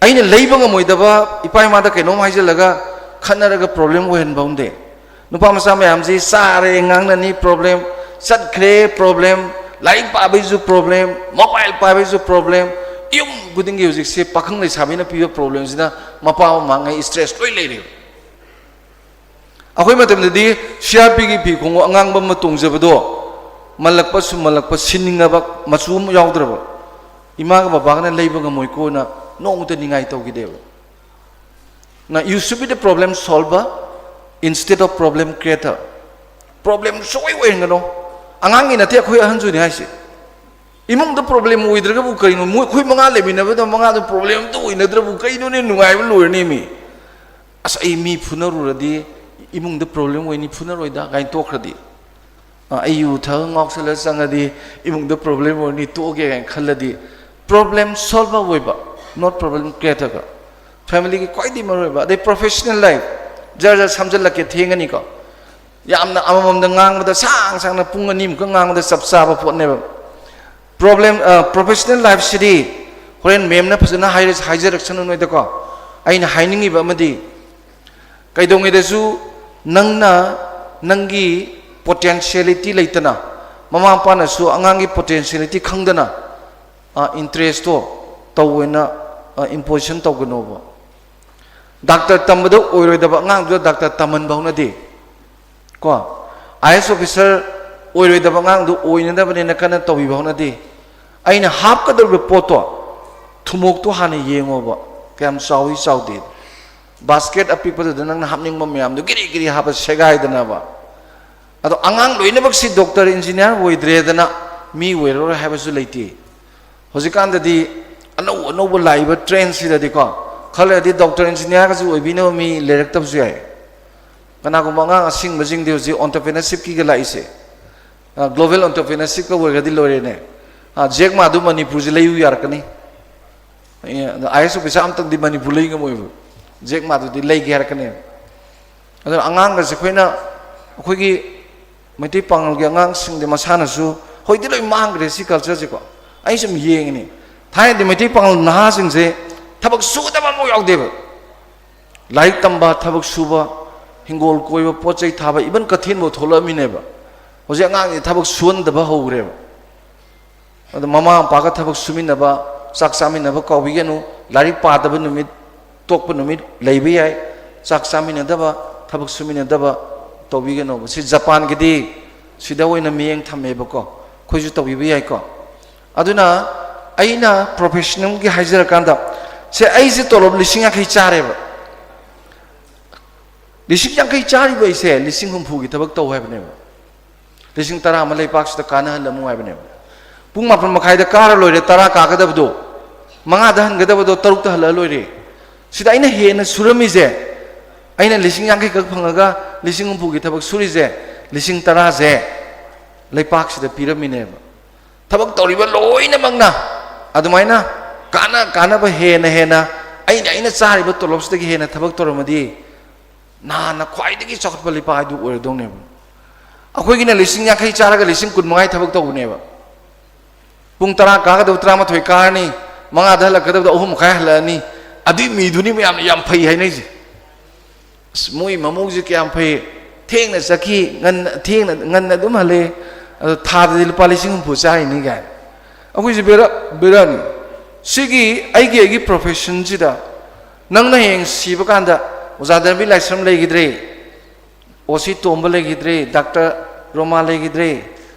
ꯑꯩꯅ ꯂꯩꯕ ꯉꯝꯃꯣꯏꯗꯕ, ꯏꯄꯥ ꯏꯃꯥꯗ ꯀꯩꯅꯣꯝ ꯍꯥꯏꯖꯤꯜꯂꯒ ꯈꯠꯅꯔꯒ problem ꯑꯣꯏꯍꯟꯕ ꯍꯧꯅꯗꯦ꯫ ꯅꯨꯄꯥ ꯃꯆꯥ ꯃꯌꯥꯝꯁꯤ ꯆꯥꯔꯦ ꯉꯥꯡꯅꯅꯤ problem, ꯆꯠꯈ꯭ꯔꯦ problem, ꯂꯥꯏꯔꯤꯛ ꯄꯥꯕꯩꯁꯨ problem, mobile ꯄꯥꯏꯕꯩꯁꯨ problem꯫ ꯌꯨꯝ ꯈꯨꯗꯤꯡꯒꯤ ꯍꯧꯖꯤꯛꯁꯦ ꯄꯥꯈꯪ ꯂꯩꯁꯥꯕꯤꯅ ꯄꯤꯕ problemꯁꯤꯅ ꯃꯄꯥ ꯃꯃꯥꯉꯩ stress ꯂꯣꯏ ꯂꯩꯔꯦꯕ꯫ ꯑꯩꯈꯣꯏ ꯃꯇꯝꯗꯗꯤ ꯁꯤꯌꯥꯄꯤꯒꯤ ꯐꯤ ꯈꯣꯡꯎꯞ ꯑꯉꯥꯡꯕ ꯑꯃ ꯇꯣꯡꯖꯕꯗꯣ, ꯃꯜꯂꯛꯄ ꯁꯨꯝ ꯃꯜꯂꯛꯄ, ꯁꯤꯟꯅꯤꯡꯉꯕ, ꯃꯆꯨ ꯑꯃ ꯌꯥꯎꯗ꯭ꯔꯕ꯫ ꯏꯃꯥꯒ ꯕꯕꯥꯒꯅ ꯂꯩꯕ ꯉꯝꯃꯣꯏꯀꯣꯅ ꯅꯣꯡꯃꯇ ꯅꯤꯡꯉꯥꯏ ꯇꯧꯈꯤꯗꯦꯕ꯫ ꯅ, you should be the problem solver instead of problem creator. Problem ꯁꯨꯡꯑꯣꯏ ꯑꯣꯏꯍꯟꯒꯅꯣ꯫ ꯑꯉꯥꯡꯒꯤ ꯅꯠꯇꯦ, ꯑꯩꯈꯣꯏ ꯑꯍꯟꯁꯨꯅꯤ ꯍꯥꯏꯁꯦ꯫ ꯏꯃꯨꯡꯗ problem ꯑꯣꯏꯗ꯭ꯔꯒꯕꯨ ꯀꯩꯅꯣ? ꯃꯣꯏ, ꯑꯩꯈꯣꯏ ꯃꯉꯥ ꯂꯩꯃꯤꯟꯅꯕꯗ ꯃꯉꯥꯗ problem ꯑꯝꯇ ꯑꯣꯏꯅꯗ꯭ꯔꯕꯨ ꯀꯩꯅꯣꯅꯦ? ꯅꯨꯡꯉꯥꯏꯕ ꯂꯣꯏꯔꯅꯤ ꯃꯤ꯫ "ꯑꯁ, ꯑꯩ ꯃꯤ ꯐꯨꯅꯔꯨꯔꯗꯤ ꯏꯃꯨꯡꯗ problem ꯑꯣꯏꯅꯤ, ꯐꯨꯅꯔꯣꯏꯗ" ꯀꯥꯏꯅ ꯇꯣꯛꯈ꯭ꯔꯗꯤ꯫ "ꯑ, ꯑꯩ ꯌꯨ ꯊꯛꯑ ꯉꯥꯎꯁꯜꯂ ꯆꯪꯉꯗꯤ ꯏꯃꯨꯡꯗ problem ꯑꯣꯏꯔꯅꯤ, ꯇꯣꯛꯑꯒꯦ" ꯀꯥꯏꯅ ꯈꯜꯂꯗꯤ problem solver ꯑꯣꯏꯕ, not problem creator ꯀ꯫ Family ꯒꯤ ꯈ꯭ꯋꯥꯏꯗꯒꯤ ꯃꯔꯨꯑꯣꯏꯕ꯫ ꯑꯗꯩ professional life, ꯖꯔ ꯖꯔ ꯁꯝꯖꯜꯂꯛꯀꯦ, ꯊꯦꯡꯉꯅꯤꯀꯣ꯫ ꯌꯥꯝꯅ ꯑꯃꯃꯝꯗ ꯉꯥꯡꯕꯗ ꯁꯥꯡ ꯁꯥꯡꯅ ꯄꯨꯡ ꯑꯅꯤꯃꯨꯛꯀ ꯉꯥꯡꯕꯗ ꯆꯞ ꯆꯥꯕ ꯄꯣꯠꯅꯦꯕ꯫ Problem, ꯑ, professional life ꯁꯤꯗꯤ ꯍꯣꯔꯦꯟ ma'am ꯅ ꯐꯖꯅ ꯍꯥꯏꯔ-, ꯍꯥꯏꯖꯔꯛꯁꯅꯨ ꯅꯣꯏꯗꯀꯣ꯫ ꯑꯩꯅ ꯍꯥꯏꯅꯤꯡꯉꯤꯕ ꯑꯃꯗꯤ, ꯀꯩꯗꯧꯉꯩꯗꯁꯨ ꯅꯪꯅ ꯅꯪꯒꯤ potentiality ꯂꯩꯇꯅ, ꯃꯃꯥ ꯃꯄꯥꯅꯁꯨ ꯑꯉꯥꯡꯒꯤ potentiality ꯈꯪꯗꯅ, ꯑ, interest ꯇꯣ ꯇꯧꯑꯣꯅ, ꯑ, imposition ꯇꯧꯒꯅꯣꯕ꯫ Doctor ꯇꯝꯕꯗ ꯑꯣꯏꯔꯣꯏꯗꯕ ꯑꯉꯥꯡꯗꯨꯗ doctor ꯇꯝꯍꯟꯕ ꯍꯧꯅꯗꯦ꯫ ꯀꯣ, IAS officer ꯑꯣꯏꯔꯣꯏꯗꯕ ꯑꯉꯥꯡꯗꯨ ꯑꯣꯏꯅꯅꯕꯅꯦꯅ ꯀꯟꯅ ꯇꯧꯕꯤꯕ ꯍꯧꯅꯗꯦ꯫ ꯑꯩꯅ ꯍꯥꯞꯀꯗꯧꯔꯤꯕ ꯄꯣꯠꯇꯣ, ꯊꯨꯝꯃꯣꯛꯇꯣ ꯍꯥꯟꯅ ꯌꯦꯡꯉꯣꯕ, ꯀꯌꯥꯝ ꯆꯥꯎꯏ ꯆꯥꯎꯗꯦ꯫ Basket ꯑꯄꯤꯛꯄꯗꯨꯗ ꯅꯪꯅ ꯍꯥꯞꯅꯤꯡꯕ ꯃꯌꯥꯝꯗꯣ ꯒꯤꯔꯤ ꯒꯤꯔꯤ ꯍꯥꯞꯄ ꯁꯦꯒꯥꯏꯗꯅꯕ꯫ ꯑꯗꯣ ꯑꯉꯥꯡ ꯂꯣꯏꯅꯃꯛꯁꯤ doctor, engineer ꯑꯣꯏꯗ꯭ꯔꯦꯗꯅ ꯃꯤ ꯑꯣꯏꯔꯔꯣꯏ ꯍꯥꯏꯕꯁꯨ ꯂꯩꯇꯦ꯫ ꯍꯧꯖꯤꯛꯀꯥꯟꯗꯗꯤ ꯑꯅꯧ ꯑꯅꯧꯕ ꯂꯥꯛꯏꯕ trend ꯁꯤꯗꯗꯤꯀꯣ, ꯈꯔ ꯂꯩꯔꯗꯤ doctor, engineer ꯒꯁꯨ ꯑꯣꯏꯕꯤꯅꯕ ꯃꯤ ꯂꯩꯔꯛꯇꯕꯁꯨ ꯌꯥꯏ꯫ ꯀꯅꯥꯒꯨꯝꯕ ꯑꯉꯥꯡ ꯑꯁꯤꯡꯕꯁꯤꯡꯗꯤ ꯍꯧꯖꯤꯛ entrepreneurship ꯀꯤꯒ ꯂꯥꯛꯏꯁꯦ, ꯑ, global entrepreneurship ꯀ ꯑꯣꯏꯔꯒꯗꯤ ꯂꯣꯏꯔꯦꯅꯦ꯫ ꯑ, Jack Ma ꯗꯨ ꯃꯅꯤꯄꯨꯔꯁꯦ ꯂꯩꯌꯨ ꯌꯥꯔꯛꯀꯅꯤ꯫ ꯑꯦ, ꯑꯗꯣ IAS officer ꯑꯝꯇꯪꯗꯤ ꯃꯅꯤꯄꯨꯔ ꯂꯩ ꯉꯝꯃꯣꯏꯕ꯫ Jack Ma ꯗꯨꯗꯤ ꯂꯩꯒꯦ ꯍꯥꯏꯔꯛꯀꯅꯦꯕ꯫ ꯑꯗꯨꯅ ꯑꯉꯥꯡꯒꯁꯦ ꯑꯩꯈꯣꯏꯅ, ꯑꯩꯈꯣꯏꯒꯤ ꯃꯩꯇꯩ ꯄꯥꯉꯜꯒꯤ ꯑꯉꯥꯡꯁꯤꯡꯗꯤ ꯃꯁꯥꯅꯁꯨ, ꯍꯧꯖꯤꯛꯇꯤ ꯂꯣꯏ ꯃꯥꯡꯈ꯭ꯔꯦ ꯁꯤ culture ꯁꯦꯀꯣ꯫ ꯑꯩ ꯁꯨꯝ ꯌꯦꯡꯉꯤꯅꯤ, ꯊꯥꯏꯅꯗꯤ ꯃꯩꯇꯩ ꯄꯥꯉꯜ ꯅꯍꯥꯁꯤꯡꯁꯦ ꯊꯕꯛ ꯁꯨꯗꯕ ꯑꯃꯐꯥꯎ ꯌꯥꯎꯗꯦꯕ꯫ ꯂꯥꯏꯔꯤꯛ ꯇꯝꯕ, ꯊꯕꯛ ꯁꯨꯕ, ꯍꯤꯡꯒꯣꯜ ꯀꯣꯏꯕ, ꯄꯣꯠ ꯆꯩ ꯊꯥꯕ, even ꯀꯩꯊꯦꯜꯐꯥꯎ ꯊꯣꯛꯂꯛꯑꯝꯃꯤꯅꯦꯕ꯫ ꯍꯧꯖꯤꯛ ꯑꯉꯥꯡꯁꯦ ꯊꯕꯛ ꯁꯨꯍꯟꯗꯕ ꯍꯧꯈ꯭ꯔꯦꯕ꯫ ꯑꯗꯣ ꯃꯃꯥ ꯃꯄꯥꯒ ꯊꯕꯛ ꯁꯨꯃꯤꯟꯅꯕ, ꯆꯥꯛ ꯆꯥꯃꯤꯟꯅꯕ ꯀꯥꯎꯕꯤꯒꯅꯨ꯫ ꯂꯥꯏꯔꯤꯛ ꯄꯥꯗꯕ ꯅꯨꯃꯤꯠ, ꯇꯣꯛꯄ ꯅꯨꯃꯤꯠ ꯂꯩꯕ ꯌꯥꯏ꯫ ꯆꯥꯛ ꯆꯥꯃꯤꯟꯅꯗꯕ, ꯊꯕꯛ ꯁꯨꯃꯤꯟꯅꯗꯕ ꯇꯧꯕꯤꯒꯅꯣꯕ꯫ ꯁꯤ ꯖꯄꯥꯟꯒꯤꯗꯤ ꯁꯤꯗ ꯑꯣꯏꯅ ꯃꯤꯠꯌꯦꯡ ꯊꯝꯃꯦꯕꯀꯣ꯫ ꯑꯩꯈꯣꯏꯁꯨ ꯇꯧꯕꯤꯕ ꯌꯥꯏꯀꯣ꯫ ꯑꯗꯨꯅ ꯑꯩꯅ ꯄ꯭ꯔꯣꯐꯦꯁꯅꯦꯜꯒꯤ ꯍꯥꯏꯖꯔꯀꯥꯟꯗ, ꯁꯦ, ꯑꯩꯁꯦ ꯇꯣꯂꯣꯞ ꯂꯤꯁꯤꯡ ꯌꯥꯡꯈꯩ ꯆꯥꯔꯦꯕ꯫ ꯂꯤꯁꯤꯡ ꯌꯥꯡꯈꯩ ꯆꯥꯔꯤꯕ ꯑꯩꯁꯦ ꯂꯤꯁꯤꯡ ꯍꯨꯝꯐꯨꯒꯤ ꯊꯕꯛ ꯇꯧ ꯍꯥꯏꯕꯅꯦꯕ꯫ ꯂꯤꯁꯤꯡ ꯇꯔꯥ ꯑꯃ ꯂꯩꯄꯥꯛꯁꯤꯗ ꯀꯥꯟꯅꯍꯜꯂꯝꯃꯨ ꯍꯥꯏꯕꯅꯦꯕ꯫ ꯄꯨꯡ ꯃꯥꯄꯟ ꯃꯈꯥꯏꯗ ꯀꯥꯔ ꯂꯣꯏꯔꯦ, ꯇꯔꯥ ꯀꯥꯒꯗꯕꯗꯣ, ꯃꯉꯥꯗ ꯍꯟꯒꯗꯕꯗꯣ ꯇꯔꯨꯛꯇ ꯍꯜꯂꯛꯑ ꯂꯣꯏꯔꯦ꯫ ꯁꯤꯗ ꯑꯩꯅ ꯍꯦꯟꯅ ꯁꯨꯔꯝꯃꯤꯁꯦ, ꯑꯩꯅ ꯂꯤꯁꯤꯡ ꯌꯥꯡꯈꯩ ꯈꯛ ꯐꯪꯉꯒ ꯂꯤꯁꯤꯡ ꯍꯨꯝꯐꯨꯒꯤ ꯊꯕꯛ ꯁꯨꯔꯤꯁꯦ, ꯂꯤꯁꯤꯡ ꯇꯔꯥꯁꯦ ꯂꯩꯄꯥꯛꯁꯤꯗ ꯄꯤꯔꯝꯃꯤꯅꯦꯕ꯫ ꯊꯕꯛ ꯇꯧꯔꯤꯕ ꯂꯣꯏꯅꯃꯛꯅ ꯑꯗꯨꯃꯥꯏꯅ ꯀꯥꯟꯅ ꯀꯥꯟꯅꯕ ꯍꯦꯟꯅ ꯍꯦꯟꯅ, ꯑꯩꯅ, ꯑꯩꯅ ꯆꯥꯔꯤꯕ ꯇꯣꯂꯣꯞꯁꯤꯗꯒꯤ ꯍꯦꯟꯅ ꯊꯕꯛ ꯇꯧꯔꯝꯃꯗꯤ, ꯅꯍꯥꯟꯅ ꯈ꯭ꯋꯥꯏꯗꯒꯤ ꯆꯥꯎꯈꯠꯄ ꯂꯩꯄꯥꯛ ꯍꯥꯏꯗꯨ ꯑꯣꯏꯔꯗꯧꯅꯦꯕ꯫ ꯑꯩꯈꯣꯏꯒꯤꯅ ꯂꯤꯁꯤꯡ ꯌꯥꯡꯈꯩ ꯆꯥꯔꯒ ꯂꯤꯁꯤꯡ ꯀꯨꯟ ꯃꯉꯥꯒꯤ ꯊꯕꯛ ꯇꯧꯕꯅꯦꯕ꯫ ꯄꯨꯡ ꯇꯔꯥ ꯀꯥꯒꯗꯕ ꯇꯔꯥꯃꯥꯊꯣꯏ ꯀꯥꯔꯅꯤ, ꯃꯉꯥꯗ ꯍꯜꯂꯛꯀꯗꯕꯗ ꯑꯍꯨꯝ ꯃꯈꯥꯏ ꯍꯜꯂꯛꯑꯅꯤ꯫ ꯑꯗꯨꯏ ꯃꯤꯗꯨꯅꯤ ꯃꯌꯥꯝꯅ ꯌꯥꯝ ꯐꯩ ꯍꯥꯏꯅꯩꯁꯦ꯫ "ꯑꯁ, ꯃꯣꯏ ꯃꯃꯧꯁꯦ ꯀꯌꯥꯝ ꯐꯩ, ꯊꯦꯡꯅ ꯆꯠꯈꯤ, ꯉꯟꯅ, ꯊꯦꯡꯅ, ꯉꯟꯅ ꯑꯗꯨꯝ ꯍꯜꯂꯛꯑꯦ, ꯑꯗꯣ ꯊꯥꯗꯗꯤ ꯂꯨꯄꯥ ꯂꯤꯁꯤꯡ ꯍꯨꯝꯐꯨ ꯆꯥꯔꯤꯅꯤ" ꯀꯥꯏꯅ꯫ ꯑꯩꯈꯣꯏꯁꯦ ꯕꯦꯔꯥ, ꯕꯦꯔꯥꯅꯤ꯫ ꯁꯤꯒꯤ ꯑꯩꯒꯤ, ꯑꯩꯒꯤ ꯄ꯭ꯔꯣꯐꯦꯁꯟꯁꯤꯗ ꯅꯪꯅ ꯍꯌꯦꯡ ꯁꯤꯕ ꯀꯥꯟꯗ ꯑꯣꯖꯥ ꯗꯟꯕꯤ ꯂꯥꯏꯁ꯭ꯔꯝ ꯂꯩꯈꯤꯗ꯭ꯔꯦ, ꯑꯣ ꯁꯤ ꯇꯣꯝꯕ ꯂꯩꯈꯤꯗ꯭ꯔꯦ, ꯗꯥꯛꯇꯔ ꯔꯣꯃꯥ ꯂꯩꯈꯤꯗ꯭ꯔꯦ,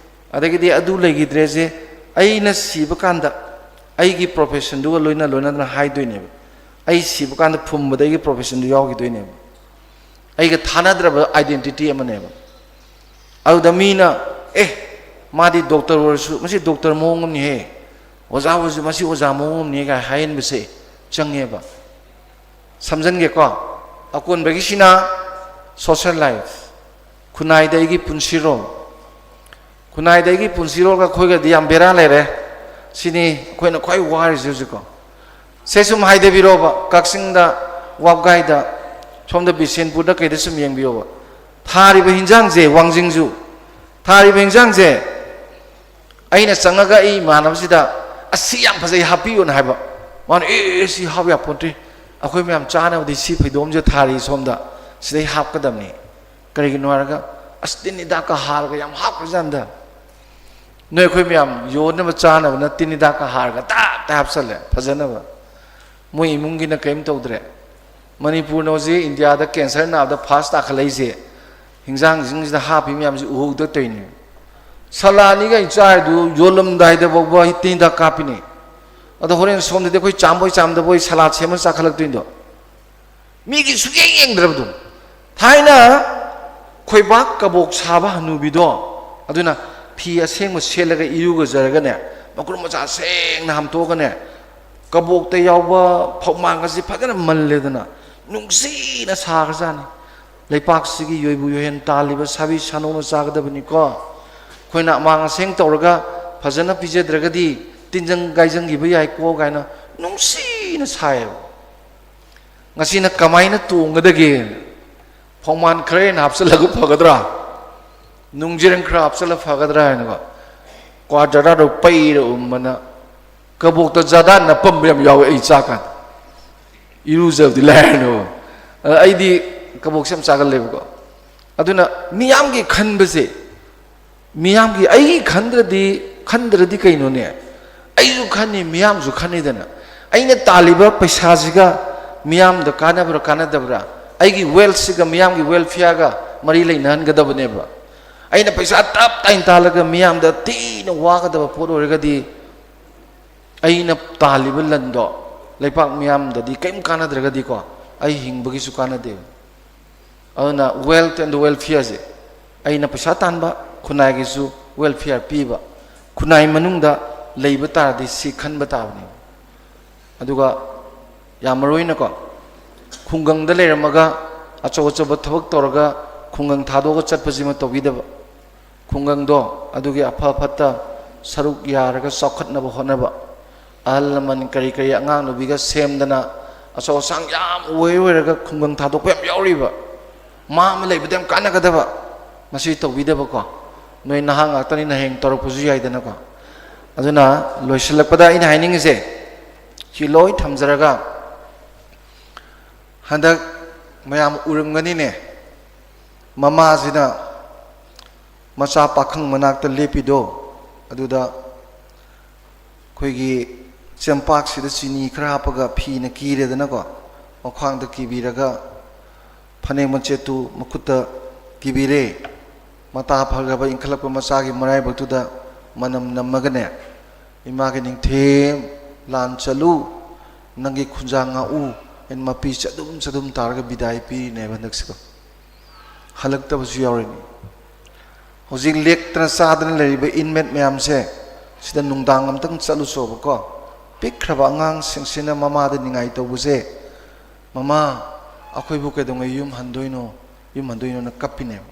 ꯑꯗꯒꯤꯗꯤ ꯑꯗꯨ ꯂꯩꯈꯤꯗ꯭ꯔꯦꯁꯦ ꯑꯩꯅ ꯁꯤꯕ ꯀꯥꯟꯗ ꯑꯩꯒꯤ ꯄ꯭ꯔꯣꯐꯦꯁꯟꯗꯨꯒ ꯂꯣꯏꯅ ꯂꯣꯏꯅꯅ ꯍꯥꯏꯗꯣꯏꯅꯦꯕ꯫ ꯑꯩ ꯁꯤꯕ ꯀꯥꯟꯗ ꯐꯨꯝꯕꯗ ꯑꯩꯒꯤ ꯄ꯭ꯔꯣꯐꯦꯁꯟꯗꯨ ꯌꯥꯎꯈꯤꯗꯣꯏꯅꯦꯕ꯫ ꯑꯩꯒ ꯊꯥꯅꯗ꯭ꯔꯕ ꯑꯥꯏꯗꯦꯟꯇꯤꯇꯤ ꯑꯃꯅꯦꯕ꯫ ꯑꯗꯨꯗ ꯃꯤꯅ, "ꯑꯦ, ꯃꯥꯗꯤ ꯗꯣꯛꯇꯔ ꯑꯣꯏꯔꯁꯨ, ꯃꯁꯤ ꯗꯣꯛꯇꯔ ꯃꯑꯣꯡ ꯑꯃꯅꯤꯍꯦ, ꯑꯣꯖꯥ ꯑꯣꯏꯔꯁꯨ ꯃꯁꯤ ꯑꯣꯖꯥ ꯃꯑꯣꯡ ꯑꯃꯅꯤ" ꯀꯥꯏ ꯍꯥꯏꯍꯟꯕꯁꯦ ꯆꯪꯉꯦꯕ꯫ ꯁꯝꯖꯟꯒꯦꯀꯣ꯫ ꯑꯀꯣꯟꯕꯒꯤꯁꯤꯅ ꯁꯣꯁꯦꯜ ꯂꯥꯏꯐ, ꯈꯨꯟꯅꯥꯏꯗ ꯑꯩꯒꯤ ꯄꯨꯟꯁꯤꯔꯣꯜ, ꯈꯨꯟꯅꯥꯏꯗ ꯑꯩꯒꯤ ꯄꯨꯟꯁꯤꯔꯣꯜꯒ ꯑꯩꯈꯣꯏꯒꯗꯤ ꯌꯥꯝ ꯕꯦꯔꯥ ꯂꯩꯔꯦ꯫ ꯁꯤꯅꯤ ꯑꯩꯈꯣꯏꯅ ꯈ꯭ꯋꯥꯏ ꯋꯥꯔꯤꯁꯦ ꯍꯧꯖꯤꯛꯀꯣ꯫ ꯁꯦ, ꯁꯨꯝ ꯍꯥꯏꯗꯕꯤꯔꯣꯕ, ꯀꯛꯆꯤꯡꯗ ꯋꯥꯕꯒꯥꯏꯗ, ꯁꯣꯝꯗ ꯕꯤꯁꯦꯟꯄꯨꯔꯗ ꯀꯩꯗ ꯁꯨꯝ ꯌꯦꯡꯕꯤꯌꯣꯕ꯫ ꯊꯥꯔꯤꯕ ꯍꯤꯟꯖꯥꯡꯁꯦ, ꯋꯥꯡꯖꯤꯡꯁꯨ ꯊꯥꯔꯤꯕ ꯍꯤꯟꯖꯥꯡꯁꯦ, ꯑꯩꯅ ꯆꯪꯉꯒ ꯑꯩ ꯏꯃꯥꯟꯅꯕꯁꯤꯗ, "ꯑꯁ, ꯁꯤ ꯌꯥꯝ ꯐꯖꯩ, ꯍꯥꯞꯄꯤꯌꯣꯅ" ꯍꯥꯏꯕ꯫ ꯃꯥꯅ, "ꯑꯦ, ꯑꯦ, ꯁꯤ ꯍꯥꯞ ꯌꯥꯄꯣꯟꯇꯦ, ꯑꯩꯈꯣꯏ ꯃꯌꯥꯝ ꯆꯥꯅꯕꯗꯤ ꯁꯤ ꯐꯩꯗꯣꯝꯁꯦ ꯊꯥꯔꯤ ꯁꯣꯝꯗ, ꯁꯤꯗꯩ ꯍꯥꯞꯀꯗꯕꯅꯤ"꯫ ꯀꯔꯤꯒꯤꯅꯣ ꯍꯥꯏꯔꯒ, "ꯑꯁ, ꯇꯤꯟ ꯍꯤꯗꯥꯛꯀ ꯍꯥꯔꯒ ꯌꯥꯝ ꯍꯥꯞꯈ꯭ꯔꯖꯥꯠꯅꯤꯗ꯫ ꯅꯣꯏ ꯑꯩꯈꯣꯏ ꯃꯌꯥꯝ ꯌꯣꯟꯅꯕ ꯆꯥꯅꯕꯅ ꯇꯤꯟ ꯍꯤꯗꯥꯛꯀ ꯍꯥꯔꯒ ꯇꯥꯞ ꯇꯥꯞ ꯍꯥꯞꯆꯜꯂꯦ, ꯐꯖꯅꯕ"꯫ ꯃꯣꯏ ꯏꯃꯨꯡꯒꯤꯅ ꯀꯔꯤꯝ ꯇꯧꯗ꯭ꯔꯦ꯫ ꯃꯅꯤꯄꯨꯔꯅ ꯍꯧꯖꯤꯛ ꯏꯟꯗꯤꯌꯥꯗ ꯀꯦꯟꯁꯔ ꯅꯥꯕꯗ ꯐꯥꯔꯁ ꯇꯥꯈꯠꯂꯛꯏꯁꯦ ꯍꯤꯟꯖꯥꯡꯁꯤꯡꯁꯤꯗ ꯍꯥꯞꯄꯤ ꯃꯌꯥꯝꯁꯤ ꯎꯍꯧꯗ ꯇꯧꯔꯤꯅꯤ꯫ ꯁꯂꯥꯅꯤꯒ ꯑꯩ ꯆꯥꯔꯤꯗꯨ ꯌꯣꯜꯂꯝꯗꯥꯏꯗ ꯐꯥꯎꯕ ꯇꯤꯟ ꯍꯤꯗꯥꯛ ꯀꯥꯞꯄꯤꯅꯤ꯫ ꯑꯗꯣ ꯍꯣꯔꯦꯟ ꯁꯣꯝꯗꯗꯤ ꯑꯩꯈꯣꯏ ꯆꯥꯝꯕꯣꯏ ꯆꯥꯝꯗꯕꯣꯏ ꯁꯂꯥꯠ ꯁꯦꯝꯃ ꯆꯥꯈꯠꯂꯛꯇꯣꯏꯅꯤꯗꯣ꯫ ꯃꯤꯒꯤ ꯁꯨꯛꯌꯦꯡ ꯌꯦꯡꯗ꯭ꯔꯕꯗꯣ꯫ ꯊꯥꯏꯅ ꯈꯣꯏꯕꯥꯛ ꯀꯕꯣꯛ ꯁꯥꯕ ꯍꯅꯨꯕꯤꯗꯣ, ꯑꯗꯨꯅ ꯐꯤ ꯑꯁꯦꯡꯕ ꯁꯦꯠꯂꯒ ꯏꯔꯨꯒꯖꯔꯒꯅꯦ, ꯃꯀꯨꯞ ꯃꯆꯥ ꯁꯦꯡꯅ ꯍꯥꯝꯇꯣꯛꯑꯒꯅꯦ, ꯀꯕꯣꯛꯇ ꯌꯥꯎꯕ ꯐꯧꯃꯥꯡ ꯑꯁꯤ ꯐꯖꯅ ꯃꯜꯂꯦꯗꯅ, ꯅꯨꯡꯁꯤꯅ ꯁꯥꯈ꯭ꯔꯖꯥꯠꯅꯤ꯫ "ꯂꯩꯄꯥꯛꯁꯤꯒꯤ ꯌꯣꯏꯕꯨ ꯌꯣꯏꯍꯦꯟ ꯇꯥꯜꯂꯤꯕ ꯁꯥꯕꯤ ꯁꯥꯅꯧꯅ ꯆꯥꯒꯗꯕꯅꯤꯀꯣ꯫ ꯑꯩꯈꯣꯏꯅ ꯑꯃꯥꯡ ꯑꯁꯦꯡ ꯇꯧꯔꯒ ꯐꯖꯅ ꯄꯤꯖꯗ꯭ꯔꯒꯗꯤ ꯇꯤꯟꯖꯪ ꯀꯥꯏꯖꯪꯈꯤꯕ ꯌꯥꯏꯀꯣ" ꯀꯥꯏꯅ ꯅꯨꯡꯁꯤꯅ ꯁꯥꯏꯌꯦꯕ꯫ ꯉꯁꯤꯅ ꯀꯃꯥꯏꯅ ꯇꯣꯡꯒꯗꯒꯦ? ꯐꯧꯃꯥꯟ ꯈꯔ ꯍꯦꯟꯅ ꯍꯥꯞꯆꯤꯜꯂꯒ ꯐꯒꯗ꯭ꯔꯥ? ꯅꯨꯡꯖꯤꯔꯪ ꯈꯔ ꯍꯥꯞꯆꯤꯜꯂ ꯐꯒꯗ꯭ꯔꯥ ꯍꯥꯏꯅꯀꯣ, ꯀ꯭ꯋꯥ ꯖꯔꯗꯥꯗꯣ ꯄꯩꯔ ꯎꯝꯕꯅ, ꯀꯕꯣꯛꯇ ꯖꯔꯗꯥ ꯅꯞꯄꯝꯕ ꯌꯥꯝ ꯌꯥꯎꯋꯦ ꯑꯩ ꯆꯥꯀꯥꯟꯗ꯫ ꯏꯔꯨꯖꯕꯗꯤ ꯂꯥꯏꯔꯅꯣ꯫ ꯑꯩꯗꯤ ꯀꯕꯣꯛꯁꯦ ꯌꯥꯝ ꯆꯥꯒꯜꯂꯦꯕꯀꯣ꯫ ꯑꯗꯨꯅ ꯃꯤꯌꯥꯝꯒꯤ ꯈꯟꯕꯁꯦ, ꯃꯤꯌꯥꯝꯒꯤ, ꯑꯩꯒꯤ ꯈꯟꯗ꯭ꯔꯗꯤ, ꯈꯟꯗ꯭ꯔꯗꯤ ꯀꯩꯅꯣꯅꯦ? ꯑꯩꯁꯨ ꯈꯟꯅꯤ, ꯃꯤꯌꯥꯝꯁꯨ ꯈꯟꯅꯤꯗꯅ꯫ ꯑꯩꯅ ꯇꯥꯜꯂꯤꯕ ꯄꯩꯁꯥꯁꯤꯒ ꯃꯤꯌꯥꯝꯗ ꯀꯥꯟꯅꯕ꯭ꯔꯥ ꯀꯥꯟꯅꯗꯕ꯭ꯔꯥ? ꯑꯩꯒꯤ ꯋꯦꯜꯁꯤꯒ ꯃꯤꯌꯥꯝꯒꯤ ꯋꯦꯜꯐꯤꯌꯥꯔꯒ ꯃꯔꯤ ꯂꯩꯅꯍꯟꯒꯗꯕꯅꯦꯕ꯫ ꯑꯩꯅ ꯄꯩꯁꯥ ꯇꯞ ꯇꯥꯏꯅ ꯇꯥꯜꯂꯒ ꯃꯤꯌꯥꯝꯗ ꯊꯤꯅ ꯋꯥꯒꯗꯕ ꯄꯣꯠ ꯑꯣꯏꯔꯒꯗꯤ, ꯑꯩꯅ ꯇꯥꯜꯂꯤꯕ ꯂꯟꯗꯣ ꯂꯩꯄꯥꯛ ꯃꯤꯌꯥꯝꯗꯗꯤ ꯀꯔꯤꯝ ꯀꯥꯟꯅꯗ꯭ꯔꯒꯗꯤꯀꯣ, ꯑꯩ ꯍꯤꯡꯕꯒꯤꯁꯨ ꯀꯥꯟꯅꯗꯦꯕ꯫ ꯑꯗꯨꯅ wealth and welfare ꯁꯦ, ꯑꯩꯅ ꯄꯩꯁꯥ ꯇꯥꯟꯕ, ꯈꯨꯟꯅꯥꯏꯒꯤꯁꯨ welfare ꯄꯤꯕ, ꯈꯨꯟꯅꯥꯏ ꯃꯅꯨꯡꯗ ꯂꯩꯕ ꯇꯥꯔꯗꯤ ꯁꯤ ꯈꯟꯕ ꯇꯥꯕꯅꯦꯕ꯫ ꯑꯗꯨꯒ ꯌꯥꯝ ꯃꯔꯨ ꯑꯣꯏꯅꯀꯣ, ꯈꯨꯡꯒꯪꯗ ꯂꯩꯔꯝꯃꯒ ꯑꯆꯧ ꯑꯆꯧꯕ ꯊꯕꯛ ꯇꯧꯔꯒ ꯈꯨꯡꯒꯪ ꯊꯥꯗꯣꯛꯑꯒ ꯆꯠꯄꯁꯤꯃ ꯇꯧꯕꯤꯗꯕ꯫ ꯈꯨꯡꯒꯪꯗꯣ ꯑꯗꯨꯒꯤ ꯑꯐ ꯐꯠꯇ ꯁꯔꯨꯛ ꯌꯥꯔꯒ ꯆꯥꯎꯈꯠꯅꯕ ꯍꯣꯠꯅꯕ꯫ ꯑꯍꯜ ꯂꯃꯟ ꯀꯔꯤ ꯀꯔꯤ, ꯑꯉꯥꯡ ꯅꯨꯕꯤꯒ ꯁꯦꯝꯗꯅ ꯑꯆꯧ ꯑꯁꯥꯡ ꯌꯥꯝ ꯑꯣꯏ ꯑꯣꯏꯔꯒ ꯈꯨꯡꯒꯪ ꯊꯥꯗꯣꯛꯄ ꯌꯥꯝ ꯌꯥꯎꯔꯤꯕ꯫ ꯃꯥ ꯑꯃ ꯂꯩꯕꯗ ꯌꯥꯝ ꯀꯥꯟꯅꯒꯗꯕ꯫ ꯃꯁꯤ ꯇꯧꯕꯤꯗꯕꯀꯣ꯫ ꯅꯣꯏ ꯅꯍꯥ ꯉꯥꯛꯇꯅꯤꯅ ꯍꯌꯦꯡ ꯇꯧꯔꯛꯄꯁꯨ ꯌꯥꯏꯗꯅꯀꯣ꯫ ꯑꯗꯨꯅ ꯂꯣꯏꯁꯤꯜꯂꯛꯄꯗ ꯑꯩꯅ ꯍꯥꯏꯅꯤꯡꯉꯤꯁꯦ ꯁꯤ ꯂꯣꯏ ꯊꯝꯖꯔꯒ, ꯍꯟꯗꯛ ꯃꯌꯥꯝ ꯎꯔꯝꯒꯅꯤꯅꯦ, ꯃꯃꯥꯁꯤꯅ ꯃꯆꯥ ꯄꯥꯈꯪ ꯃꯅꯥꯛꯇ ꯂꯦꯞꯄꯤꯗꯣ, ꯑꯗꯨꯗ ꯑꯩꯈꯣꯏꯒꯤ ꯆꯦꯡꯄꯥꯛꯁꯤꯗ ꯆꯤꯅꯤ ꯈꯔ ꯍꯥꯞꯄꯒ ꯐꯤꯅ ꯀꯤꯔꯦꯗꯅꯀꯣ, ꯃꯈ꯭ꯋꯥꯡꯗ ꯀꯤꯕꯤꯔꯒ ꯐꯅꯦꯛ ꯃꯆꯦꯠꯇꯨ ꯃꯈꯨꯠꯇ ꯀꯤꯕꯤꯔꯦ꯫ ꯃꯇꯥ ꯐꯈ꯭ꯔꯕ ꯏꯟꯈꯠꯂꯛꯄ ꯃꯆꯥꯒꯤ ꯃꯔꯥꯏꯕꯛꯇꯨꯗ ꯃꯅꯝ ꯅꯝꯃꯒꯅꯦ, ꯏꯃꯥꯒꯤ ꯅꯤꯡꯊꯦꯝ ꯂꯥꯟ ꯆꯠꯂꯨ, ꯅꯪꯒꯤ ꯈꯨꯟꯖꯥ ꯉꯥꯛꯎ, ꯑꯩꯅ ꯃꯄꯤ ꯆꯗꯨꯝ ꯆꯗꯨꯝ ꯇꯥꯔꯒ ꯕꯤꯗꯥꯏ ꯄꯤꯔꯤꯅꯦꯕ ꯍꯟꯗꯛꯁꯤꯀꯣ꯫ ꯍꯜꯂꯛꯇꯕꯁꯨ ꯌꯥꯎꯔꯤꯅꯤ꯫ ꯍꯧꯖꯤꯛ ꯂꯦꯛꯇꯅ ꯆꯥꯗꯅ ꯂꯩꯔꯤꯕ ꯏꯟꯃꯦꯠ ꯃꯌꯥꯝꯁꯦ, ꯁꯤꯗ ꯅꯨꯡꯗꯥꯡ ꯑꯃꯇꯪ ꯆꯠꯂꯨꯆꯣꯕꯀꯣ꯫ ꯄꯤꯛꯈ꯭ꯔꯕ ꯑꯉꯥꯡꯁꯤꯡꯁꯤꯅ ꯃꯃꯥꯗ ꯅꯤꯡꯉꯥꯏ ꯇꯧꯕꯁꯦ, "ꯃꯃꯥ, ꯑꯩꯈꯣꯏꯕꯨ ꯀꯩꯗꯧꯉꯩ ꯌꯨꯝ ꯍꯟꯗꯣꯏꯅꯣ, ꯌꯨꯝ ꯍꯟꯗꯣꯏꯅꯣꯅ?" ꯀꯞꯄꯤꯅꯦꯕ꯫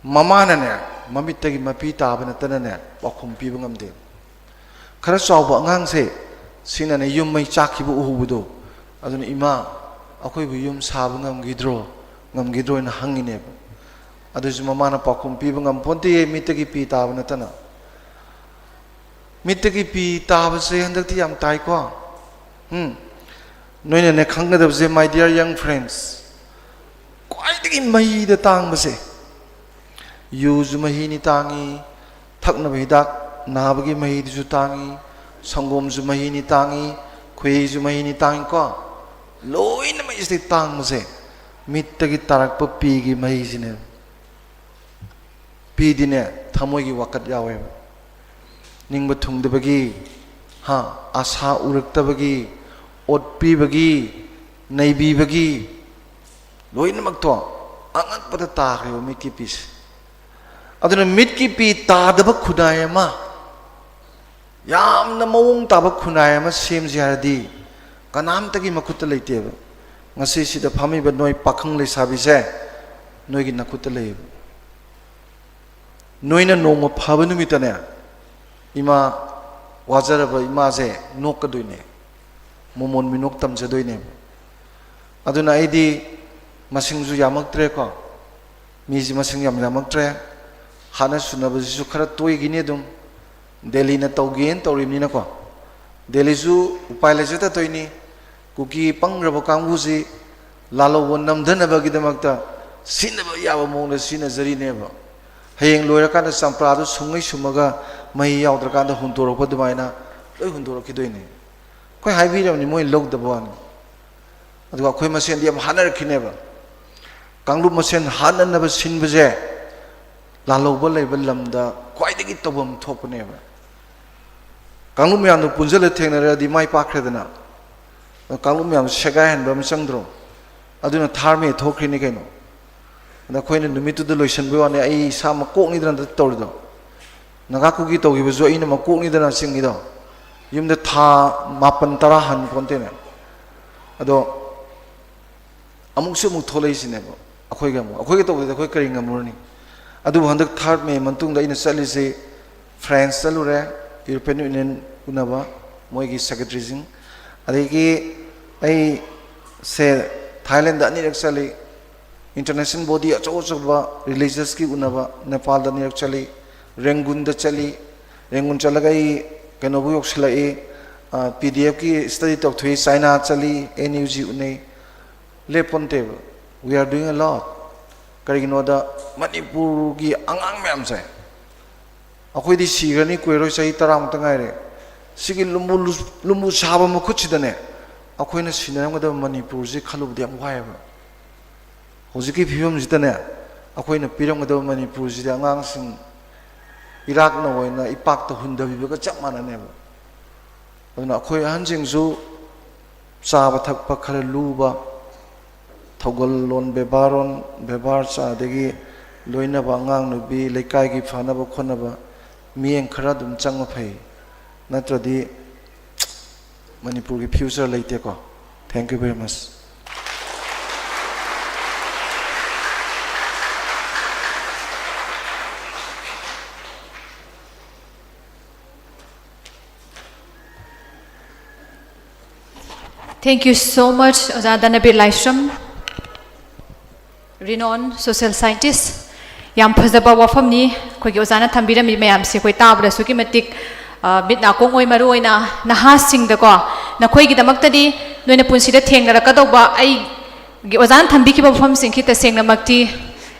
ꯃꯃꯥꯅꯅꯦ, ꯃꯃꯤꯠꯇꯒꯤ ꯃꯄꯤ ꯇꯥꯕ ꯅꯠꯇꯅꯅꯦ, ꯄꯥꯎꯈꯨꯝ ꯄꯤꯕ ꯉꯝꯗꯦ꯫ ꯈꯔ ꯆꯥꯎꯕ ꯑꯉꯥꯡꯁꯦ, ꯁꯤꯅꯅꯦ ꯌꯨꯝ ꯃꯩ ꯆꯥꯛꯈꯤꯕ ꯎꯍꯧꯕꯗꯣ, ꯑꯗꯨꯅ, "ꯏꯃꯥ, ꯑꯩꯈꯣꯏꯕꯨ ꯌꯨꯝ ꯁꯥꯕ ꯉꯝꯈꯤꯗ꯭ꯔꯣ, ꯉꯝꯈꯤꯗ꯭ꯔꯣ?" ꯍꯥꯏꯅ ꯍꯪꯉꯤꯅꯦꯕ꯫ ꯑꯗꯨꯁꯨ ꯃꯃꯥꯅ ꯄꯥꯎꯈꯨꯝ ꯄꯤꯕ ꯉꯝꯄꯣꯟꯇꯦ, ꯃꯤꯠꯇꯒꯤ ꯄꯤ ꯇꯥꯕ ꯅꯠꯇꯅ꯫ ꯃꯤꯠꯇꯒꯤ ꯄꯤ ꯇꯥꯕꯁꯦ ꯍꯟꯗꯛꯇꯤ ꯌꯥꯝ ꯇꯥꯏꯀꯣ꯫ ꯎꯝ꯫ ꯅꯣꯏꯅꯅꯦ ꯈꯪꯒꯗꯕꯁꯦ, my dear young friends, ꯈ꯭ꯋꯥꯏꯗꯒꯤ ꯃꯍꯤꯗ ꯇꯥꯡꯕꯁꯦ, ꯌꯨꯁꯨ ꯃꯍꯤꯅꯤ ꯇꯥꯡꯉꯤ, ꯊꯛꯅꯕ ꯍꯤꯗꯥꯛ ꯅꯥꯕꯒꯤ ꯃꯍꯤꯗꯨꯁꯨ ꯇꯥꯡꯉꯤ, ꯁꯪꯒꯣꯝꯁꯨ ꯃꯍꯤꯅꯤ ꯇꯥꯡꯉꯤ, ꯈꯣꯏꯍꯤꯁꯨ ꯃꯍꯤꯅꯤ ꯇꯥꯡꯉꯤꯀꯣ꯫ ꯂꯣꯏꯅꯃꯛ ꯁꯤꯗꯩ ꯇꯥꯡꯕꯁꯦ ꯃꯤꯠꯇꯒꯤ ꯇꯥꯔꯛꯄ ꯄꯤꯒꯤ ꯃꯍꯤꯁꯤꯅꯦꯕ꯫ ꯄꯤꯗꯤꯅꯦ ꯊꯃꯣꯏꯒꯤ ꯋꯥꯀꯠ ꯌꯥꯎꯋꯦꯕ꯫ ꯅꯤꯡꯕ ꯊꯨꯡꯗꯕꯒꯤ, ꯍꯥ, ꯑꯁꯥ ꯎꯔꯛꯇꯕꯒꯤ, ꯑꯣꯠꯄꯤꯕꯒꯤ, ꯅꯩꯕꯤꯕꯒꯤ, ꯂꯣꯏꯅꯃꯛꯇꯣ ꯑꯉꯛꯄꯗ ꯇꯥꯈ꯭ꯔꯦꯕ ꯃꯤꯠꯀꯤ ꯄꯤꯁꯦ꯫ ꯑꯗꯨꯅ ꯃꯤꯠꯀꯤ ꯄꯤ ꯇꯥꯗꯕ ꯈꯨꯟꯅꯥꯏ ꯑꯃ, ꯌꯥꯝꯅ ꯃꯑꯣꯡ ꯇꯥꯕ ꯈꯨꯟꯅꯥꯏ ꯑꯃ ꯁꯦꯝꯁꯤ ꯍꯥꯏꯔꯗꯤ, ꯀꯅꯥꯝꯇꯒꯤ ꯃꯈꯨꯠꯇ ꯂꯩꯇꯦꯕ꯫ ꯉꯁꯤ ꯁꯤꯗ ꯐꯝꯃꯤꯕ ꯅꯣꯏ ꯄꯥꯈꯪ ꯂꯩꯁꯥꯕꯤꯁꯦ, ꯅꯣꯏꯒꯤ ꯅꯈꯨꯠꯇ ꯂꯩꯌꯦꯕ꯫ ꯅꯣꯏꯅ ꯅꯣꯡꯃ ꯐꯕ ꯅꯨꯃꯤꯠꯇꯅꯦ, ꯏꯃꯥ, ꯋꯥꯖꯔꯕ ꯏꯃꯥꯁꯦ ꯅꯣꯛꯀꯗꯣꯏꯅꯦ, ꯃꯣꯃꯣꯟ ꯃꯤꯅꯣꯛ ꯇꯝꯖꯗꯣꯏꯅꯦꯕ꯫ ꯑꯗꯨꯅ ꯑꯩꯗꯤ ꯃꯁꯤꯡꯁꯨ ꯌꯥꯝꯃꯛꯇ꯭ꯔꯦꯀꯣ, ꯃꯤꯁꯤ ꯃꯁꯤꯡ ꯌꯥꯝ ꯌꯥꯝꯃꯛꯇ꯭ꯔꯦ꯫ ꯍꯥꯠꯅ ꯁꯨꯅꯕꯁꯤꯁꯨ ꯈꯔ ꯇꯣꯏꯈꯤꯅꯤ ꯑꯗꯨꯝ, ꯗꯦꯜꯂꯤꯅ ꯇꯧꯒꯦꯅ ꯇꯧꯔꯤꯕꯅꯤꯅꯀꯣ꯫ ꯗꯦꯜꯂꯤꯁꯨ ꯎꯄꯥꯏ ꯂꯩꯖꯗ ꯇꯧꯔꯤꯅꯤ꯫ ꯀꯨꯀꯤ ꯄꯪꯈ꯭ꯔꯕ ꯀꯥꯡꯕꯨꯁꯤ ꯂꯥꯜꯍꯧꯕ ꯅꯝꯊꯅꯕꯒꯤꯗꯃꯛꯇ ꯁꯤꯖꯤꯟꯅꯕ ꯌꯥꯕ ꯃꯑꯣꯡꯗ ꯁꯤꯖꯤꯟꯅꯖꯔꯤꯅꯦꯕ꯫ ꯍꯌꯦꯡ ꯂꯣꯏꯔꯀꯥꯟꯗ ꯆꯝꯄ꯭ꯔꯥꯗꯨ ꯁꯨꯡꯉꯩ ꯁꯨꯝꯃꯒ ꯃꯍꯤ ꯌꯥꯎꯗ꯭ꯔꯀꯥꯟꯗ ꯍꯨꯟꯗꯣꯔꯛꯄ ꯑꯗꯨꯃꯥꯏꯅ ꯂꯣꯏ ꯍꯨꯟꯗꯣꯔꯛꯈꯤꯗꯣꯏꯅꯦ꯫ ꯑꯩꯈꯣꯏ ꯍꯥꯏꯕꯤꯔꯕꯅꯤ, ꯃꯣꯏ ꯂꯧꯗꯕ ꯋꯥꯅꯤ꯫ ꯑꯗꯨꯒ ꯑꯩꯈꯣꯏ ꯃꯁꯦꯟꯗꯤ ꯌꯥꯝ ꯍꯥꯠꯅꯔꯛꯈꯤꯅꯦꯕ꯫ ꯀꯥꯡꯂꯨꯞ ꯃꯁꯦꯟ ꯍꯥꯠꯅꯅꯕ ꯁꯤꯟꯕꯁꯦ ꯂꯥꯜꯍꯧꯕ ꯂꯩꯕ ꯂꯝꯗ ꯈ꯭ꯋꯥꯏꯗꯒꯤ ꯇꯧꯐꯝ ꯊꯣꯛꯄꯅꯦꯕ꯫ ꯀꯥꯡꯂꯨꯞ ꯃꯌꯥꯝꯗꯣ ꯄꯨꯟꯁꯤꯜꯂ ꯊꯦꯡꯅꯔꯗꯤ ꯃꯥꯏ ꯄꯥꯛꯈ꯭ꯔꯦꯗꯅ꯫ ꯑꯗꯣ ꯀꯥꯡꯂꯨꯞ ꯃꯌꯥꯝꯗꯣ ꯁꯦꯒꯥꯏꯍꯟꯕ ꯑꯃ ꯆꯪꯗ꯭ꯔꯣ? ꯑꯗꯨꯅ ꯊꯥꯔ ꯃꯦ ꯊꯣꯛꯈ꯭ꯔꯤꯅꯤ ꯀꯩꯅꯣ꯫ ꯑꯗ ꯑꯩꯈꯣꯏꯅ ꯅꯨꯃꯤꯠꯇꯨꯗ ꯂꯣꯏꯁꯤꯟꯕꯩ ꯋꯥꯅꯤ, ꯑꯩ ꯏꯁꯥ ꯃꯀꯣꯛꯅꯤꯗꯅ ꯇꯧꯔꯤꯗꯣ꯫ ꯅꯥꯒꯥ ꯀꯨꯀꯤ ꯇꯧꯈꯤꯕꯁꯨ ꯑꯩꯅ ꯃꯀꯣꯛꯅꯤꯗꯅ ꯆꯤꯡꯉꯤꯗꯣ꯫ ꯌꯨꯝꯗ ꯊꯥ ꯃꯥꯄꯟ ꯇꯔꯥ ꯍꯟ ꯄꯣꯟꯇꯦꯅꯦ꯫ ꯑꯗꯣ ꯑꯃꯨꯛꯁꯨ ꯑꯃꯨꯛ ꯊꯣꯛꯂꯛꯏꯁꯤꯅꯦꯕ꯫ ꯑꯩꯈꯣꯏꯒ ꯑꯃꯨꯛ, ꯑꯩꯈꯣꯏꯒ ꯇꯧꯕꯗꯗꯤ ꯑꯩꯈꯣꯏ ꯀꯔꯤ ꯉꯝꯃꯨꯔꯅꯤ? ꯑꯗꯨꯕꯨ ꯍꯟꯗꯛ ꯊꯥꯔꯠ ꯃꯦ ꯃꯇꯨꯡꯗ ꯑꯩꯅ ꯆꯠꯂꯤꯁꯤ ꯐ꯭ꯔꯥꯟꯁ ꯆꯠꯂꯨꯔꯦ, ꯌꯨꯔꯣꯄꯤꯌꯟ ꯌꯨꯅꯤꯌꯟ ꯎꯅꯕ, ꯃꯣꯏꯒꯤ ꯁꯦꯀ꯭ꯔꯦꯇꯔꯤꯁꯤꯡ꯫ ꯑꯗꯒꯤ ꯑꯩꯁꯦ ꯊꯥꯏꯂꯦꯟꯗ ꯑꯅꯤꯔꯛ ꯆꯠꯂꯤ, ꯏꯟꯇꯔꯅꯦꯁꯅꯦꯜ ꯕꯣꯗꯤ ꯑꯆꯧ ꯑꯆꯧꯕ ꯔꯤꯂꯤꯖꯁꯀꯤ ꯎꯅꯕ ꯅꯦꯄꯥꯜꯗ ꯑꯅꯤꯔꯛ ꯆꯠꯂꯤ, ꯔꯦꯡꯒꯨꯟꯗ ꯆꯠꯂꯤ꯫ ꯔꯦꯡꯒꯨꯟ ꯆꯠꯂꯒ ꯑꯩ ꯀꯩꯅꯣꯕꯨ ꯌꯧꯁꯤꯜꯂꯛꯏ, ꯄꯤ ꯗꯤ ꯑꯦꯐꯀꯤ ꯁ꯭ꯇꯗꯤ ꯇꯧꯊꯣꯛꯏ, ꯆꯥꯏꯅꯥ ꯆꯠꯂꯤ, ꯑꯦꯟ ꯌꯨ ꯖꯤ ꯎꯅꯩ꯫ ꯂꯦꯞꯄꯣꯟꯇꯦꯕ꯫ We are doing a lot꯫ ꯀꯔꯤꯒꯤꯅꯣꯗ ꯃꯅꯤꯄꯨꯔꯒꯤ ꯑꯉꯥꯡ ꯃꯌꯥꯝꯁꯦ, ꯑꯩꯈꯣꯏꯗꯤ ꯁꯤꯈ꯭ꯔꯅꯤ ꯀꯨꯏꯔꯣꯏ, ꯆꯍꯤ ꯇꯔꯥꯃꯨꯛꯇ ꯉꯥꯏꯔꯦ꯫ ꯁꯤꯒꯤ ꯂꯨꯝꯕꯨ ꯂꯨ-, ꯂꯨꯝꯕꯨ ꯁꯥꯕ ꯃꯈꯨꯠꯁꯤꯗꯅꯦ ꯑꯩꯈꯣꯏꯅ ꯁꯤꯟꯅꯔꯝꯒꯗꯕ ꯃꯅꯤꯄꯨꯔꯁꯤ ꯈꯜꯂꯨꯕꯗ ꯌꯥꯝ ꯋꯥꯏꯑꯦꯕ꯫ ꯍꯧꯖꯤꯛꯀꯤ ꯐꯤꯕꯝꯁꯤꯗꯅꯦ ꯑꯩꯈꯣꯏꯅ ꯄꯤꯔꯝꯒꯗꯕ ꯃꯅꯤꯄꯨꯔꯁꯤꯗꯤ ꯑꯉꯥꯡꯁꯤꯡ ꯏꯔꯥꯛꯅ ꯑꯣꯏꯅ ꯏꯄꯥꯛꯇ ꯍꯨꯟꯗꯕꯤꯕꯒ ꯆꯞ ꯃꯥꯟꯅꯅꯦꯕ꯫ ꯑꯗꯨꯅ ꯑꯩꯈꯣꯏ ꯑꯍꯟꯁꯤꯡꯁꯨ ꯆꯥꯕ ꯊꯛꯄ ꯈꯔ ꯂꯨꯕ, ꯊꯧꯒꯜꯂꯣꯟ ꯕꯦꯕꯥꯔꯣꯟ, ꯕꯦꯕꯥꯔ ꯆꯥ-, ꯑꯗꯒꯤ ꯂꯣꯏꯅꯕ ꯑꯉꯥꯡ ꯅꯨꯄꯤ, ꯂꯩꯀꯥꯏꯒꯤ ꯐꯅꯕ ꯈꯣꯠꯅꯕ ꯃꯤꯠꯌꯦꯡ ꯈꯔ ꯑꯗꯨꯝ ꯆꯪꯕ ꯐꯩ꯫ ꯅꯠꯇ꯭ꯔꯗꯤ ꯃꯅꯤꯄꯨꯔꯒꯤ future ꯂꯩꯇꯦꯀꯣ꯫ Thank you very much꯫ Thank you so much, ꯑꯣꯖꯥ ꯙꯅꯕꯤꯔ ꯂꯥꯏꯁ꯭ꯔꯝ, renowned social scientist꯫ ꯌꯥꯝ ꯐꯖꯕ ꯋꯥꯐꯝꯅꯤ꯫ ꯑꯩꯈꯣꯏꯒꯤ ꯑꯣꯖꯥꯅ ꯊꯝꯕꯤꯔꯝꯃꯤ ꯃꯌꯥꯝꯁꯦ ꯑꯩꯈꯣꯏ ꯇꯥꯕꯗ ꯑꯁꯨꯛꯀꯤ ꯃꯇꯤꯛ, ꯑ, ꯃꯤꯠ ꯅꯥꯀꯣꯡ ꯑꯣꯏ, ꯃꯔꯨ ꯑꯣꯏꯅ ꯅꯍꯥꯁꯤꯡꯗꯀꯣ, ꯅꯈꯣꯏꯒꯤꯗꯃꯛꯇꯗꯤ ꯅꯣꯏꯅ ꯄꯨꯟꯁꯤꯗ ꯊꯦꯡꯅꯔꯛꯀꯗꯧꯕ ꯑꯩ ꯒꯤ ꯑꯣꯖꯥꯅ ꯊꯝꯕꯤꯈꯤꯕ ꯋꯥꯐꯝꯁꯤꯡꯁꯤ ꯇꯁꯦꯡꯅꯃꯛꯇꯤ,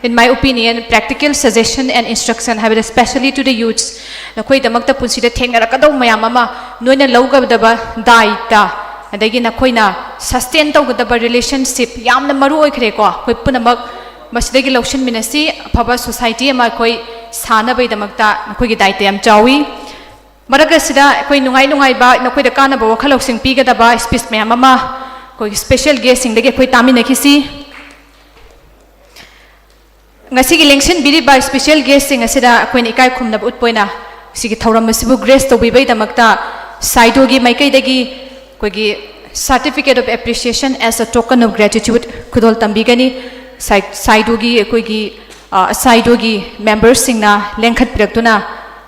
in my opinion, practical suggestion and instruction ꯍꯥꯏꯕꯗꯤ, especially to the youths, ꯅꯈꯣꯏꯒꯤꯗꯃꯛꯇ ꯄꯨꯟꯁꯤꯗ ꯊꯦꯡꯅꯔꯛꯀꯗꯧꯕ ꯃꯌꯥꯝ ꯑꯃ ꯅꯣꯏꯅ ꯂꯧꯒꯗꯕ ꯗꯥꯏꯇ, ꯑꯗꯒꯤ ꯅꯈꯣꯏꯅ sustain ꯇꯧꯒꯗꯕ relationship ꯌꯥꯝꯅ ꯃꯔꯨ ꯑꯣꯏꯈ꯭ꯔꯦꯀꯣ꯫ ꯑꯩꯈꯣꯏ ꯄꯨꯝꯅꯃꯛ ꯃꯁꯤꯗꯒꯤ ꯂꯧꯁꯤꯟꯃꯤꯟꯅꯁꯤ꯫ ꯑꯐꯕ society ꯑꯃ ꯑꯩꯈꯣꯏ ꯁꯥꯅꯕꯒꯤꯗꯃꯛꯇ ꯅꯈꯣꯏꯒꯤ ꯗꯥꯏꯇ ꯌꯥꯝ ꯆꯥꯎꯏ꯫ ꯃꯔꯛ ꯑꯁꯤꯗ ꯑꯩꯈꯣꯏ ꯅꯨꯡꯉꯥꯏ ꯅꯨꯡꯉꯥꯏꯕ, ꯅꯈꯣꯏꯗ ꯀꯥꯟꯅꯕ ꯋꯥꯈꯜ ꯂꯧꯁꯤꯡ ꯄꯤꯒꯗꯕ speech ꯃꯌꯥꯝ ꯑꯃ ꯑꯩꯈꯣꯏꯒꯤ special guestꯁꯤꯡꯗꯒꯤ ꯑꯩꯈꯣꯏ ꯇꯥꯃꯤꯟꯅꯈꯤꯁꯤ꯫ ꯉꯁꯤꯒꯤ ꯂꯦꯡꯁꯤꯟꯕꯤꯔꯤꯕ special guestꯁꯤꯡ ꯑꯁꯤꯗ ꯑꯩꯈꯣꯏꯅ ꯏꯀꯥꯏ ꯈꯨꯝꯅꯕ ꯎꯠꯄ ꯑꯣꯏꯅ ꯁꯤꯒꯤ ꯊꯧꯔꯝ ꯑꯁꯤꯕꯨ grace ꯇꯧꯕꯤꯕꯒꯤꯗꯃꯛꯇ ꯁꯥꯏꯗꯣꯒꯤ ꯃꯥꯏꯀꯩꯗꯒꯤ ꯑꯩꯈꯣꯏꯒꯤ Certificate of Appreciation as a token of gratitude ꯈꯨꯗꯣꯜ ꯇꯝꯕꯤꯒꯅꯤ꯫ ꯁꯥꯏ-, ꯁꯥꯏꯗꯣꯒꯤ ꯑꯩꯈꯣꯏꯒꯤ, ꯑ, ꯁꯥꯏꯗꯣꯒꯤ memberꯁꯤꯡꯅ ꯂꯦꯡꯈꯠꯄꯤꯔꯛꯇꯨꯅ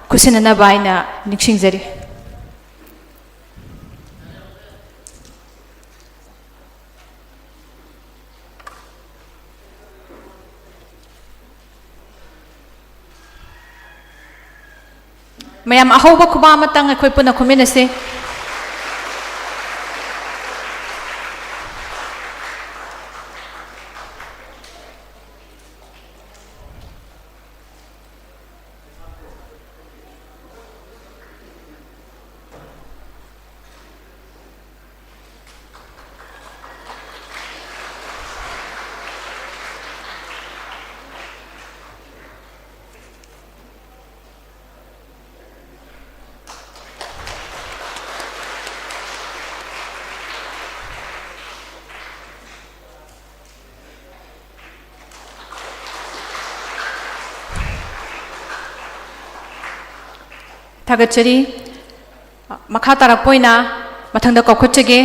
ꯈꯨꯠꯁꯤꯟꯅꯅꯕ ꯑꯩꯅ ꯅꯤꯡꯁꯤꯡꯖꯔꯤ꯫ ꯃꯌꯥꯝ ꯑꯍꯧꯕ ꯈꯨꯕꯥꯛ ꯑꯃꯇꯪ ꯑꯩꯈꯣꯏ ꯄꯨꯟꯅ ꯈꯨꯝꯃꯤꯟꯅꯁꯤ꯫ ꯊꯥꯒꯠꯆꯔꯤ꯫ ꯃꯈꯥ ꯇꯥꯔꯛꯄ ꯑꯣꯏꯅ ꯃꯊꯪꯗ ꯀꯧꯈꯠꯆꯒꯦ꯫